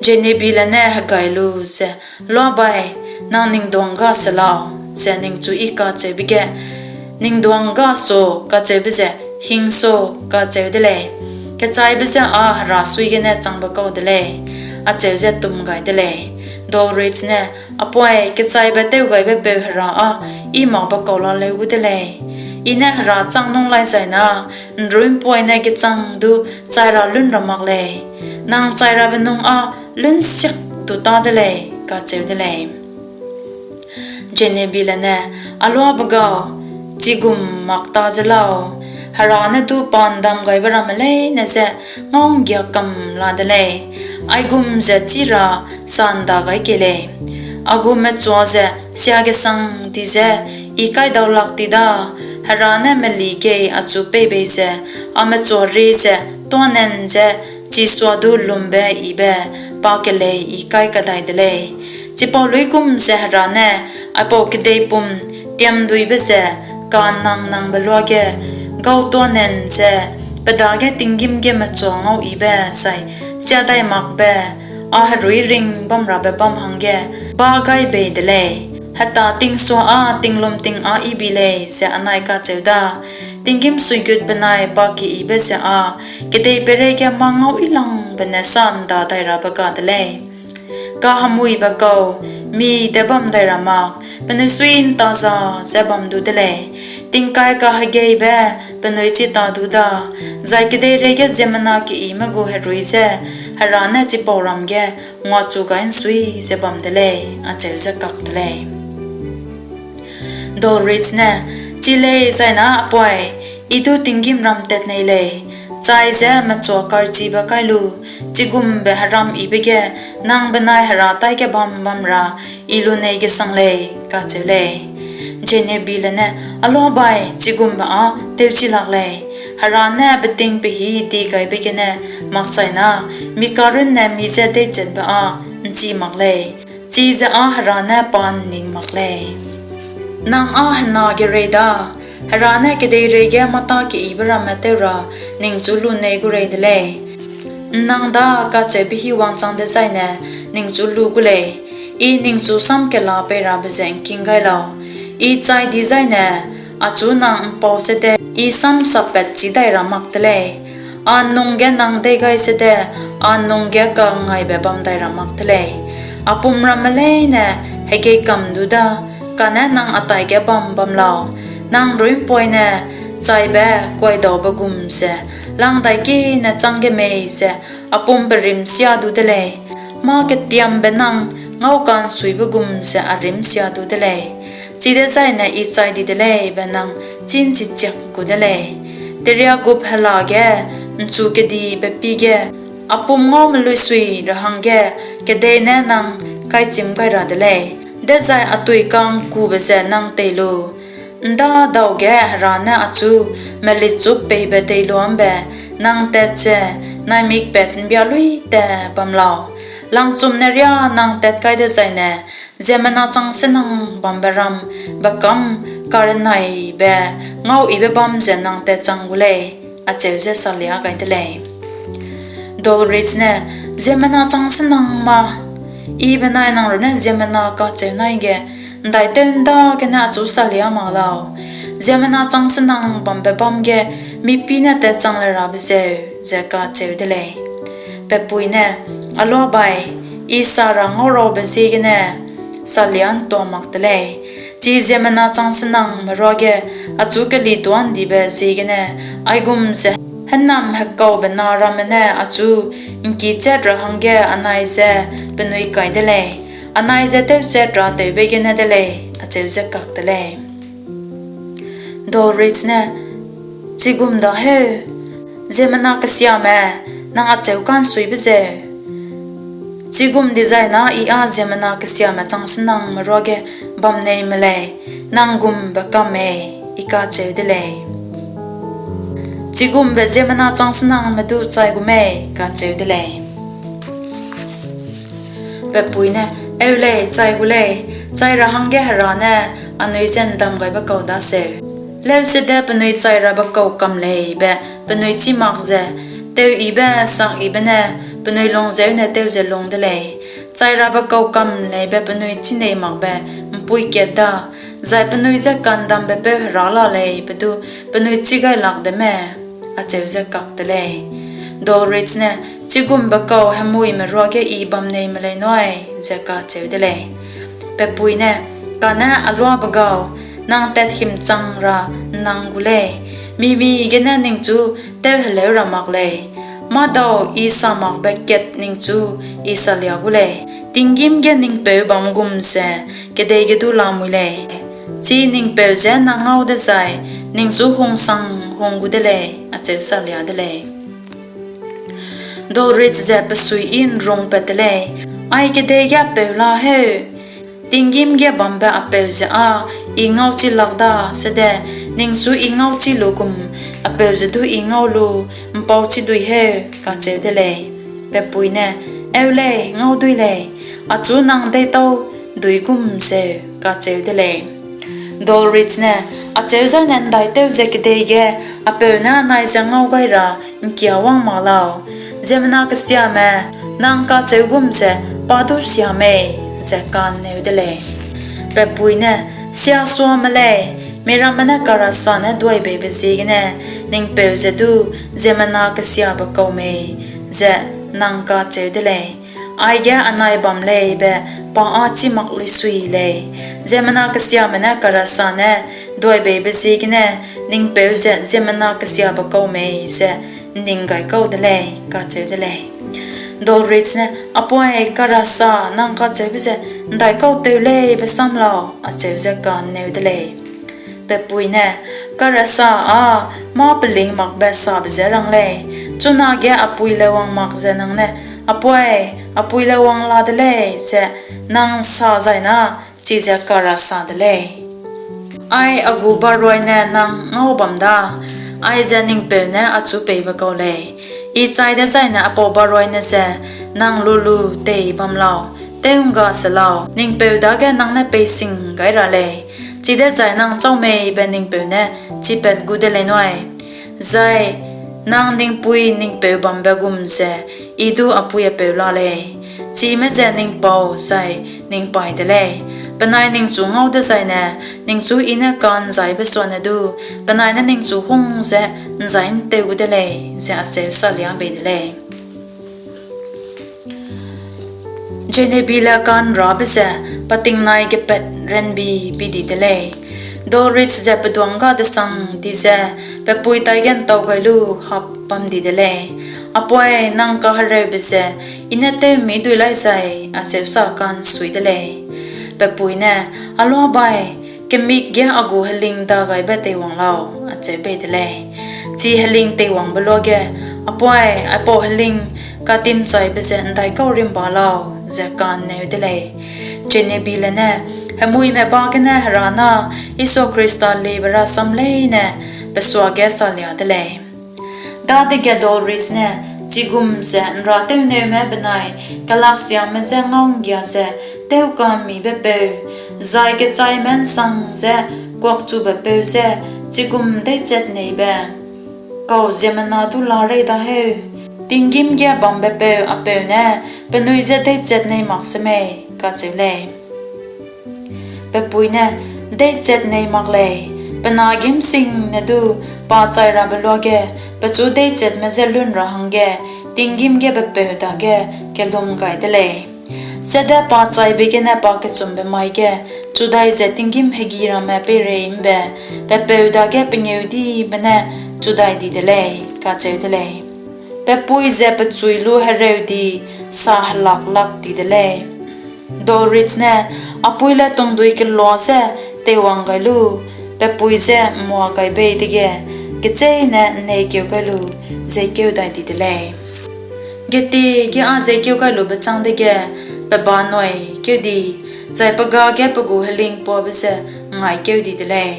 Jenebile ne hegai lu ze, Luabai, nang ning duângga se lau, ze ningchu I kacheube ge ning duângga so kacheube ze hing so kacheu de lei; kechaibe je â Hera sui gene changbe kau de lei, acheu ze tum gai de lei. Doris ne, A poai, kechaibe tewgaibe peu Hera â I makbe kau laleu gu de lei. I ne Hera chang nung lai zai na, ’nrui'mpoine gechang du chai ra lun ra mak lei; nang chai rabe nung â lunsiak tu ta de lei, kacheu de lei. Jenebile ne, A luabe gau, chigum mak ta ze lau, Hera ne du pa ’ndam gaibe ramme leine je ngau'nggiak kam la de lei, aigum ze chî ra sa ’nda gai kei lei. A gu mechua ze siagesang di ze I kaidau lak ti da, Hera ne meli gei achu pei bei ze, a mechua rie ze tuâ nan ze chisua du lumbe yibe pa kelei I kai kadai de lei. Chipau luigum ze Hera ne aipau kedeipum tiamduibe ze ka'nnang nangbe luage gau tuâ nan ze pe dage tinggîm ge mechua ngauyibe zai siadaimakbe â herui ringbamrabe bâm hangge bâ gai bei de lei. Heta tingsua â tinglum ting â I bi lei, ze anai kacheu da, tinggîm suigut benai pa keyibe ze â kedei peireige mâ ngauyi langbe ne sa ’nda dai rabe ga de lei. Kahemuibe kau, mi de bam dai ra mak, penui sui'nta za ze bam du de lei. Tingkai kahegeibe penui chi ta du da, zai kedeireige ziemmena keyime gu herui je Hera ne chipau ram ge nguachu gai ’nsui ze bam de lei, acheu ze kak te lei. Dulrich ne, Chi lei, zai na apui, I du tinggîmram tat nei lei, chai ze mechua karchibe kai lu, chigumbe heram yibe ge nang benai Hera taige bam bam ra I lunei gesang lei, kacheu lei. Jenebile ne, Aluabai, chigumbe â tewchi lak lei. Hera ne beting pehî digaibe gene makchai na, mi karunne mi je deichatbe â ’nchi mak lei, chize â Hera ne pa ’nning mak lei. Nang â hena gerei da, Hera ne kedeireige mâ tâ keyibe ramme tew ra ningchu lunei gu rei de lei. ’Nnang da kacheube hî wangchang dezaine ningchu lu gu lei, I ningchu sam kela pei rabe ze ’ngking gai lau. I chai dizaine achu nang ’mpau sede I sam sappat chî dai ra mak te lei, a nung ge nang dei gai sede a nung ge kangaibe bam dai ra mak te lei. A pum ramme leine hegei kam du da, kane nang a taige bam bam lau, nang rui'mpoine chaibe kuaidaube gum ze lang dai kine châng ge mei ze a pum perîm sia du de lei, mâ ketiambe nang ngau ka'nsuibe gum ze a rîm sia du de lei. Chidezaine I chai di de lei be nang chî ’nchichiak gu de lei. Teiria gup hela ge ’nchu kedibe pî ge a pum ngaume luisui ra hangge kedei ne nang kaichim gai ra de lei, dezai a tui ka'ngkube ze nang tei lu ’ndadau ge Hera ne achu melitchuk peibe deiloa ’mbe nang tat ze naimik pat ’mbia luî ta bam lau. Langchumne riâ nang tat kai dezaine ziemmena changsenang bambe ram bekâm karenaibe ngauyibe bâm ze nang tatchang gu lei, acheu ze salia gai de lei. Dulrich ne, Ziemmena changsenang mâ, I benai nang runne ziemmena kacheu nai ge ’ndaitew ’ndagene achu salia mak lau, ziemmena changsenang bambe bâm ge mipî ne tatchang le rabe zeu, ze kacheu de lei. Pepui ne, Aluabai, I sa ra ngauraube ziegene salia ’ntua mak te lei, chi ziemmena changsenangme ruage achu kelituâ ’ndibe ziegene, aigum ze hênam hekaube na ramme ne achu ’ngkichat ra hangge anai je penui kai de lei, anai je tewchat ra tewbe gene de lei, acheu ze kak te lei. Dulrich ne, Chigum da heu, ziemmena kesiame nang acheu ka'nsuibe zeu, chigum dizai na I â ziemmena kesiame changsenangme ruage bam nei me lei, nang gumbe kam mei, I kacheu de lei. Chigumbe ziemmena changsenangme du chai gu mei? kacheu de lei. Pepui ne, Eu lei, chai gu lei, chai ra hangge Hera ne anui je ’ndam gaibe kau daseu. Leusede penui chai rabe kau kam lei be penui chî mak ze, teuyibe sakyibe ne penui lung zeu ne tew ze lung de lei. Chai rabe kau kam lei be penui chî nei makbe ’mpuî kat da, zai penui je ka'ndambe peu Hera la lei be du penui chî gai lak de me? acheu ze kak te lei. Dulrich ne, Chigumbe kau hemuime ruage I bam nei me lei nuai, ze kacheu de lei. Pepui ne, Kane aluabe gau, nang tat himchang ra ’nnang gu lei, mimi gene ningchu tewheleu ra mak lei. Mâdau I sa makbe kat ningchu I salia gu lei, tinggîm ge ning peu bam gum ze kedei ge du lamui lei. chi ning peu je nang ngau dezai ningchu hungsang hung gu de lei, acheu salia de lei. Dulrich ze pe sui I ’nrungpat te lei, ai kedei ge peu la heu, tinggîm ge bambe a peu ze â I ngauchi lak dasede ningchu I ngauchi lu gum a peu ze du I ngau lu ’mpauchi dui heu, kacheu de lei. Pe pui ne, Eu lei, ngau dui lei, achu nang deîtau dui gum zeu, kacheu de lei. Dulrich ne, Acheu zaine ’ndaitew ze kedei ge a peu ne anai je ngau gai ra ’ngkia wang mak lau, ziemmena kesiame nang kacheu gum ze pa du sia mei? ze ka'nneu de lei. Pe pui ne, Sia suame lei, miramme ne karasa ne duaibeibe ziegene ning peu ze du ziemmena kesiabe kau mei, ze nang kacheu de lei. Aige anai bam lei be pa â chî mak luisui lei, ziemmena kesiame ne karasa ne duaibeibe ziegene ning peu ze ziemmena kesiabe kau mei ze ’nning gai kau de lei, kacheu de lei. Dulrich ne, Apui, karasa nang kacheube ze ’ndaikau tew lei be sam lau, acheu ze ka'nneu de lei. Pe pui ne, Karasa â mâ peling makbe sabe je rang lei, chunage a pui le wang mak ze nang ne, Apui, a pui le wang la de lei, ze nang sa zai na, chize karasa de lei. Ai a gu baroine nang ngau bam da, aize ning peu ne achu peibe kau lei. I chai dezaine a pau baroine ze nang lu lu tei bam lau, tew'ngga se lau, ning peu dage nang ne peising gai ra lei, chidezai nang châu mei be ning peu ne chipat gu de lei nui. Zai nang ning pui ning peu bambe gum ze I du a pui a peu la lei, chime ze ning pau zai ning paî de lei. Penai ningchu ngau dezaine ningchu I ne ka'nzaibe suane du penai ne ningchu hung ze ’nzai ’ntew gu de lei, ze acheu salia bei de lei. Genevieve le ka'nrabe ze pa tingnai gepat ranbi bi di de lei. Dulrich ze pe duângga-desang di ze pe pui taige ’ntau gai lu hap bam di de lei. Apui, nang kahereube ze I ne tew'mmi dui lai zai, acheu sa ka'nsui de lei. Pe pui ne, A luabai, kemik ge a gu heling dagaibe teiwang lau, acheu bei de lei. Chi heling teiwangbe luage, Apui, aipau heling katimchaibe ze ’ndaikau rimba lau, ze ka'nneu de lei. Genevieve ne, Hemuime ba gene Hera na Isua Khrista liebe rasam leine pe suage salia de lei. Dadege Dulrich ne, Chigum ze ’nratewneume benai kelaksiame je ngau'nggia ze tewka'mmibe peu, zai kechaime ’nsang ze kuakchube peu je chigum deichat neibe kau ziemmena du larei da heu. Tinggîm ge bambe peu a peu ne penui je deichat nei mak semei? kacheu lei. Pe pui ne, Deichat nei mak lei, pe na gîmsing ne du pa chai rabe luage pechu deichatme je lun ra hangge tinggîm ge pe peu dage kellum gai de lei. Zede pa chaibe gene pakechumbe mai ge chudai ze tinggîm hegi ramme peireî ’mbe pe peu dage pengêudibe ne chudai di de lei, kacheu de lei. Pe pui ze pechui lu hereu di sa helak lak di de lei. Dulrich ne, A pui le tungdui kelua je teiwang gai lu, pe pui je ’mmua gai bei dege, kecheîne ’nneikeu gai lu, jeikeu dai di de lei. Geti ge â jeikeu gai lube châng dege, pe ba nui keu di, zai pe ga ge pe gu heling puabe ze ’ngngaîkeu di de lei.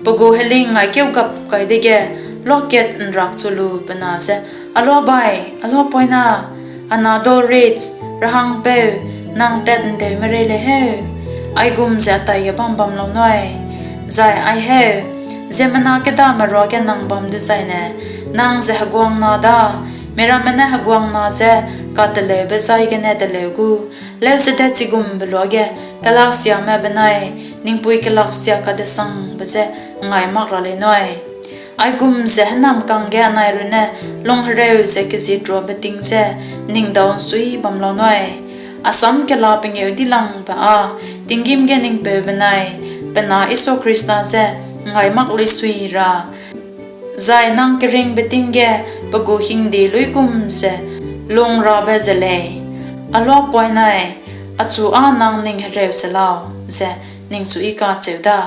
Pe gu heling ’ngngaîkeu gap kai dege, luakat ’nrakchu lu pe na je, A luabai, a luapoina, a na Dulrich, rahangpeu, nang tat'ndeume rei lei heu, aigum ze a taige bam bam lau nui. Zai ai heu, ziemmena kêdame ruage nang bam dezaine, nang ze heguang na da, miramme ne heguang na je kateleube zai gene teleu gu, leusede chigumbe luage kelaksiame benai ning pui kelaksia kadesangbe je ’ngngaî mak ra lei nui. Aigum ze hênamkang ge anai runne lunghereu ze kezietuabe ting je ning dau ’nsui bam lau nui. A sam kela pengêudilangbe â tinggîm ge ning peu benai pe na Isua Khrista je ’ngngaî mak luisui ra, zai nang keringbe ting ge pe gu hingde luigum ze lungrabe ze lei. A luapoinai, achu â nang ning hereu se lau, ze ningchu I kacheu da.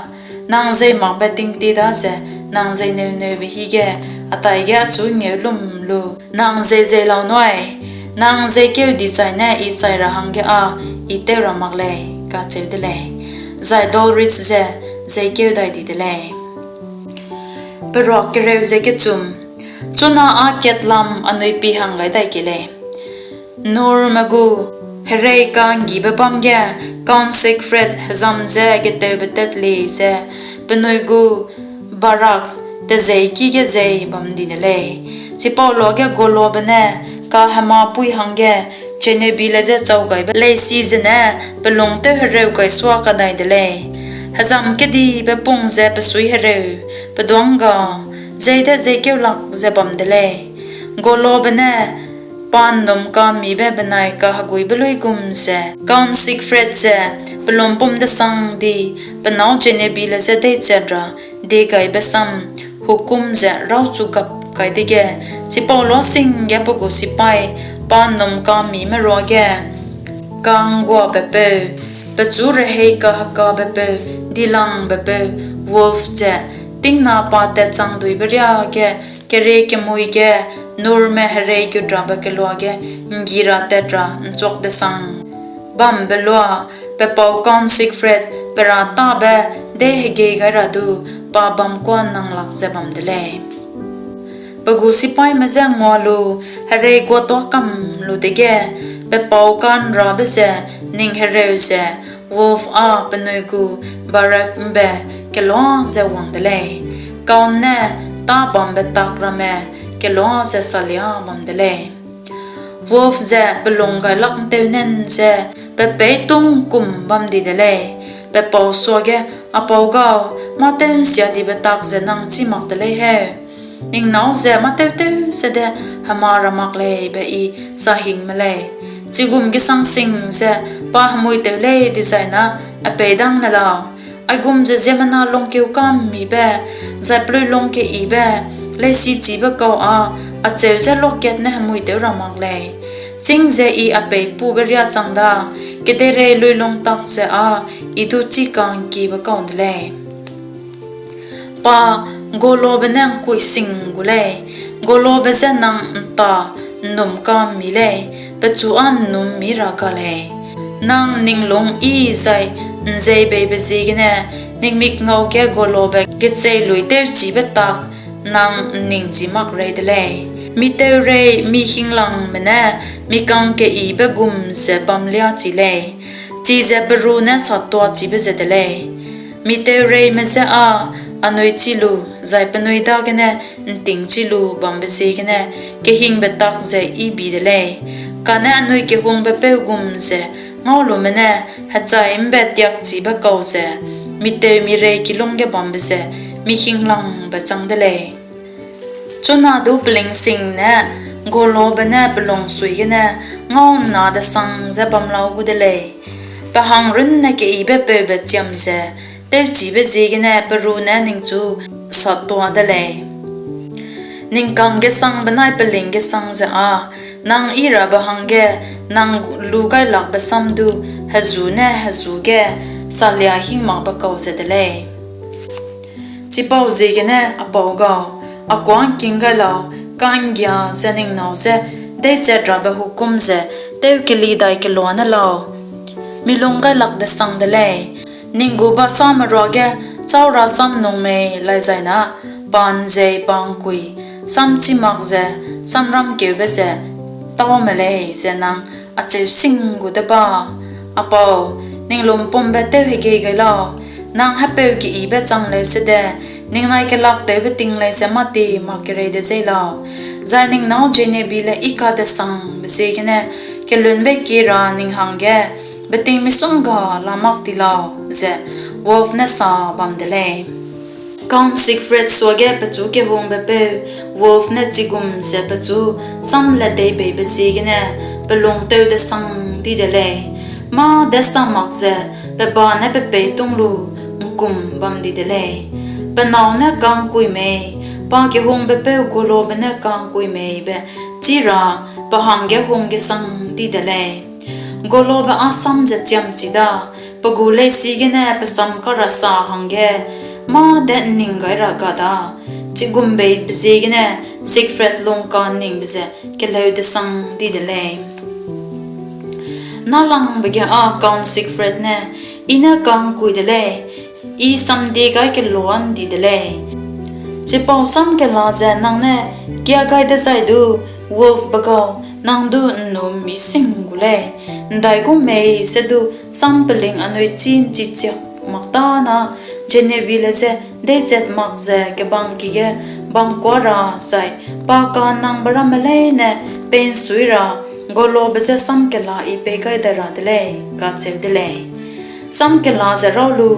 Nang zei makbe tingtie daze nang zei neu-neube hige a taige achu ngeu lum lu nang zei zei lau nuai, nang zeikeu dichaine I chai ra hangge â I tew ra mak lei, kacheu de lei. Zai Dulwich ze zeikeu dai di de lei. Peruak kereu ze kechum. Chuna â kat lam anui pi hang gai dai kei lei. Nurme gu herei ka'nggibe bâm ge Count Siegfried hezam ze getewbe tat lie ze penui gu barak tezeîki ge zei bam di de lei. Chipau luage Golobe ne kahemapui hangge Genevieve le je chau gaibe leisi zene pe lung tew hereu gai sua kadai de lei. Hezam kedibe pung ze pe sui hereu, pe duângga, zei de zeikeu lak ze bam de lei. Golobe ne pa ’nnum ka'mmibe benai kaheguibe luigum ze Count Siegfried ze pe lumpum desang di pe nâu Genevieve le je deichat ra diegaibe sam hukum ze rawchugap kai dege, chipau luasing ge pe gu sipai pa ’nnum ka'mmime ruage ka'ngguabepeu, pechu rehei kahekabepeu, dilangbe peu Wolf ze tingna pa tatchangduibe riâ ge kerie kemui ge Nurme herei gutrabe kelua ge ’nggi ra tat ra ’nchuak desang bambe lua, pe pau Count Siegfried pe râtabe deihegie gai ra du pa bam kuâ nang lak ze bam de lei. Pe gu sipaime je ngua lu herei guatuâ kam lu dege, pe pau ka'nrabe ze ning hereu ze Wolf â penui gu barak ’mbe kelua ze wang de lei. Count ne tâ bambe tak ramme kelua ze salia bam de lei. Wolf ze pe lung gailak ’ntew nan ze pe peî tungkum bam di de lei. Pe pau suage, A pau gau, mâ-tew'nsiadibe tak ze nang chî mak te lei heu. Ning nâu ze mâ-tewtew sede hema ra mak lei be I sahingme lei. Chigum gesang sing ze pa hemui tew lei dizai na a pei dang ne lau. Aigum ze ziemmena lungkeu ka'mmibe, zai pelui lung keyibe, leisichibe kau â acheu je luakat ne hemui tew ra mak lei. Chîng ze I a peipube riâ chang da, kedeirei luilung tak ze â I du chî ka'ngkibe kau de lei. Pa Golobe ne ’ngkui sing gu lei, Golobe je nang ’nta ’nnum ka'mmi lei, pechu â ’nnum mi ra ga lei. Nang ning lung yi zai ’nzeibeibe ziegene ning mikngau ge Golobe gecheiluî tewchibe tak nang ’nningchi mak rei de lei. Miteurei mi hinglangme ne mi kangkeyibe gum ze bam liâ chi lei, chize pe ru ne satuachibe ze de lei. Miteureime je â anui chî lu, zai penui dagene ’ntîng chî lu bambe ziegene kehingbe tak ze I bi de lei, kane anui kehungbe peu gum ze ngau lume ne hechai ’mbe tiakchibe kau ze miteu-mirei kilûng ge bambe ze mi hinglangbe chang de lei. Chuna du pelingsing ne Golobe ne pe lungsui gene ngau ’nna desang ze bam lau gu de lei. Pe hang runne keyibe peube chiam ze tewchibe ziegene pe ru ne ningchu satuâ de lei. Ning kang gesang benai peling gesang ze â nang yi rabe hangge nang lu gai lakbe sam du hezu ne hezu ge salia hing makbe kau ze de lei. Chipauziegene a pau gau, a kuâ ’ngking gai lau, ka'nggia ze ning nâu je deichat rabe hukum ze tewkeli dai kelua ne lau. Mi lung gai lak desang de lei. Ning gu basame ruage châu ra samnung mei laizai na, pa ’nzei pa ’ngkui, samchî mak ze samramkeube ze tâume lei ze nang acheu sing gu de ba. A pau, ning lumpumbe tewhegei gai lau. Nang hepeu keyibe chang leu sede, ningnai kelaktewbe ting lei ze mâ ti mak kerei de zeî lau. Zai ning nâu Genevieve le I kadesangbe ziegene kelunbe kie ra ning hangge beting misongga la mak ti lau, ze Wolf ne sa bam de lei. Count Siegfried suage pechu kehungbe peu Wolf ne chigum ze pechu samledeibeibe ziegene pe lung tew desang di de lei. Mâ de sa mak ze pe ba ne pe pei tung lu ’ngkum bam di de lei. Pe nâu ne ka'ngkui mei, pa kehungbe peu Golobe ne ka'ngkui mei be chî ra pe hangge hung gesang di de lei. Golobe â sam ze chiam chi da, pe gu leisi gene pe sam karasa hangge mâ de ’nning gai ra ga da, chigum beibe ziegene Siegfried lungka'nningbe ze keleu-desang di de lei. Nâlangbe ge â Count Siegfried ne, I ne ka'ngkui de lei, I samdie gai kelua ’ndi de lei. Chipau samkela ze nang ne kia gai dezai du, Wolfbe gau, nang du ’nnum mi sing gu lei. ’Ndaigum mei se du sam peling anui chî ’nchichiak mak tâne, Genevieve le je deichat mak ze kebangki ge bamkua ra zai pa ka'nnangbe ramme leine pei'nsui ra Golobe je samkela I pei gai dai ra de lei, kacheu de lei. Samkela ze raw lu,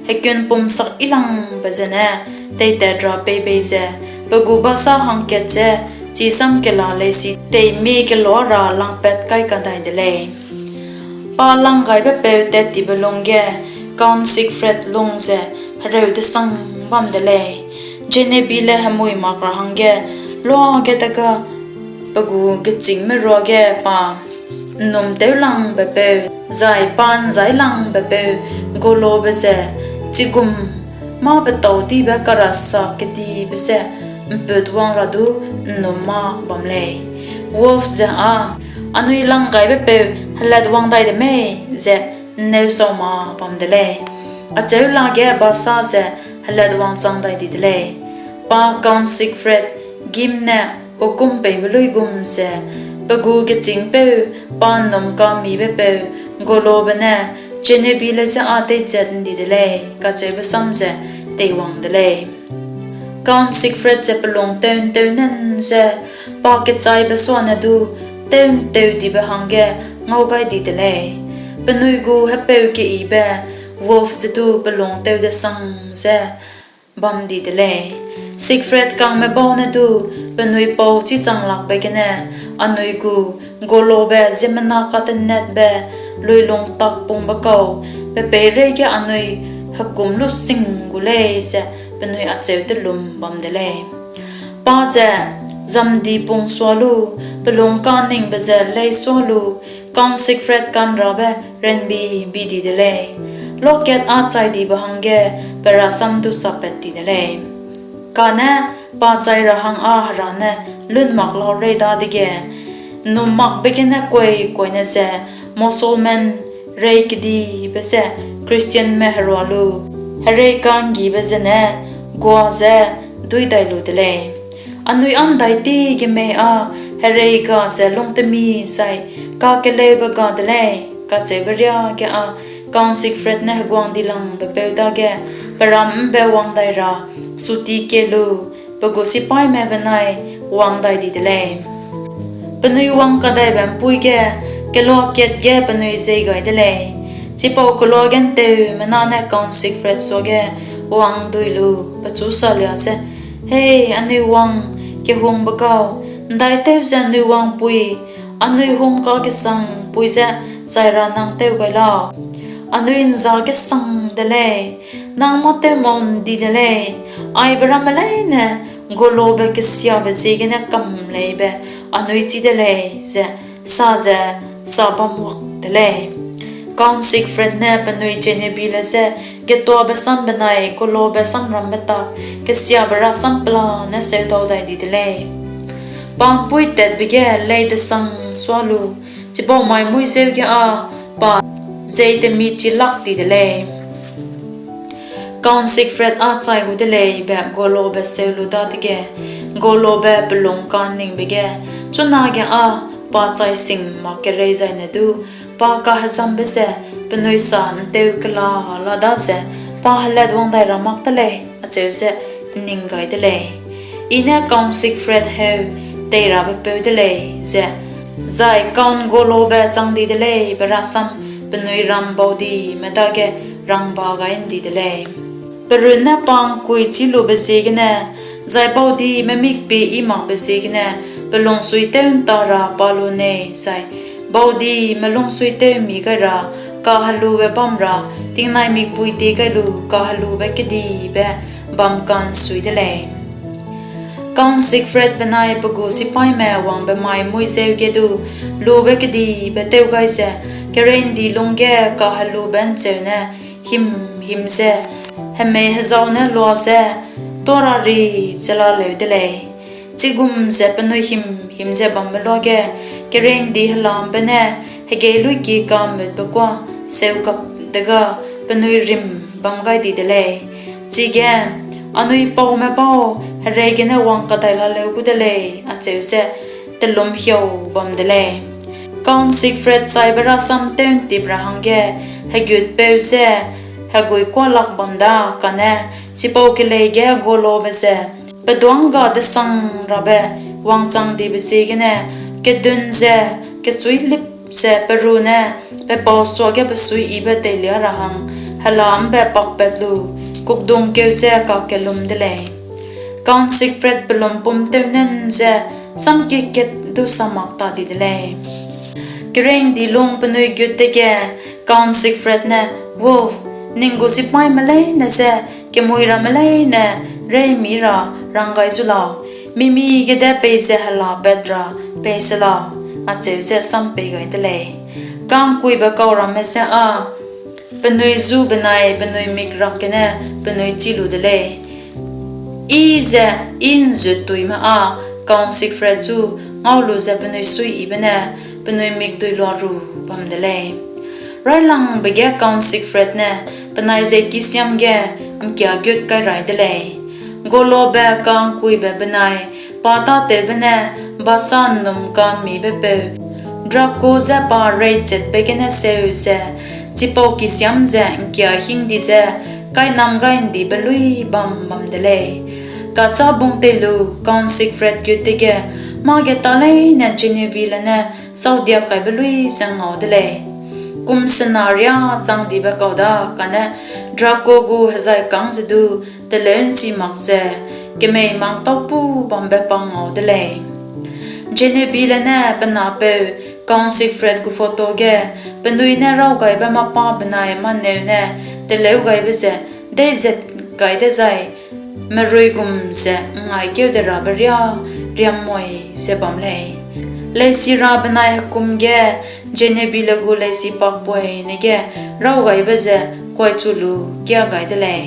hekunpum sak yilangbe zene teitat ra pei bei ze, pe gu basa hangkat je chi samkela leisi tei mie kelua ra langpat kai kadai de lei. Pa langgaibe peu tattibe lungge Count Siegfried lung ze hereu-desang bam de lei. Genevieve le hemui mak ra hangge luage dega pe gu gechîngme ruage pa ’nnum tewlangbe peu zai pa ’nzailangbe peu Golobe ze chigum mâ petâu dibe karasa kedibe ze ’mput wang ra du ’nnum mâ bam lei. Wolf ze â, Anui langgaibe peu helatwang dai de mei, ze ’nneu sau mâ bam de lei. Acheu lage basa ze helatwang chang dai di de lei. Pa Count Siegfried gîm ne hukum peibe luigum ze, pe gu gechîngpeu pa ’nnum ka'mmibe peu Golobe ne Genevieve le je â deichat ’ndi de lei, kacheube sam ze teiwang de lei. Count Siegfried ze pe lung tew'nteu nan ze, pa kechaibe suane du tew'nteu dibe hangge ngau gai di de lei. Penui gu hepeu keyibe Wolf ze du pe lung teu-desang ze bam di de lei. Siegfried kangme bau ne du penui pau chî chang lakbe gene, anui gu Golobe ziemmena katenetbe luilung tak pungbe kau, pe peireige anui hekum lu sing gu lei, ze penui acheu telum bam de lei. Pa ze zamdipung sua lu, pe lung ka'nningbe ze lei sua lu, Count Siegfried ka'nrabe ranbi bi di de lei. Luakat â chai dibe hangge pe rasam du sappat ti de lei. Kane pa chai ra hang â Hera ne lun mak lau rei dadege, ’nnum makbe gene kuai kuaine ze Mosulman rei kedibe ze Christianme herua lu, herei ka'nggibe zene gua ze duî dai lu de lei. Anui â ’ndaiti gemei â herei ga ze lungtemi zai kakeleube ga de lei, kacheube riage â Count Siegfried ne heguang dilangbe peu dage peram ’mbe wang dai ra suti kie lu, pe gu sipaîme benai wang dai di de lei. Penui wang kadaibe ’mpuî ge keloa kat ge penui jei gai de lei. Chipau keloa ge ’nteumena ne Count Siegfried suage wangdui lu pechu salia ze, Hei anui wang kehungbe gau, ’ndaitew ze anui wangpui, anui hungkakesangpui je chai ra nang tew gai lau? Anui ’nzâkesang de lei, nang mâ tew mau ’ndi de lei, aibe ramme leine Golobe kesiabe ziegene kam leibe anui chî de lei, ze sa ze sa bam wak de lei. Count Siegfried ne penui Genevieve le je getuabe sam benai Golobe samrambe tak kesiabe rasam pelane seudau dai di de lei. Pa ’mpuî tatbe ge lei-desang sua lu, chipau mai muî zeu ge â pa jeitemi chi lak ti de lei. Count Siegfried â chai gu de lei be Golobe seu lu dadege, Golobe pe lung ka'nningbe ge, chunage â pa chai sing mak kerei zaine du, pa kahezambe ze penui sa ’nteukela la daze pa helatwang dai ra mak te lei, acheu ze ’nning gai de lei. I ne Count Siegfried heu teirabepeu de lei, ze, zai Count Golobe chang di de lei be rasam penui ram baudime dage rangba gai ’ndi de lei. Perunne pa ’ngkuichî lube ziegene, zai baudime mikpie yi makbe ziegene, pe lungsuitew ’nta ra pa lu nei, zai baudime lungsuitewmi gai ra kahelube bam ra, tingnai mikpui die gai lu kahelube kedibe bam ka'nsui de lei. Count Siegfried benai pe gu sipaîme wangbe mai muî zeu ge du lube kedibe tew gai ze, kerei'ndi lungge kahelube ’ncheune him him ze hemei hezau ne lua ze tuâ ra rip ze laleu de lei. Chigum ze penui him-him ze bambe luage, keriengdi helambe ne hegei luîki ka'mmutbe kuâ seu gap dega penui rim bam gai di de lei. Chige, anui paume bau herei gene wangkadai laleu gu de lei, acheu ze telumhiau bam de lei. Count Siegfried chaibe rasam tew'ntip ra hangge hegutpeu ze heguikuâlak bam da kane, chipau kelei ge Golobe ze pe duângga desang rabe wangchangdibe ziegene kedun ze kechuîlip ze pe ru ne pe pau suage pe suiyibe teilia ra hang hela ’mbe pakpat lu kukdungkeu ze kakellum de lei. Count Siegfried pe lumpum tewnen ze samkie kat du sa mak ta di de lei. Keriengdi lung penui gut dege, Count Siegfried ne, Wolf, ning gu sipaîme leine je kemui ramme leine reîmi ra rang gai zu lau, mi-mige de peize helapat ra pei se lau, acheu ze sam pei gai de lei. Ka'ngkuibe kau ramme je â penui zu benai penui mik rak gene penui chî lu de lei. I ze i ’nzuttuime â Count Siegfried chu ngau lu ze penui suiyibe ne penui mikdui lua ru bam de lei. Raîlangbe ge Count Siegfried ne penai jeikisiam ge ’ngkiagut kai rai de lei. Golobe ka'ngkuibe benai pa tâtewbe ne Basa ’nnum ka'mmibe peu Draco je pa reichetbe gene seu ze chipau kisiam ze ’ngkia hing di ze kainam gai ’ndibe luî bam bam de lei. Kachâbung tei lu Count Siegfried gut dege, mâge tâ leine Genevieve ne sâudiak kaibe luî ze ngau de lei. Kum sena riâ chang dibe kau da kane Draco gu hezaikâng ze du teleu ’nchi mak ze kemei mang tau pu bambe pa ngau de lei. Genevieve ne pe napeu Count Siegfried gu photo ge penui ne rawgaibe mâ-pa benai mâ-neu ne teleu gaibe ze deizat gai dezai merui gum ze ’ngngaîkeu de rabe riâ riammui ze bam lei. Leisi ra benai hekum ge Genevieve gu leisi pakpoine ge rawgaibe ze kuaichu lu kiâ gai de lei.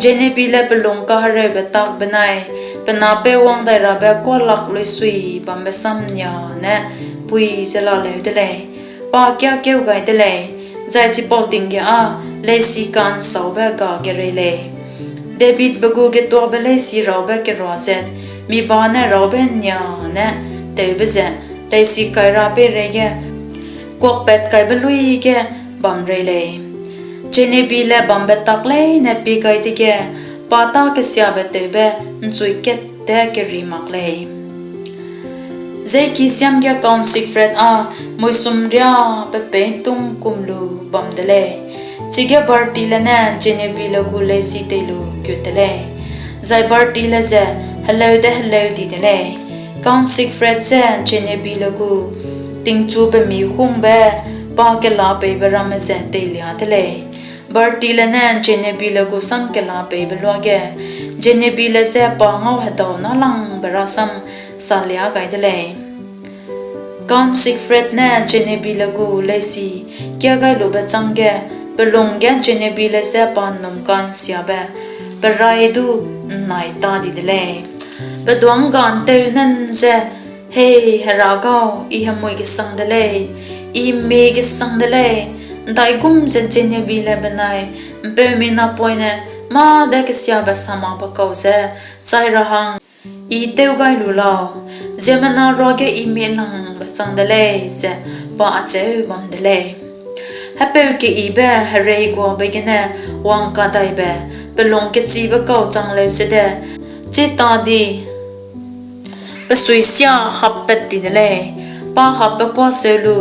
Genevieve pe lung kahereube tak benai pe napeu wang dai rabe kuâlak luisui bambe sam nia ne pui ze laleu de lei. Pa kiâkeu gai de lei, zai chipau ting ge â leisi ka'nsaube ga gerei lei. Davidbe gu getuabe leisi raube kerua zat mi ba ne raube nia ne tewbe ze leisi kai ra peireige kuakpat kaibe luî ge bam rei lei. Genevieve bambe tak leine pie gai dege pa tâ kesiabe tewbe ’nchui katte keri mak lei. Jeikisiam ge Count Siegfried â muisum riâ pe peî ’ntungkum lu bam de lei. Chige Bertile ne Genevieve gu leisi tei lu gut te lei, zai Bertile ze heleu de heleu di de lei. Count Siegfried je Genevieve gu tingchu pemi hungbe pa kelapeibe ramme ze teilia de lei. Bertile ne Genevieve gu sam kelapeibe luage Genevieve je pa ngau hedau nâlangbe rasam salia gai de lei. Count Siegfried ne Genevieve gu leisi kiâ gai lube chângge pe lung ge Genevieve je pa ’nnum ka'nsiabe pe rai du ’nnai ta di de lei. Pe duângga ’ntew nan ze, Hei Hera gau, I hemui gesang de lei, I mie gesang de lei, ’ndaigum ze Genevieve benai ’mpeumi napoine mâ de kesiabe sa makbe kau ze chai ra hang I tew gai lu lau, ziemmena ruage I mie langbe chang de lei, ze pa acheu bam de lei. Hepeu keyibe hereiguabe gene wangkadaibe pe lung kechibe kau chang leu sede, chi ta di pe suisia happat ti de lei. Pa hapbe kuâ seu lu,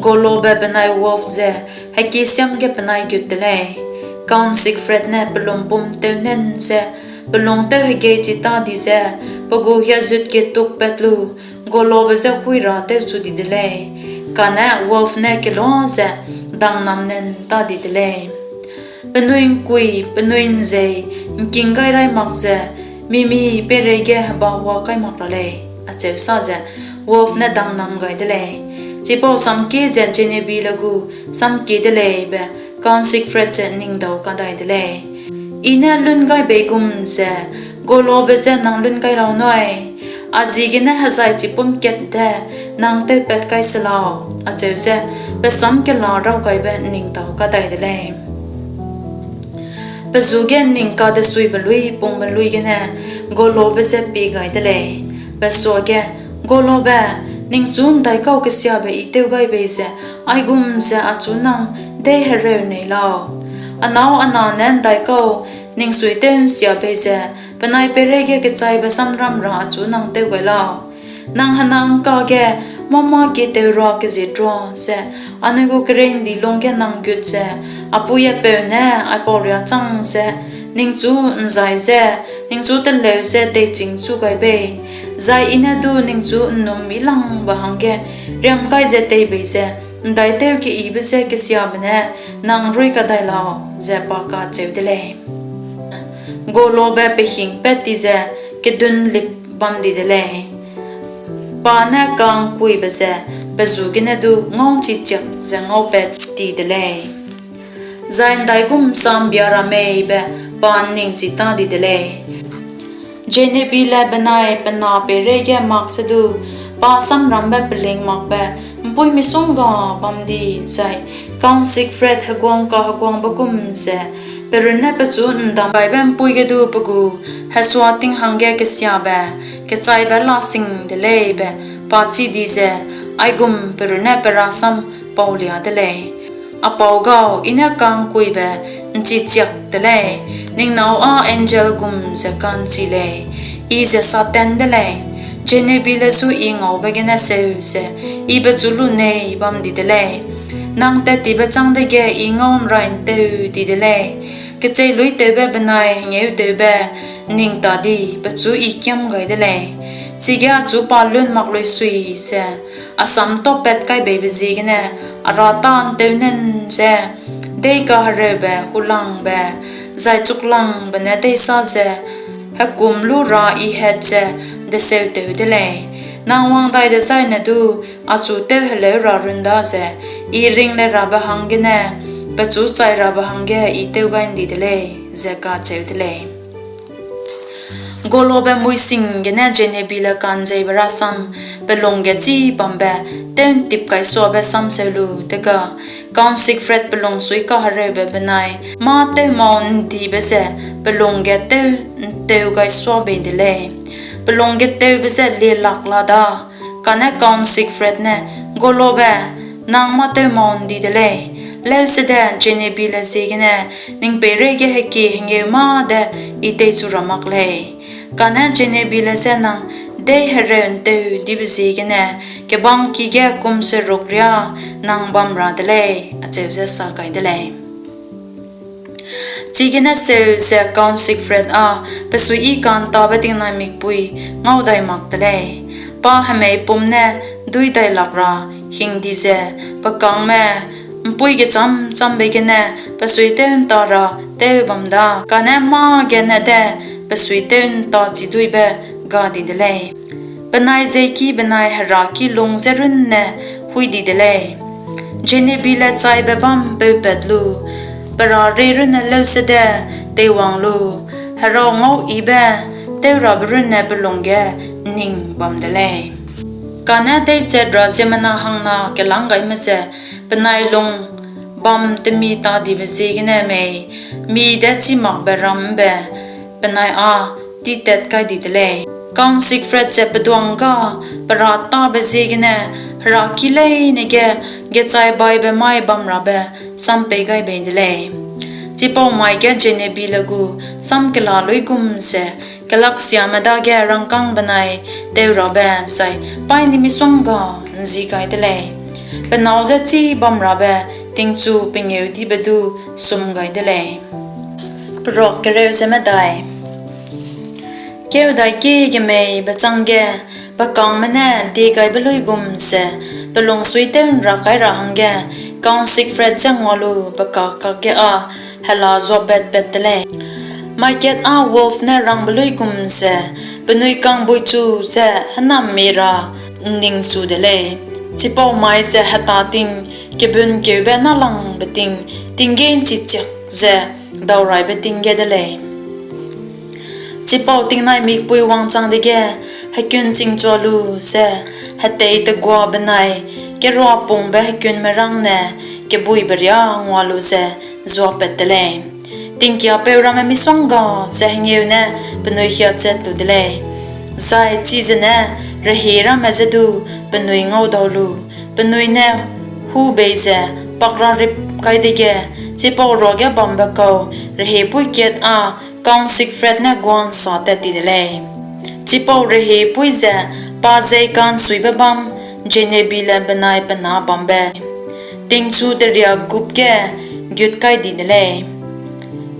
Golobe benai Wolf ze hekisiam ge penai gut te lei. Count Siegfried ne pe lumpum tewnen ze pe lung tew hegei chi ta di ze, pe gu hiazut ge tukpat lu, Golobe je hui ra tewchu di de lei. Kane Wolf ne kelua ze dangnam nen ta di de lei. Penui ’ngkui, penui ’nzei, ’ngking gai rai mak ze, mi-mi peireige heba hua kai mak ra lei, acheu sa ze Wolf ne dangnam gai de lei. Chipau samkie ze Genevieve gu samkie de lei be Count Siegfried ze ning dau kadai de lei. I ne lun gai bei gum ze, golobe je nang lun gai lau nui, a ziegene hezai chipum kat de nang tewpat kai se lau, acheu ze pe sam kela raw gaibe ’nning tau kadai de lei. Pe ju ge ’nning kadesuibe luî pungbe luî gene golobe je pie gai de lei. Pe suage, golobe, ningchu ’ndaikau kesiabe I tew gai bei ze, aigum ze achu nang deihereu nei lau. A nâu a na ne ’ndaikau ning suitew ’nsia bei ze, penai peireige kechaibe samram ra achu nang tew gai lau. Nang hena ’ngka ge mâ-mâ kie tew ra keziet rua ze, anui gu kereî ’ndi lungge nang gut ze, a pui a peu ne aipau riâ chang ze, ningchu ’nzai ze, ningchu teleu ze teichîngchu gai bei, zai I ne du ningchu ’nnum mi langbe hangge riam kai ze tei bei ze, ’ndaitew keyibe je kesiabe ne nang ruî kadai lau, ze pa kacheu de lei. Golobe pe hingpat ti ze kedunlip bam di de lei. Pa ne ka'ngkuibe ze pe ju gene du ngau'nchichiak ze ngaupat ti de lei. Zai ’ndaigum sam bia ra mei be pa ’nning ji ta di de lei. Jenebile benai pe na peireige mak se du, pa samrambe peling makbe ’mpuî misongga bam di zai, Count Siegfried heguang kaheguangbe gum ze, pe runne pechu ’ndam gaibe ’mpuî ge du pe gu hesua ting hangge kesiabe, kechaibe la sing de lei be pa chî di ze, aigum pe runne pe rasam paulia de lei. A pau gau, I ne ka'ngkuibe ’nchichiak te lei, ning nâu â angel gum ze ka'nchi lei, I ze Satan de lei. Jenebile zu I ngaube gene seu ze, I pechu lu nei bam di de lei. Nang tattibe châng dege I ngau ’nrai ’nteu di de lei. Kecheiluîtewbe benai hengêutewbe ’nning ta di pechu I kiam gai de lei. Chige achu pa lun mak lui sui ze, a sam tâpat kai beibe ziegene, a ra tâ ’nteunen ze, deî kahereube, hulangbe, zai chuklangbe ne deîsa ze, hekum lu ra I het ze deseu tew de lei. Nang wang dai dezaine du, achu tewheleu ra run daze, I ring le rabe hanggene, pechu chai rabe hangge I tew gai ’ndi de lei, ze kacheu de lei. Golobe mui sing gene Jenebile ka'nzeibe rasam pe lung ge chî bambe tew'ntip kaisuabe sam seu lu dega, Count Siegfried pe lungsui kahereube benai mâ tewmau ’ndibe ze pe lung ge tew ’nteu gaisua bei de lei. Pe lung getewbe je lielak la da, kane Count Siegfried ne, Golobe, nang mâ tewmau ’ndi de lei. Leusede Jenebile ziegene ning peireige hekie hengeu mâ de I teichu ra mak lei. Kane Jenebile je nang deihereu ’nteu dibe ziegene kebangki ge kum seruk riâ nang bam ra de lei, acheu ze sa gai de lei. Chigene seu ze Count Siegfried â pe suiyi ka'ntabe tingnai mikpui ngau dai mak te lei. Pa hemeipum ne duî dai lak ra hing di ze, pe kângme ’mpuî gechâm-châmbe gene pe suitew ’nta ra tew bam da, kane mâ gene de pe suitew ’nta chiduîbe ga di de lei. Penai jeiki benai heraki lung je runne hui di de lei. Jenebile chaibe bâm peupat lu, pe ra rei runne leusede teiwang lu, hera ngauyibe tew rabe runne pe lung ge ’nning bam de lei. Kane deichat ra ziemmena hangna kelâng gaime ze penai lung bam temi ta dibe ziegene mei, mi de chî makbe ram ’mbe penai â titat kai di de lei. Count Siegfried ze peduang ga pe ra tâbe ziegene heraki leine ge gechai baibe mai bam rabe sam pei gai bei de lei. Chipau mai ge Jenebile gu sam kela luigum ze kelaksiame dage rangkâng benai tew rabe zai paîni misongga ’nzi gai de lei. Pe nâu je chî bam rabe tingchu pengêudibe du sum gai de lei. Perok kereu ze medai. Kêu dai ki gemei bechâng ge, pe kângme ne diegaibe luigum ze, pe lungsui tew ’nra kai ra hangge, Count Siegfried je ngua lu pe kakak ge â hela zuabet-bet te lei. Mai kat â wolf ne rangbe luigum ze, penui kangbuichu ze hênammi ra ’nningchu de lei. Chipau mai ze hetâ ting kebunkeube nâlangbe ting tinggî ’nchichiak ze, dauraibe ting ge de lei. Chipau tingnai mikpui wangchang dege, hekun chingchua lu ze, hetei tegua benai keruapungbe hekunmerângne kebuibe riâ ngua lu ze zuapat te lei. Tingkiapeu ramme misongga ze hengeu ne penui hiachat lu de lei, zai chize ne rehie ramme je du penui ngaudau lu, penui ne hû bei ze pak ra rip kai dege, chipau ruage bambe kau rehiepuî kat â Count Siegfried ne gua'nsa tat ti de lei. Chipau rehiepuî ze pa jei ka'nsuibe bâm Genevieve benai pe na bambe tingchu teriagup ge gut kai di de lei.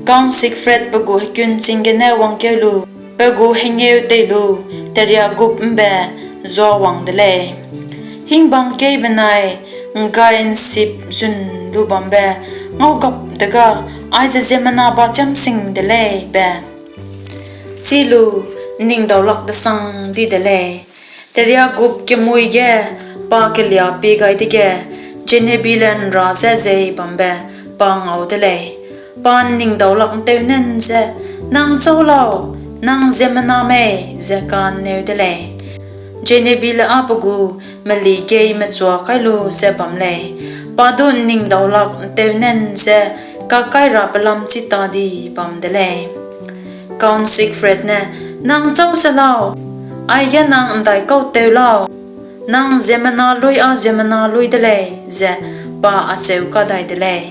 Count Siegfried pe gu hekun ching gene wangkeu lu, pe gu hengeu tei lu, teriagup ’mbe zuawang de lei. Hingbang kei benai ’nggai ’nsip zun lu bambe ngaugap dega, aize ziemmena ba chiam sing de lei be chî lu ’nningdaulak desang di de lei. Teriagup kemui ge pa kelia pie gai dege, Genevieve ’nra je jei bambe pa ngau de lei. Pa ’nningdaulak ’ntew nan ze, Nang châu lau, nang ziemmena mei? ze ka'nneu de lei. Genevieve â pe gu meli gei mechua kai lu ze bam lei. Pa du ’nningdaulak ’ntew nan ze, kakai ra pelam chi ta di bam de lei. Count Siegfried ne, Nang châu se lau, aige nang ’ndaikau tew lau, nang ziemmena luî â ziemmena luî de lei, ze pa acheu kadai de lei.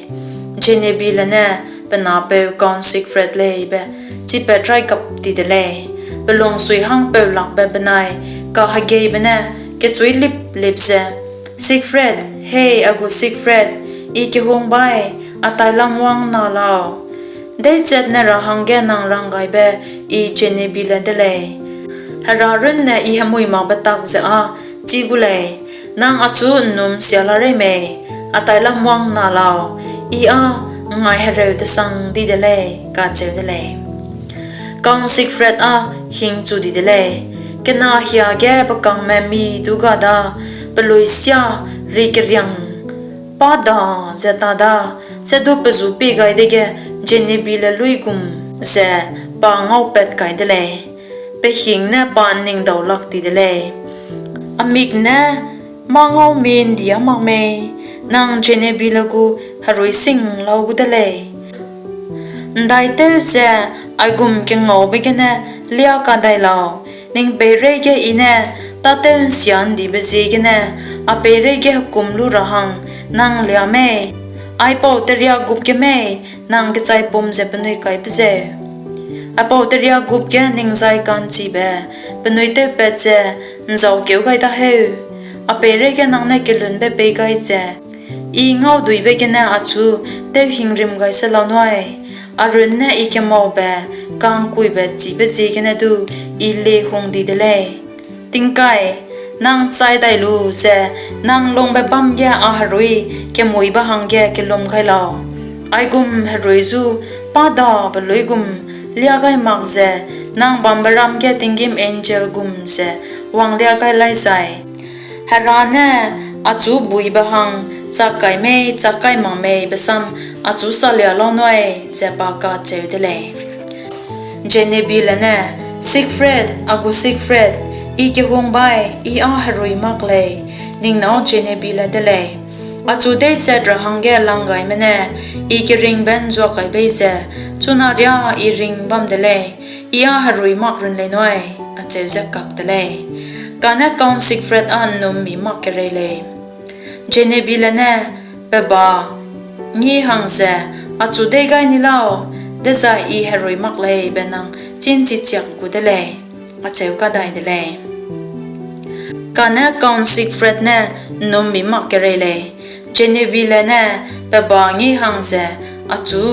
Genevieve ne pe napeu Count Siegfried lei be chipat raigap ti de lei. Pe lungsui hang peulakbe benai kahegeibe ne kechuî lip-lip ze, Siegfried, hei a gu Siegfried, I kehungbai, a tailam wang na lau? Deichat ne ra hangge nang ranggaibe I Genevieve de lei. Hera runne I hemui makbe tak ze â chî gu lei. Nang achu ’nnum sia la rei mei? A tailam wang na lau? I â ’ngngai hereu desang di de lei, kacheu de lei. Count Siegfried â hingchu di de lei. Kena hiage pe kangme mi du ga da, pelui sia ri keriang pa da ze ta da, sedu pe zu pie gai dege Genevieve luigum ze pa ngaupat kai de lei. Pe hing ne pa ’nningdaulak ti de lei. A mik ne mâ ngau mi ’ndi â mak mei? Nang Genevieve gu herui sing lau gu de lei. ’Ndaitew ze aigum kengaube gene liâ kadai lau? Ning peireige I ne tâtew ’nsia ’ndibe ziegene a peireige hekum lu ra hang nang liâ mei? Aipau teriagup ge mei nang kechaipum ze penui kaibe zeu? Aipau teriagup ge ning zai ka'nchibe penui tewpat ze ’nzaukeu gai da heu? A peireige nang ne kelunbe pei gai ze I ngauduibe gene achu tewhingrim gai se lau nui. A runne I kemaube ka'ngkuibe chibe ziegene du I liehung di de lei. Tingkai, nang chai dai lu ze nang lungbe bâm ge a herui kemuîbe hangge kellum gai lau. Aigum herui zu pa dabe luigum liâ gai mak ze nang bambe ram ge tinggîm angel gum ze wanglia gai lai zai, Hera ne achu buîbe hang chak kai mei chak kai mak mei be sam achu salia lau nui, ze pa kacheu de lei. Genevieve ne, Siegfried, a gu Siegfried, I kehungbai, I â herui mak lei. Ning nâu Genevieve de lei. Achu deichat ra hangge langgaime ne I keringbe ’nzuak kai bei ze chuna riâ I ring bam de lei. I â herui mak run lei nui, acheu ze kak de lei. Kane Count Siegfried â ’nnum mi mak kerei lei. Genevieve ne pe ba ngî hang ze, Achu dei gai ni lau, dezai I herui mak lei be nang chînchichiak gu de lei, acheu kadai de lei. Kane Count Siegfried ne ’nnum mi mak kerei lei. Genevieve ne pe ba ngî hang ze, Achu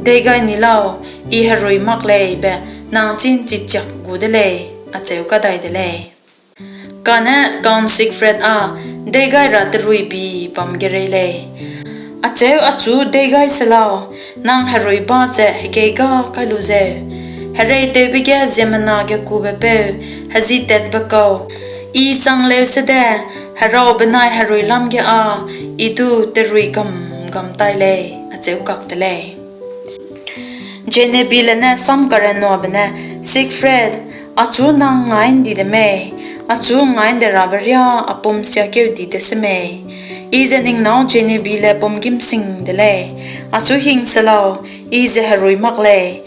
dei gai ni lau, I herui mak lei be nang chînchichiak gu de lei, acheu kadai de lei. Kane Count Siegfried â dei gai ra teruibi bam gerei lei. Acheu achu dei gai se lau, nang herui ba ze hegei ga kai lu zeu. Hereitewbe ge ziemmena gekubepeu hezitatbe kau I chang leu sede, heraw benai herui lam ge â I du terui gam gam tai lei, acheu kak de lei. Jenebile ne samkarennuabe ne, Siegfried, achu nang ngai ’ndi de mei? Achu ngai ’nde rabe riâ a pum siakeu di de semei? I ze ning nâu Jenebile pum gîm sing de lei; achu hing se lau, I ze herui mak lei,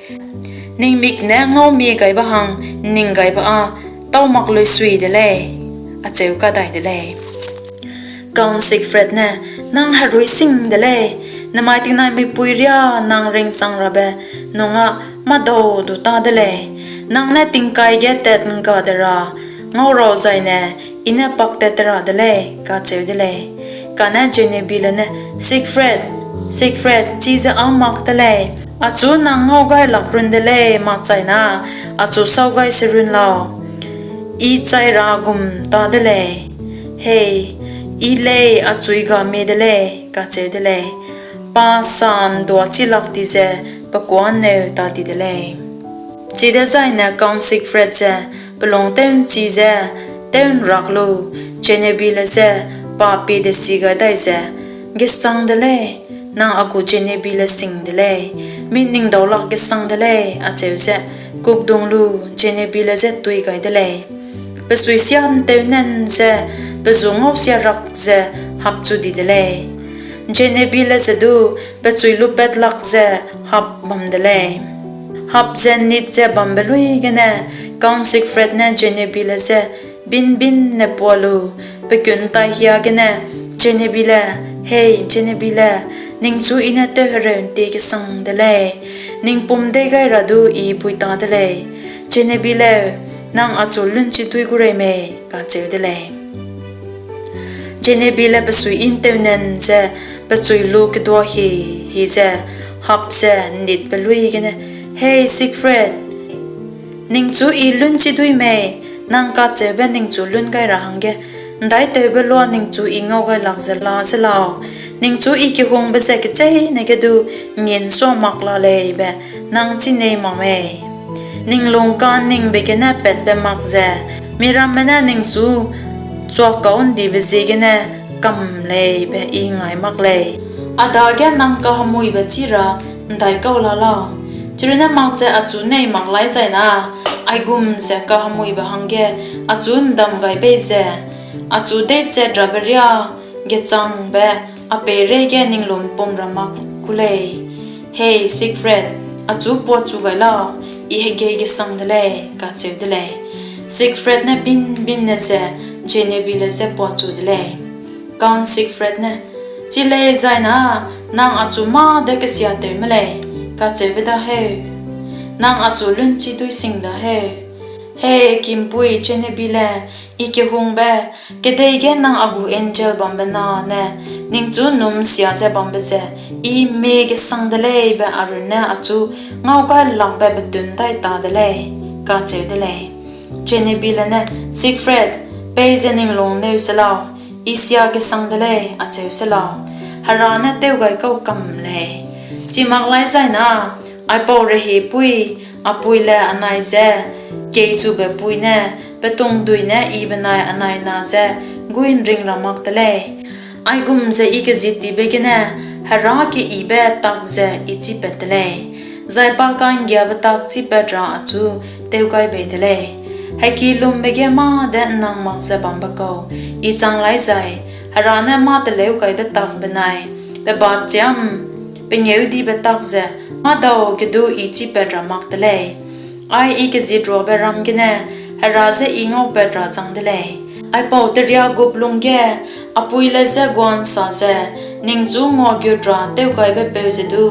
ning mik ne ngau mie gaibe hang ’nning gaibe â tâu mak luisui de lei, acheu kadai de lei. Count Siegfried ne, Nang herui sing de lei, nemai tingnaimipui riâ nang ringsangrabe nung â mâdau du tâ de lei. Nang ne tingkai ge tat'ngga de ra ngau rau zaine I ne paktat te ra de lei, kacheu de lei. Kane Jenebile ne, Siegfried, Siegfried, chize â mak te lei; achu nang ngau gai lak run de lei, makchaina achu sau gai serun lau, I chai ra gum tâ de lei. Hei, I lei, achu I ga mie de lei, kacheu de lei. Pa sa ’nduâ chi lak di ze pe kuâ ’nneu ta di de lei. Chidezaine Count Siegfried ze pe lung tew'nchi ze tew'nrak lu, Jenebile je pa pie desi gai dai ze, Gesang de lei, nang a gu Jenebile sing de lei, mi ning daulak gesang de lei, acheu ze kukdung lu Jenebile je tui gai de lei. Pe sui sia'ntewnan ze pe ju ngausiarak ze hapchu di de lei. Jenebile ze du pe chui lupat lak ze hap bam de lei. Hap ze ’nnit ze bambe luî gene, Count Siegfried ne Jenebile je binbinne pua lu, pe kuntaihia gene, Jenebile, hei Jenebile, ningchu I ne tewhereu ’ntie kesang de lei; ning pum dei gai ra du I pui ta de lei. Jenebile, nang achu lunchi dui gu rei mei? kacheu de lei. Jenebile pe sui ’ntewnan ze pe chui lu kedua hi, hi ze hap ze ’nnitbe luî gene, Hei Siegfried, ningchu I lunchi dui mei? Nang kacheube ningchu lun gai ra hangge ’ndaitewbe lua ningchu I ngau gai lak ze la se lau. Ningchu I kehungbe ze kecheîne ge du ’ngngin sua mak la lei be nang chî nei mak mei? Ning lung ka'nningbe gene patbe mak ze, miramme ne ningchu chuakau ’ndibe ziegene kam lei be I ngai mak lei. A dage nang kahemuibe chî ra ’ndaikau la lau? Chirunne makche achu nei mak lai zai na, aigum ze kahemuibe hangge achu ’ndam gai bei ze, achu deichat rabe riâ gechangbe a peireige ning lumpum ra mak ku lei. Hei Siegfried, achu puachu gai lau, I hegei gesang de lei, kacheu de lei. Siegfried ne binbinne ze Jenebile je puachu de lei. Count Siegfried ne, Chi lei zai na, nang achu mâ de kesiatew me lei, kacheube da heu? Nang achu lunchi dui sing da heu? Hei kimpui Jenebile, I kehungbe, kedei ge nang a gu angel bambe na ne ningchu num sia ze bambe ze I mie gesang de lei be a runne achu ngaugailakbe betun dai ta de lei, kacheu de lei. Jenebile ne, Siegfried, peize ning lung neu se lau, I sia gesang de lei, acheu se lau. Hera ne tew gai kau kam lei. Chi mak lai zai na, aipau rehiepuî, a puile anai je keichube pui ne, pe tungdui ne I benai anai na je guî ’nring ra mak te lei. Aigum ze I kezit tibe gene Hera keyibe tak ze I chîpat te lei, zai pa ka'nggiabe tak chîpat ra achu tew gai bei de lei. Hekilumbe ge mâ de ’nnang mak ze bambe kau I chang lai zai, Hera ne mâ teleu gaibe tak benai pe bachiam pengêudibe tak ze mâdau ge du I chîpat ra mak te lei. Ai I kezitruabe ram gene Hera je I ngaupat ra chang de lei. Aipau teriagup lungge a puile je gua'nsa ze ningchu nguagut ra tewgaibepeu ze du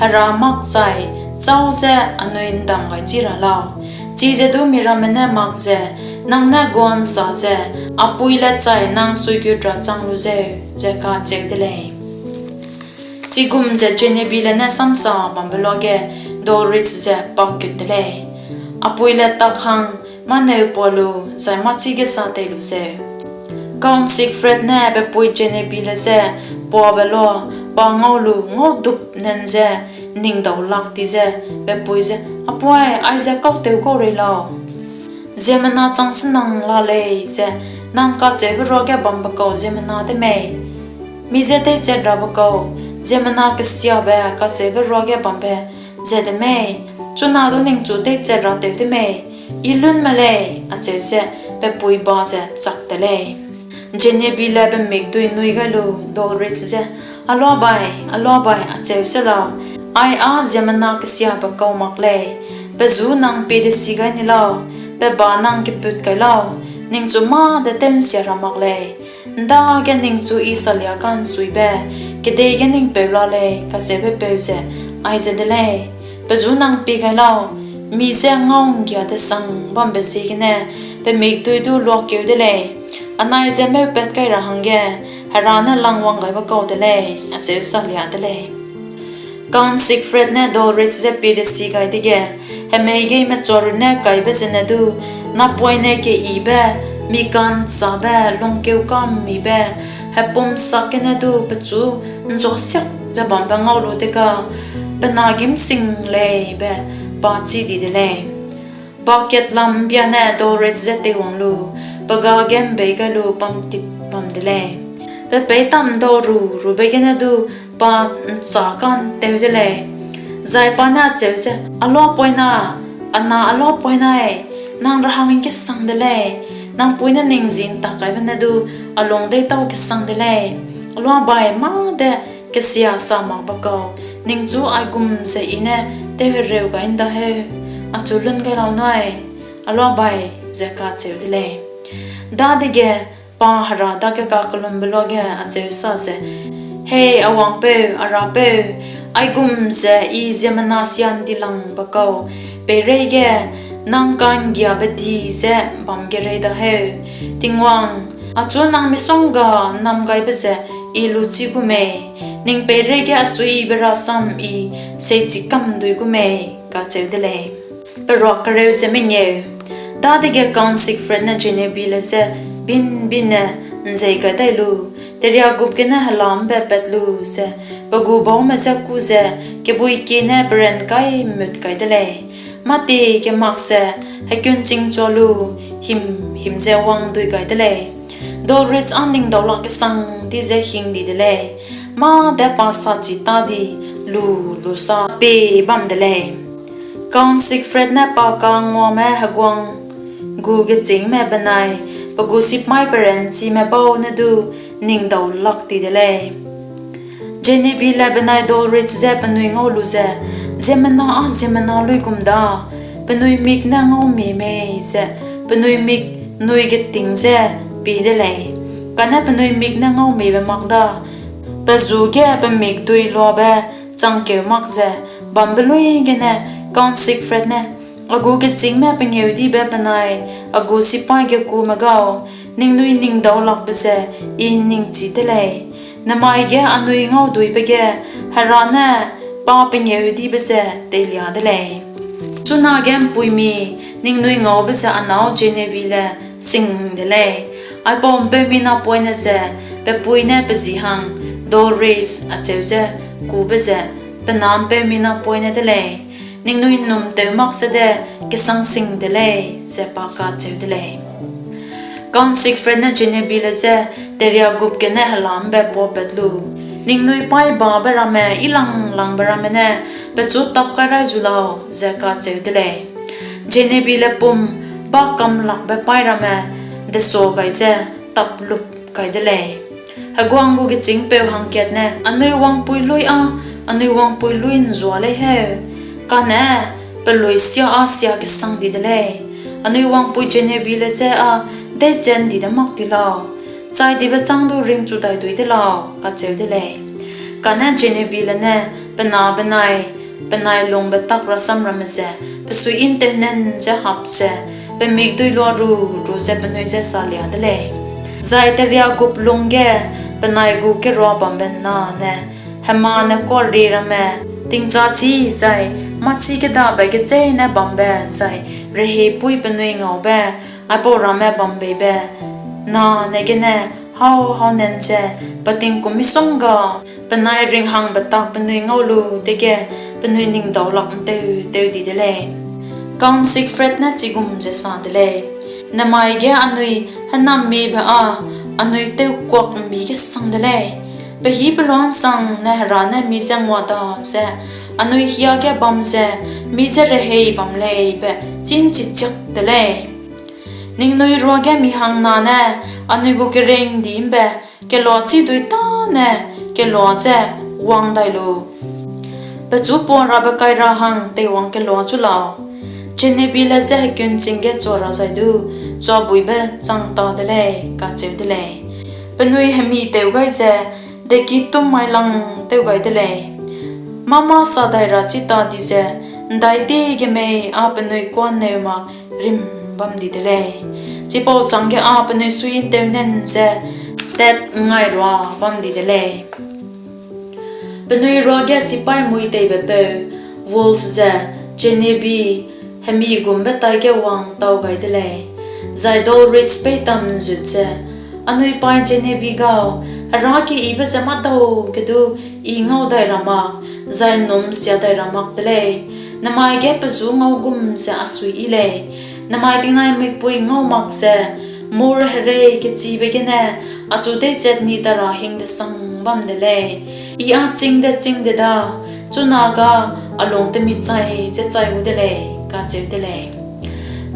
Hera makchai châu ze anui ’ndam gai chi ra lau? Chize du miramme ne mak ze nang ne gua'nsa ze a puile chai nang suigut ra chang lu zeu, ze kacheu de lei. Chigum ze Jenebile ne samsa bambe luage dawrit ze pakgut de lei. A puile tak hang mâneu pua lu zai mâ chî gesa tei lu zeu. Count Siegfried ne pe pui Jenebile je puabe lua pa ngau lu ngaudup nan ze ning dau lak di ze pe pui je, A puai, aize kau tew kau rei lau? Ziemmena changsenang la lei ze nang kacheube ruage bambe kau ziemmena de mei? Mi je deichat rabe kau, ziemmena kesiabe kacheube ruage bambe ze de mei, chuna du ningchu teiche ra tew de mei, I lun me lei, acheu ze pe pui ba ze chak te lei. Jenebile pe mikdui nui gai lu Doris je, Aluabai, aluabai, acheu se lau, ai â ziemmena kesiabe kau mak lei, pe zu nang pie desi gai ni lau, pe ba nang keput kai lau, ningchu mâ de tew'nsia ra mak lei, ’ndage ningchu I salia ka'nsuibe, kedei ge ning peu la lei, kacheube peu ze, aize de lei, pe zu nang pie gai lau, mi je ngau ’nggia desang bambe ziegene, pe mikdui du luakeu de lei, anai je meupat kai ra hangge, Hera ne langwang gaibe kau de lei, acheu salia de lei. Count Siegfried ne Doris je pie desi gai dege, hemei geime chua runne kaibe zene du, napoine keyibe, mi ka'nchâbe, lungkeu ka'mmibe, hepum sak gene du pechu ’nzuasiak ze bambe ngau lu dega, pe na gîm sing lei be pa chî di de lei. Pa kat lam ’mbia ne Doris je teiwang lu, pe ga ge ’mbei gai lu bamtit bam de lei. Pe peîtam ’ndau ru rube gene du pa ’nchâ ka'ntew de lei. Zai pa ne acheu ze, Aluapoina, a na Aluapoina ei, nang ra hangge kesang de lei, nang pui ne ning zi ’ntak kaibe ne du a lung deîtau kesang de lei. Aluabai mâ de kesia sa makbe kau, ningchu aigum ze I ne tewhereu gai ’nda heu, achu lun gai lau nui, Aluabai, ze kacheu de lei. Dadege pa Hera dage kakellumbe luage acheu sa ze, Hei a wangpeu, a rapeu, aigum ze I ziemmena sia ’ndilangbe kau peireige nang ka'nggiabe di ze bam gerei da heu. Tingwang, achu nang misongga ’nnam gaibe ze I luchî gu mei, ning peireige a suibe rasam I seichi kam dui gu mei, kacheu de lei. Peruak kereu ze mengeu. Dadege Count Siegfried ne Genevieve je bin-binne ’nzei gai dai lu, teriagup gene hela ’mbe pat lu ze, pe gu baume je kû ze, kebui kie ne peran kai mut kai de lei. Mâtie ge mak ze, hekunching chua lu, him-him ze wangdui gai de lei. Doris â ning daulak kesang di ze hing di de lei. Mâ de pa sachi tâ di, lu-lu sa pie bam de lei. Count Siegfried ne pa kanguame heguang gu gechîngme benai pe gu sipai peranchime bau ne du ning daulak ti de lei. Genevieve benai Doris je penui ngau lu ze, ziemmena â ziemmena luigum da, penui mik ne ngaumie mei ze, penui mik nui geting ze pie de lei. Kane penui mik ne ngaumiebe mak da, pe zu ge pe mikdui luabe changkeu mak ze bambe luî gene Count Siegfried ne, a gu gechîngme pengêudibe benai a gu sipai gekume gau, ningnui ning daulakbe ze I ’nningchi de lei. Nemai ge anui ngauduibe ge Hera ne pa pengêudibe ze teilia de lei. Chunage ’mpuimi, ningnui ngaube ze a nâu Genevieve sing de lei. Aipau ’mpeumi napoine ze pe pui ne pe ji hang Doris acheu ze kube ze pe na ’mpeumi napoine de lei. Ningnui ’nnum tew mak sede kesang sing de lei, ze pa kacheu de lei. Count Siegfried ne Genevieve je teriagup gene hela ’mbe puapat lu, ningnui paî babe ramme, yilanglangbe ramme ne pechu tap kai rai zu lau, ze kacheu de lei. Genevieve pum bâ kamlakbe paî ramme desua gai ze tap lup kai de lei. Heguang gu gechîngpeu hangkat ne, anui wangpui luî â anui wangpui luî ’nzua lei heu, kane peluî sia â sia kesang di de lei. Anui wangpui Genevieve je â deiche ’ndi de mak ti lau, chai dibe châng du ringchu dai dui de lau, kacheu de lei. Kane Genevieve ne pe na benai penai lungbe tak rasam ramme ze pe suiyi ’ntewnen ze hap ze, pe mikdui lua ru-ru ze penui je salia de lei. Zai teriagup lungge penai gu kerua bambe nane, hemane kuarie ramme, tingchâchî zai mâchî kêdabe gecheîne bambe zai rehiepuî penui ngaube, aipau ramme bambeibe nane gene hau-hau nan ze, pe tingkum misongga penai ringhangbe tak penui ngau lu dege penui ning daulak ’ntew-tew di de lei. Count Siegfried ne chigum ze sa de lei: Nemai ge anui hênammiebe â anui tewkuak ’mmi kesang de lei. Pe hî pe luansang ne Hera ne mi je ngua da ze anui hiage bam ze mi je rehei bam lei be chî ’nchichiak de lei. Ningnui ruage mi hangna ne anui gu keringdi ’mbe kelua chî dui tâne kelua je wang dai lu, pechu puarabe kai ra hang teiwang kelua chu lau. Genevieve le je hekun ching ge chua ra zai du, chuabuibe chang ta de lei, kacheu de lei. Penui hemi tew gai ze, deki tum mai lang tew gai de lei. Mâ-mâ sa dai ra chi ta di ze, ’ndaitie gemei â penui kuâ ’nneu mak rim bam di de lei. Chipau chângge â penui suiyi ’ntew nan ze tat ’ngngairua bam di de lei. Penui ruage sipaî muiteibe peu, Wolf ze Genevieve hemi gumbe taige wang tau gai de lei. Zai Dollridge peitam ’nzut ze, Anui pai Genevieve gau, Hera keyibe ze mâdau ge du I ngau dai ra mak, zai ’nnum sia dai ra mak de lei. Nemai ge pe ju ngau gum ze a suiyi lei. Nemai tingnai mikpui ngau mak ze, mur herei kechibe gene achu deichat ni ta ra hing-desang bam de lei. I â chîng de chîng de da, chuna ga a lung temi chai ze chai gu de lei, kacheu de lei.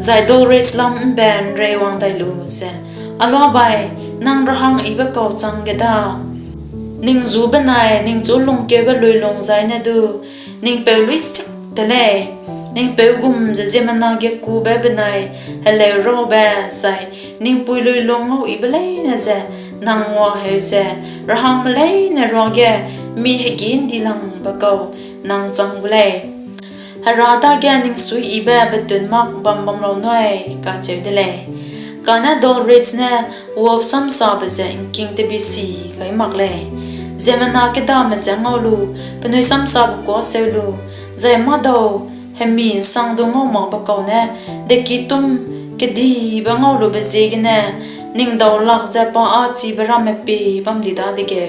Zai Dollridge lam ’mbe ’nrei wang dai lu ze, Aluabai, nang ra hang yibe kau chang ge da, ning ju benai ningchu lungkeube luilung zai ne du, ning peu luisiak te lei. Ning peu gum ze ziemmena ge kube benai heleu raube zai ning pui luilung ngau yibe leine ze nang nguaheu ze, ra hangme leine ruage mi hegî ’ndilangbe kau nang chang gu lei. Hera dage ning suiyibe betun mak bam bam lau nui, kacheu de lei. Kane Dollridge ne Wolf samsabe ze ’ngking tebi si gai mak lei. Ziemmena kêdame je ngau lu, penui samsabe kuâ seu lu, zai mâdau hemi ’nsang du ngau makbe kau ne, deki tum kedibe ngau lube ziegene, ning dau lak ze pa â chibe ramme pie bam di dadege,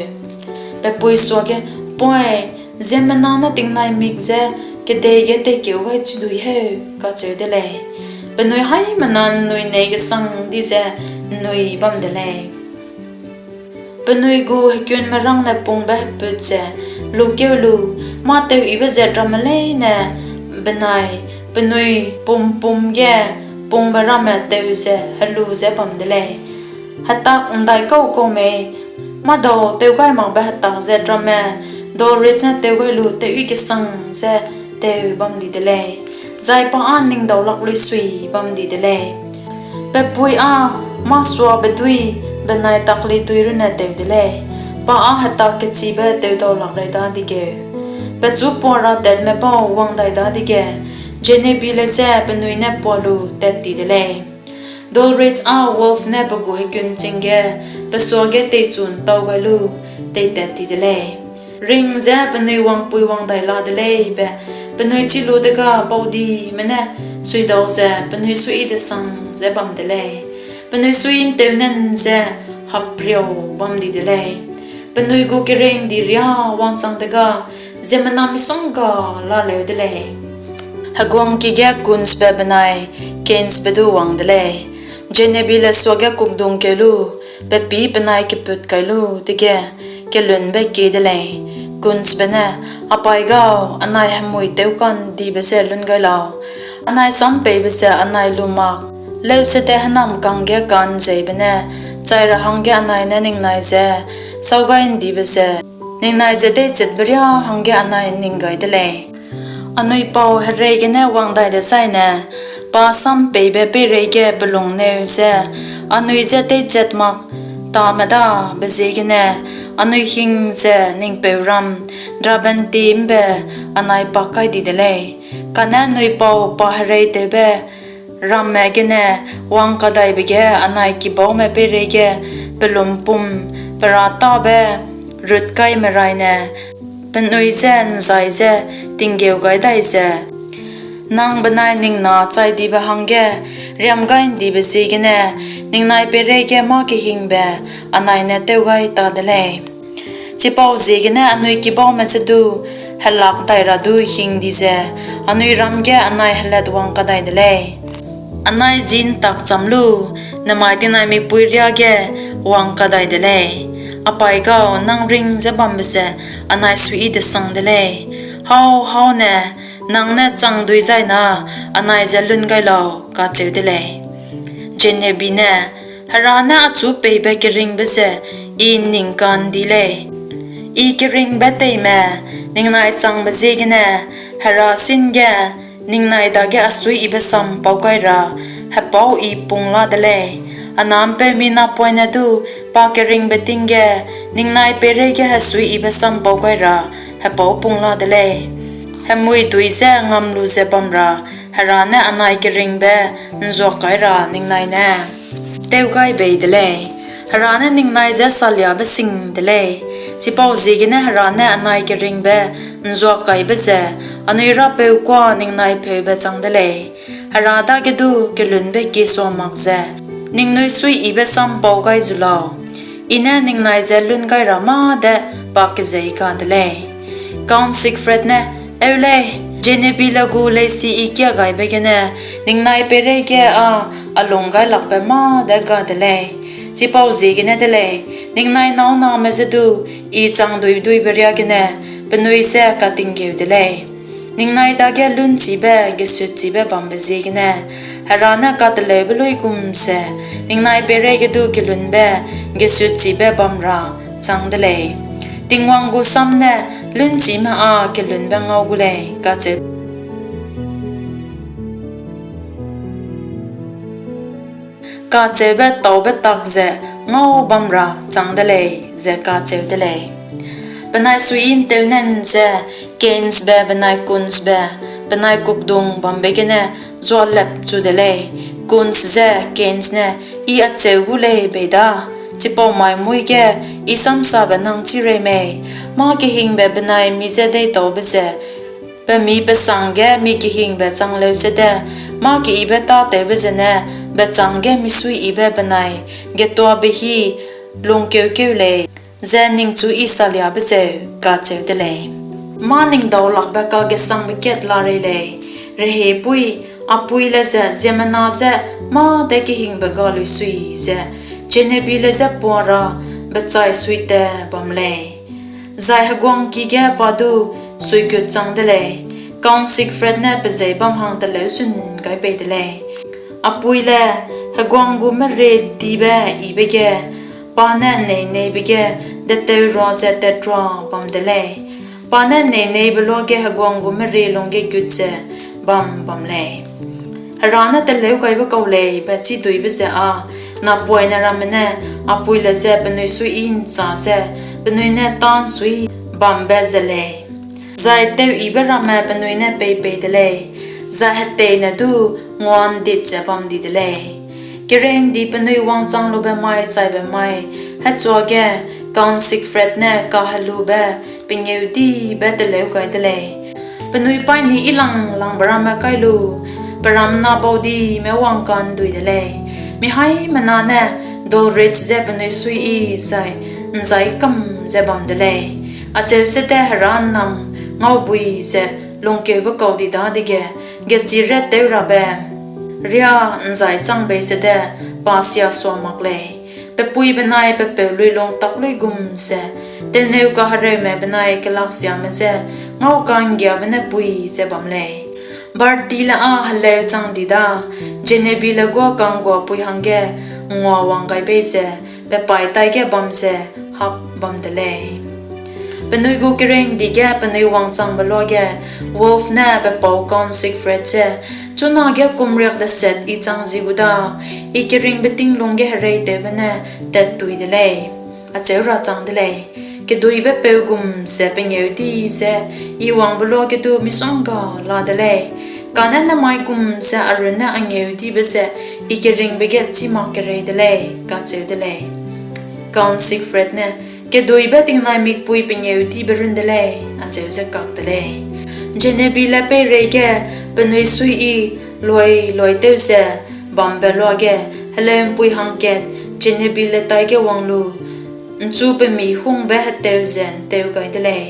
pe pui suage, Pui, ziemmena ne tingnai mik ze kedei ge teikeu gai chidui heu, kacheu de lei. Penui haimena ’nnui nei gesang di ze ’nnui bam de lei. Penui gu hekunmerângne pungbe heput ze lukeu lu, mâ teuyibe zat ramme leine benai penui pum-pum ge pungbe ramme teu ze helu ze bam de lei. Hetak ’ndaikau kau mei, mâdau tew gai makbe hetak zat ramme Dollridge ne tew gai lu tewyi kesang ze tew bam di de lei, zai pa â ning dau lak luisui bam di de lei. Pe pui â mâ suabe dui benai takli dui runne tew de lei, pa â hetak kechibe tew dau lak rei dadegeu. Pechu puara tatme bau wang dai dadege, Genevieve le je penui ne puâ lu tat ti de lei. Dollridge â Wolf ne pe gu hekun ching ge pe suage teichu ’ntau gai lu teitat ti de lei. Ring ze penui wangpui wang dai la de lei be, penui chî lu dega baudime ne suidau ze penui suiyi desang ze bam de lei. Penui suiyi ’ntew nan ze hapriau bam di de lei. Penui gu keringdi riâ wangchang dega, ziemmena misongga laleu de lei. Heguangki ge Kunzbe benai Keynesbe du wang de lei. Genevieve le suage kukdungkeu lu, pe pî penai keput kai lu dege, kelunbe kie de lei. Kunzbe ne, Apai gau, anai hemui tewka'ndibe je lun gai lau. Anai sampeibe ze anai lu mak, leusede hênamkang ge ka'nzeibe ne chai ra hangge anai ne ningnai je sâu gai ’ndibe ze ningnai je deichatbe riâ hangge anai ’nning gai de lei. Anui pau herei gene wang dai dezaine, pa sampeibe peireige pe lungneu ze anui je deichat mak tame dabe ziegene, anui hing ze ning peu ram Drabanti ’mbe anai pak kai di de lei. Kane anui pau pa hereitewbe ramme gene wangkadaibe ge anai kibaume peireige pe lumpum pe râtabe rutkaime raine penui je ’nzai ze tinggeu gai dai ze, nang benai ning na chaidibe hangge riam gai ’ndibe ziegene ningnai peireige mâ kehingbe anai ne tew gai ta de lei. Chipauziegene anui kibaume je du helak dai ra du hing di ze, anui ram ge anai helatwang kadai de lei. Anai ji ’ntak cham lu, nemai tingnai mipui riâ ge wang kadai de lei. Apai gau, nang ring ze bambe ze anai suiyi desang de lei. Hau, hau ne, nang ne chang dui zai na, anai je lun gai lau, kacheu de lei. Genevieve ne, Hera ne achu peibe keringbe ze I ’nning ka'ndi lei. I keringbe teime ningnai changbe ziegene Hera sin ge ningnai dage a suiyibe sam pau gai ra hepau I pung la de lei. A na ’mpeumi napoine du pa keringbe ting ge ningnai peireige hesuiyibe sam pau gai ra hepau pung la de lei. Hemui dui je ngam lu ze bam ra Hera ne anai keringbe ’nzuak kai ra ningnai ne tew gai bei de lei. Hera ne ningnai je saliabe sing de lei; chipauziegene Hera ne anai keringbe ’nzuak kaibe ze anui Rapeu kuâ ningnai pheube chang de lei. Hera dage du kelunbe kiesua mak ze ningnui suiyibe sam pau gai zu lau. I ne ningnai je lun gai ra mâ de pa kezei ga de lei. Count Siegfried ne, Eu lei, Genevieve le gu leisi I kiagaibe gene ningnai peireige â a lung gailakbe mâ de ga de lei. Chipauziegene de lei, ningnai nâu name je du I chang duiduibe riâ gene penui je katinggeu de lei. Ningnai dage lûnchîbe gesutchibe bambe ziegene Hera ne kateleube luigum ze ningnai peireige du kelunbe gesutchibe bam ra chang de lei. Tingwang gu sam ne lûnchîme â kelunbe ngau gu lei, kacheu kacheube taube tak ze ngau bam ra chang de lei, ze kacheu de lei. Penai suiyi ’ntew nan ze Keynesbe benai Kuntzbe benai kukdung bambe gene zualep chu de lei. Kuntz je Keynes ne, I acheu gu lei bei da, chipau mai muî ge I samsabe nang chî rei mei? Mâ kehingbe benai mi je deîtaube ze pe mi pe sang ge mi kehingbe chang leu sede, mâ keyibe tâtewbe zene bechâng ge misuiyibe benai getuabe hî lungkeukeu lei, ze ningchu I saliabe zeu, kacheu de lei. Mâ ning daulakbe kagesangbe kat la rei lei. Rehiepuî, a pui le ze ziemmena je mâ de kehingbe ga luisui ze Genevieve le je puâ ra bechai suite bam lei, zai heguangki ge pa du suigut chang de lei. Count Siegfried ne pezei bam hang teleu zun gai bei de lei. A pui le heguang gu merie dibe yibe ge pa ne ’nneineibe ge deteurua ze tatrua bam de lei. Pa ne ’nneineibe luage heguang gu merie lungge gut ze bam bam lei. Hera ne teleugaibe kau lei be chî duibe ze â napoine ramme ne a pui le je penui suiyi ’nchâ ze penui ne tâ ’nsui bambe ze lei, zai teuyibe ramme penui ne pei pei de lei, zai heteine du ngua'ndit ze bam di de lei. Kerengdi penui wangchang lube mai chaibe mai hechuage Count Siegfried ne kahelube pengêudibe teleu gai de lei. Penui paîni yilanglangbe ramme kai lu, pe ramna baudime wangka'ndui de lei. Mihaimena ne Dulwich je penui suiyi zai ’nzai kam ze bam de lei. Acheu sede Hera ’nnam ngaubui ze lungkeube kau di dadege, gechîrret tew rabe riâ ’nzai chang bei sede pa sia sua mak lei. Pe pui benai pe peu luilung tak luigum ze, tewneu kahereume benai kelaksiame je ngau ka'nggiabe ne pui ze bam lei. Bertie le â heleu chang di da, Genevieve le guâ ka'ngguapui hangge nguawang gai bei ze, pe paî taige bam ze hap bam de lei. Penui gu kerengdi ge penui wangchangbe luage Wolfe ne pe pau Count Siegfried je, Chunage kum riak deset I chang zi gu da, I keringbe ting lungge hereitewbe ne tattui de lei, acheu ra chang de lei. Keduibe peu gum ze pengêudi ze I wangbe luage du misongga la de lei, kane nemai gum ze a runne a ngêudibe ze I keringbe ge chî mak kerei de lei, kacheu de lei. Count Siegfried ne, Keduibe tingnai mikpui pengêudibe run de lei, acheu ze kak de lei. Genevieve le peireige penui suiyi luai luai tew ze bambe luage, heleu'mpui hangkat Genevieve le taige wang lu, ’nchu pemihungbe heteu ze ’ntew gai de lei.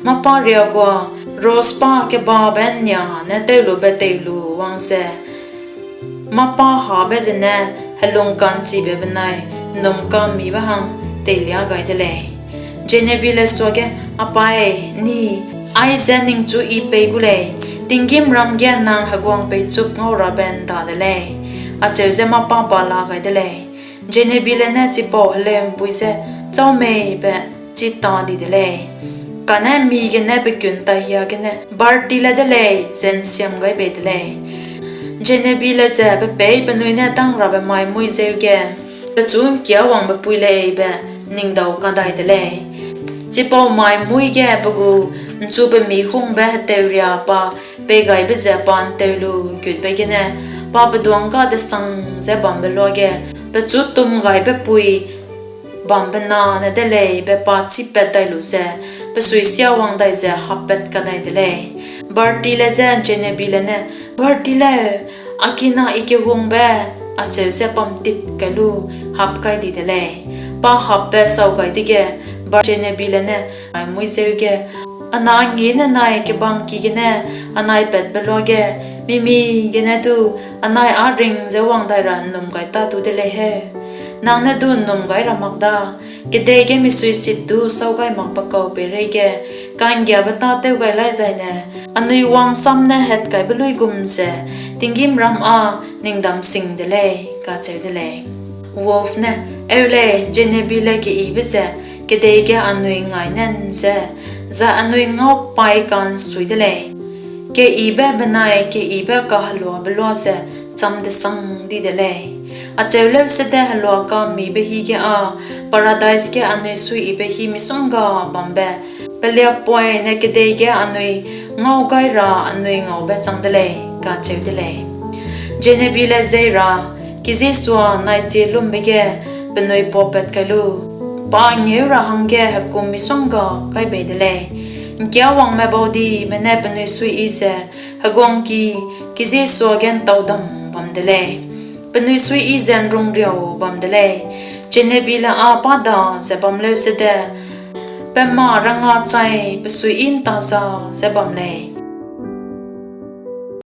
Mâpa riâ gua, rose pa kebabe ’nnia ne tewlube tei lu wang ze, mâpa habe zene helung ka'nchibe benai ’nnum ka'mmibe hang teilia gai de lei. Genevieve le suage, A pai, ni Aize ningchu I pei gu lei, tinggîmram ge nang heguang peichup ngaurabe ’nda de lei, acheu ze mâ-pa ba la gai de lei. Jenebile ne chipau heleu'mpui je châu mei be chî ta di de lei, kane mi gene pe kun taihiagene Bartile de lei ze ’nsiam gai bei de lei. Jenebile ze pe peî penui ne dângrabe mai muî zeu ge pechu ’ngkiawangbe pui lei be ning dau kadai de lei. Chipau mai muî ge pe gu ’nchupemi hungbe heteuria pa peigaibe ze pa ’nteu lu gutbe gene pa pe duângga-desang ze bambe luage pechu tumgaibe pui bambe na ne de lei be pa chîpat dai lu ze pe suisiawang dai ze happat kadai de lei. Bartile je Jenebile ne, Bartile, a kina I kehungbe, acheu ze pamtit kai lu hap kai di de lei. Pa hapbe sau gai dege, Jenebile ne mai muî zeu ge, a na ’ngngiênenai kebangki gene anai patbe luage, mimi gene du anai â ring ze wang dai ra ’nnum gai ta du de lei heu. Nang ne du ’nnum gai ra mak da, kedei ge misuisit du sâu gai makbe kau peireige ka'nggiabe tâtew gai lai zaine, anui wangsam ne hatkaibe luigum ze tinggîmram â ning dam sing de lei, kacheu de lei. Wolf ne, Eu lei, Jenebile keyibe ze kedei ge anui ’ngngaî nan ze, zai anui ngau paî ka'nsui de lei. Keyibe benai keyibe kaheluabe luâ ze cham-desang di de lei. Acheu leusede heluaka'mmibe hî ge â Paradise ge anui suiyibe hî misongga bambe peliapoine kedei ge anui ngau gai ra anui ngaube chang de lei, kacheu de lei. Jenebile zei ra, Kejisua naichie lumbe ge penui paupat kai lu, pa ngeu ra hangge hekum misongga kai bei de lei. ’Ngkiawangme baudime ne penui suiyi ze heguangki Kejisua ge ’ntaudam bam de lei. Penui suiyi ze ’nrungriau bam de lei. Jenebile â pa da ze bam leusede, pe mâ rangachai pe suiyi ’nta za ze bam lei.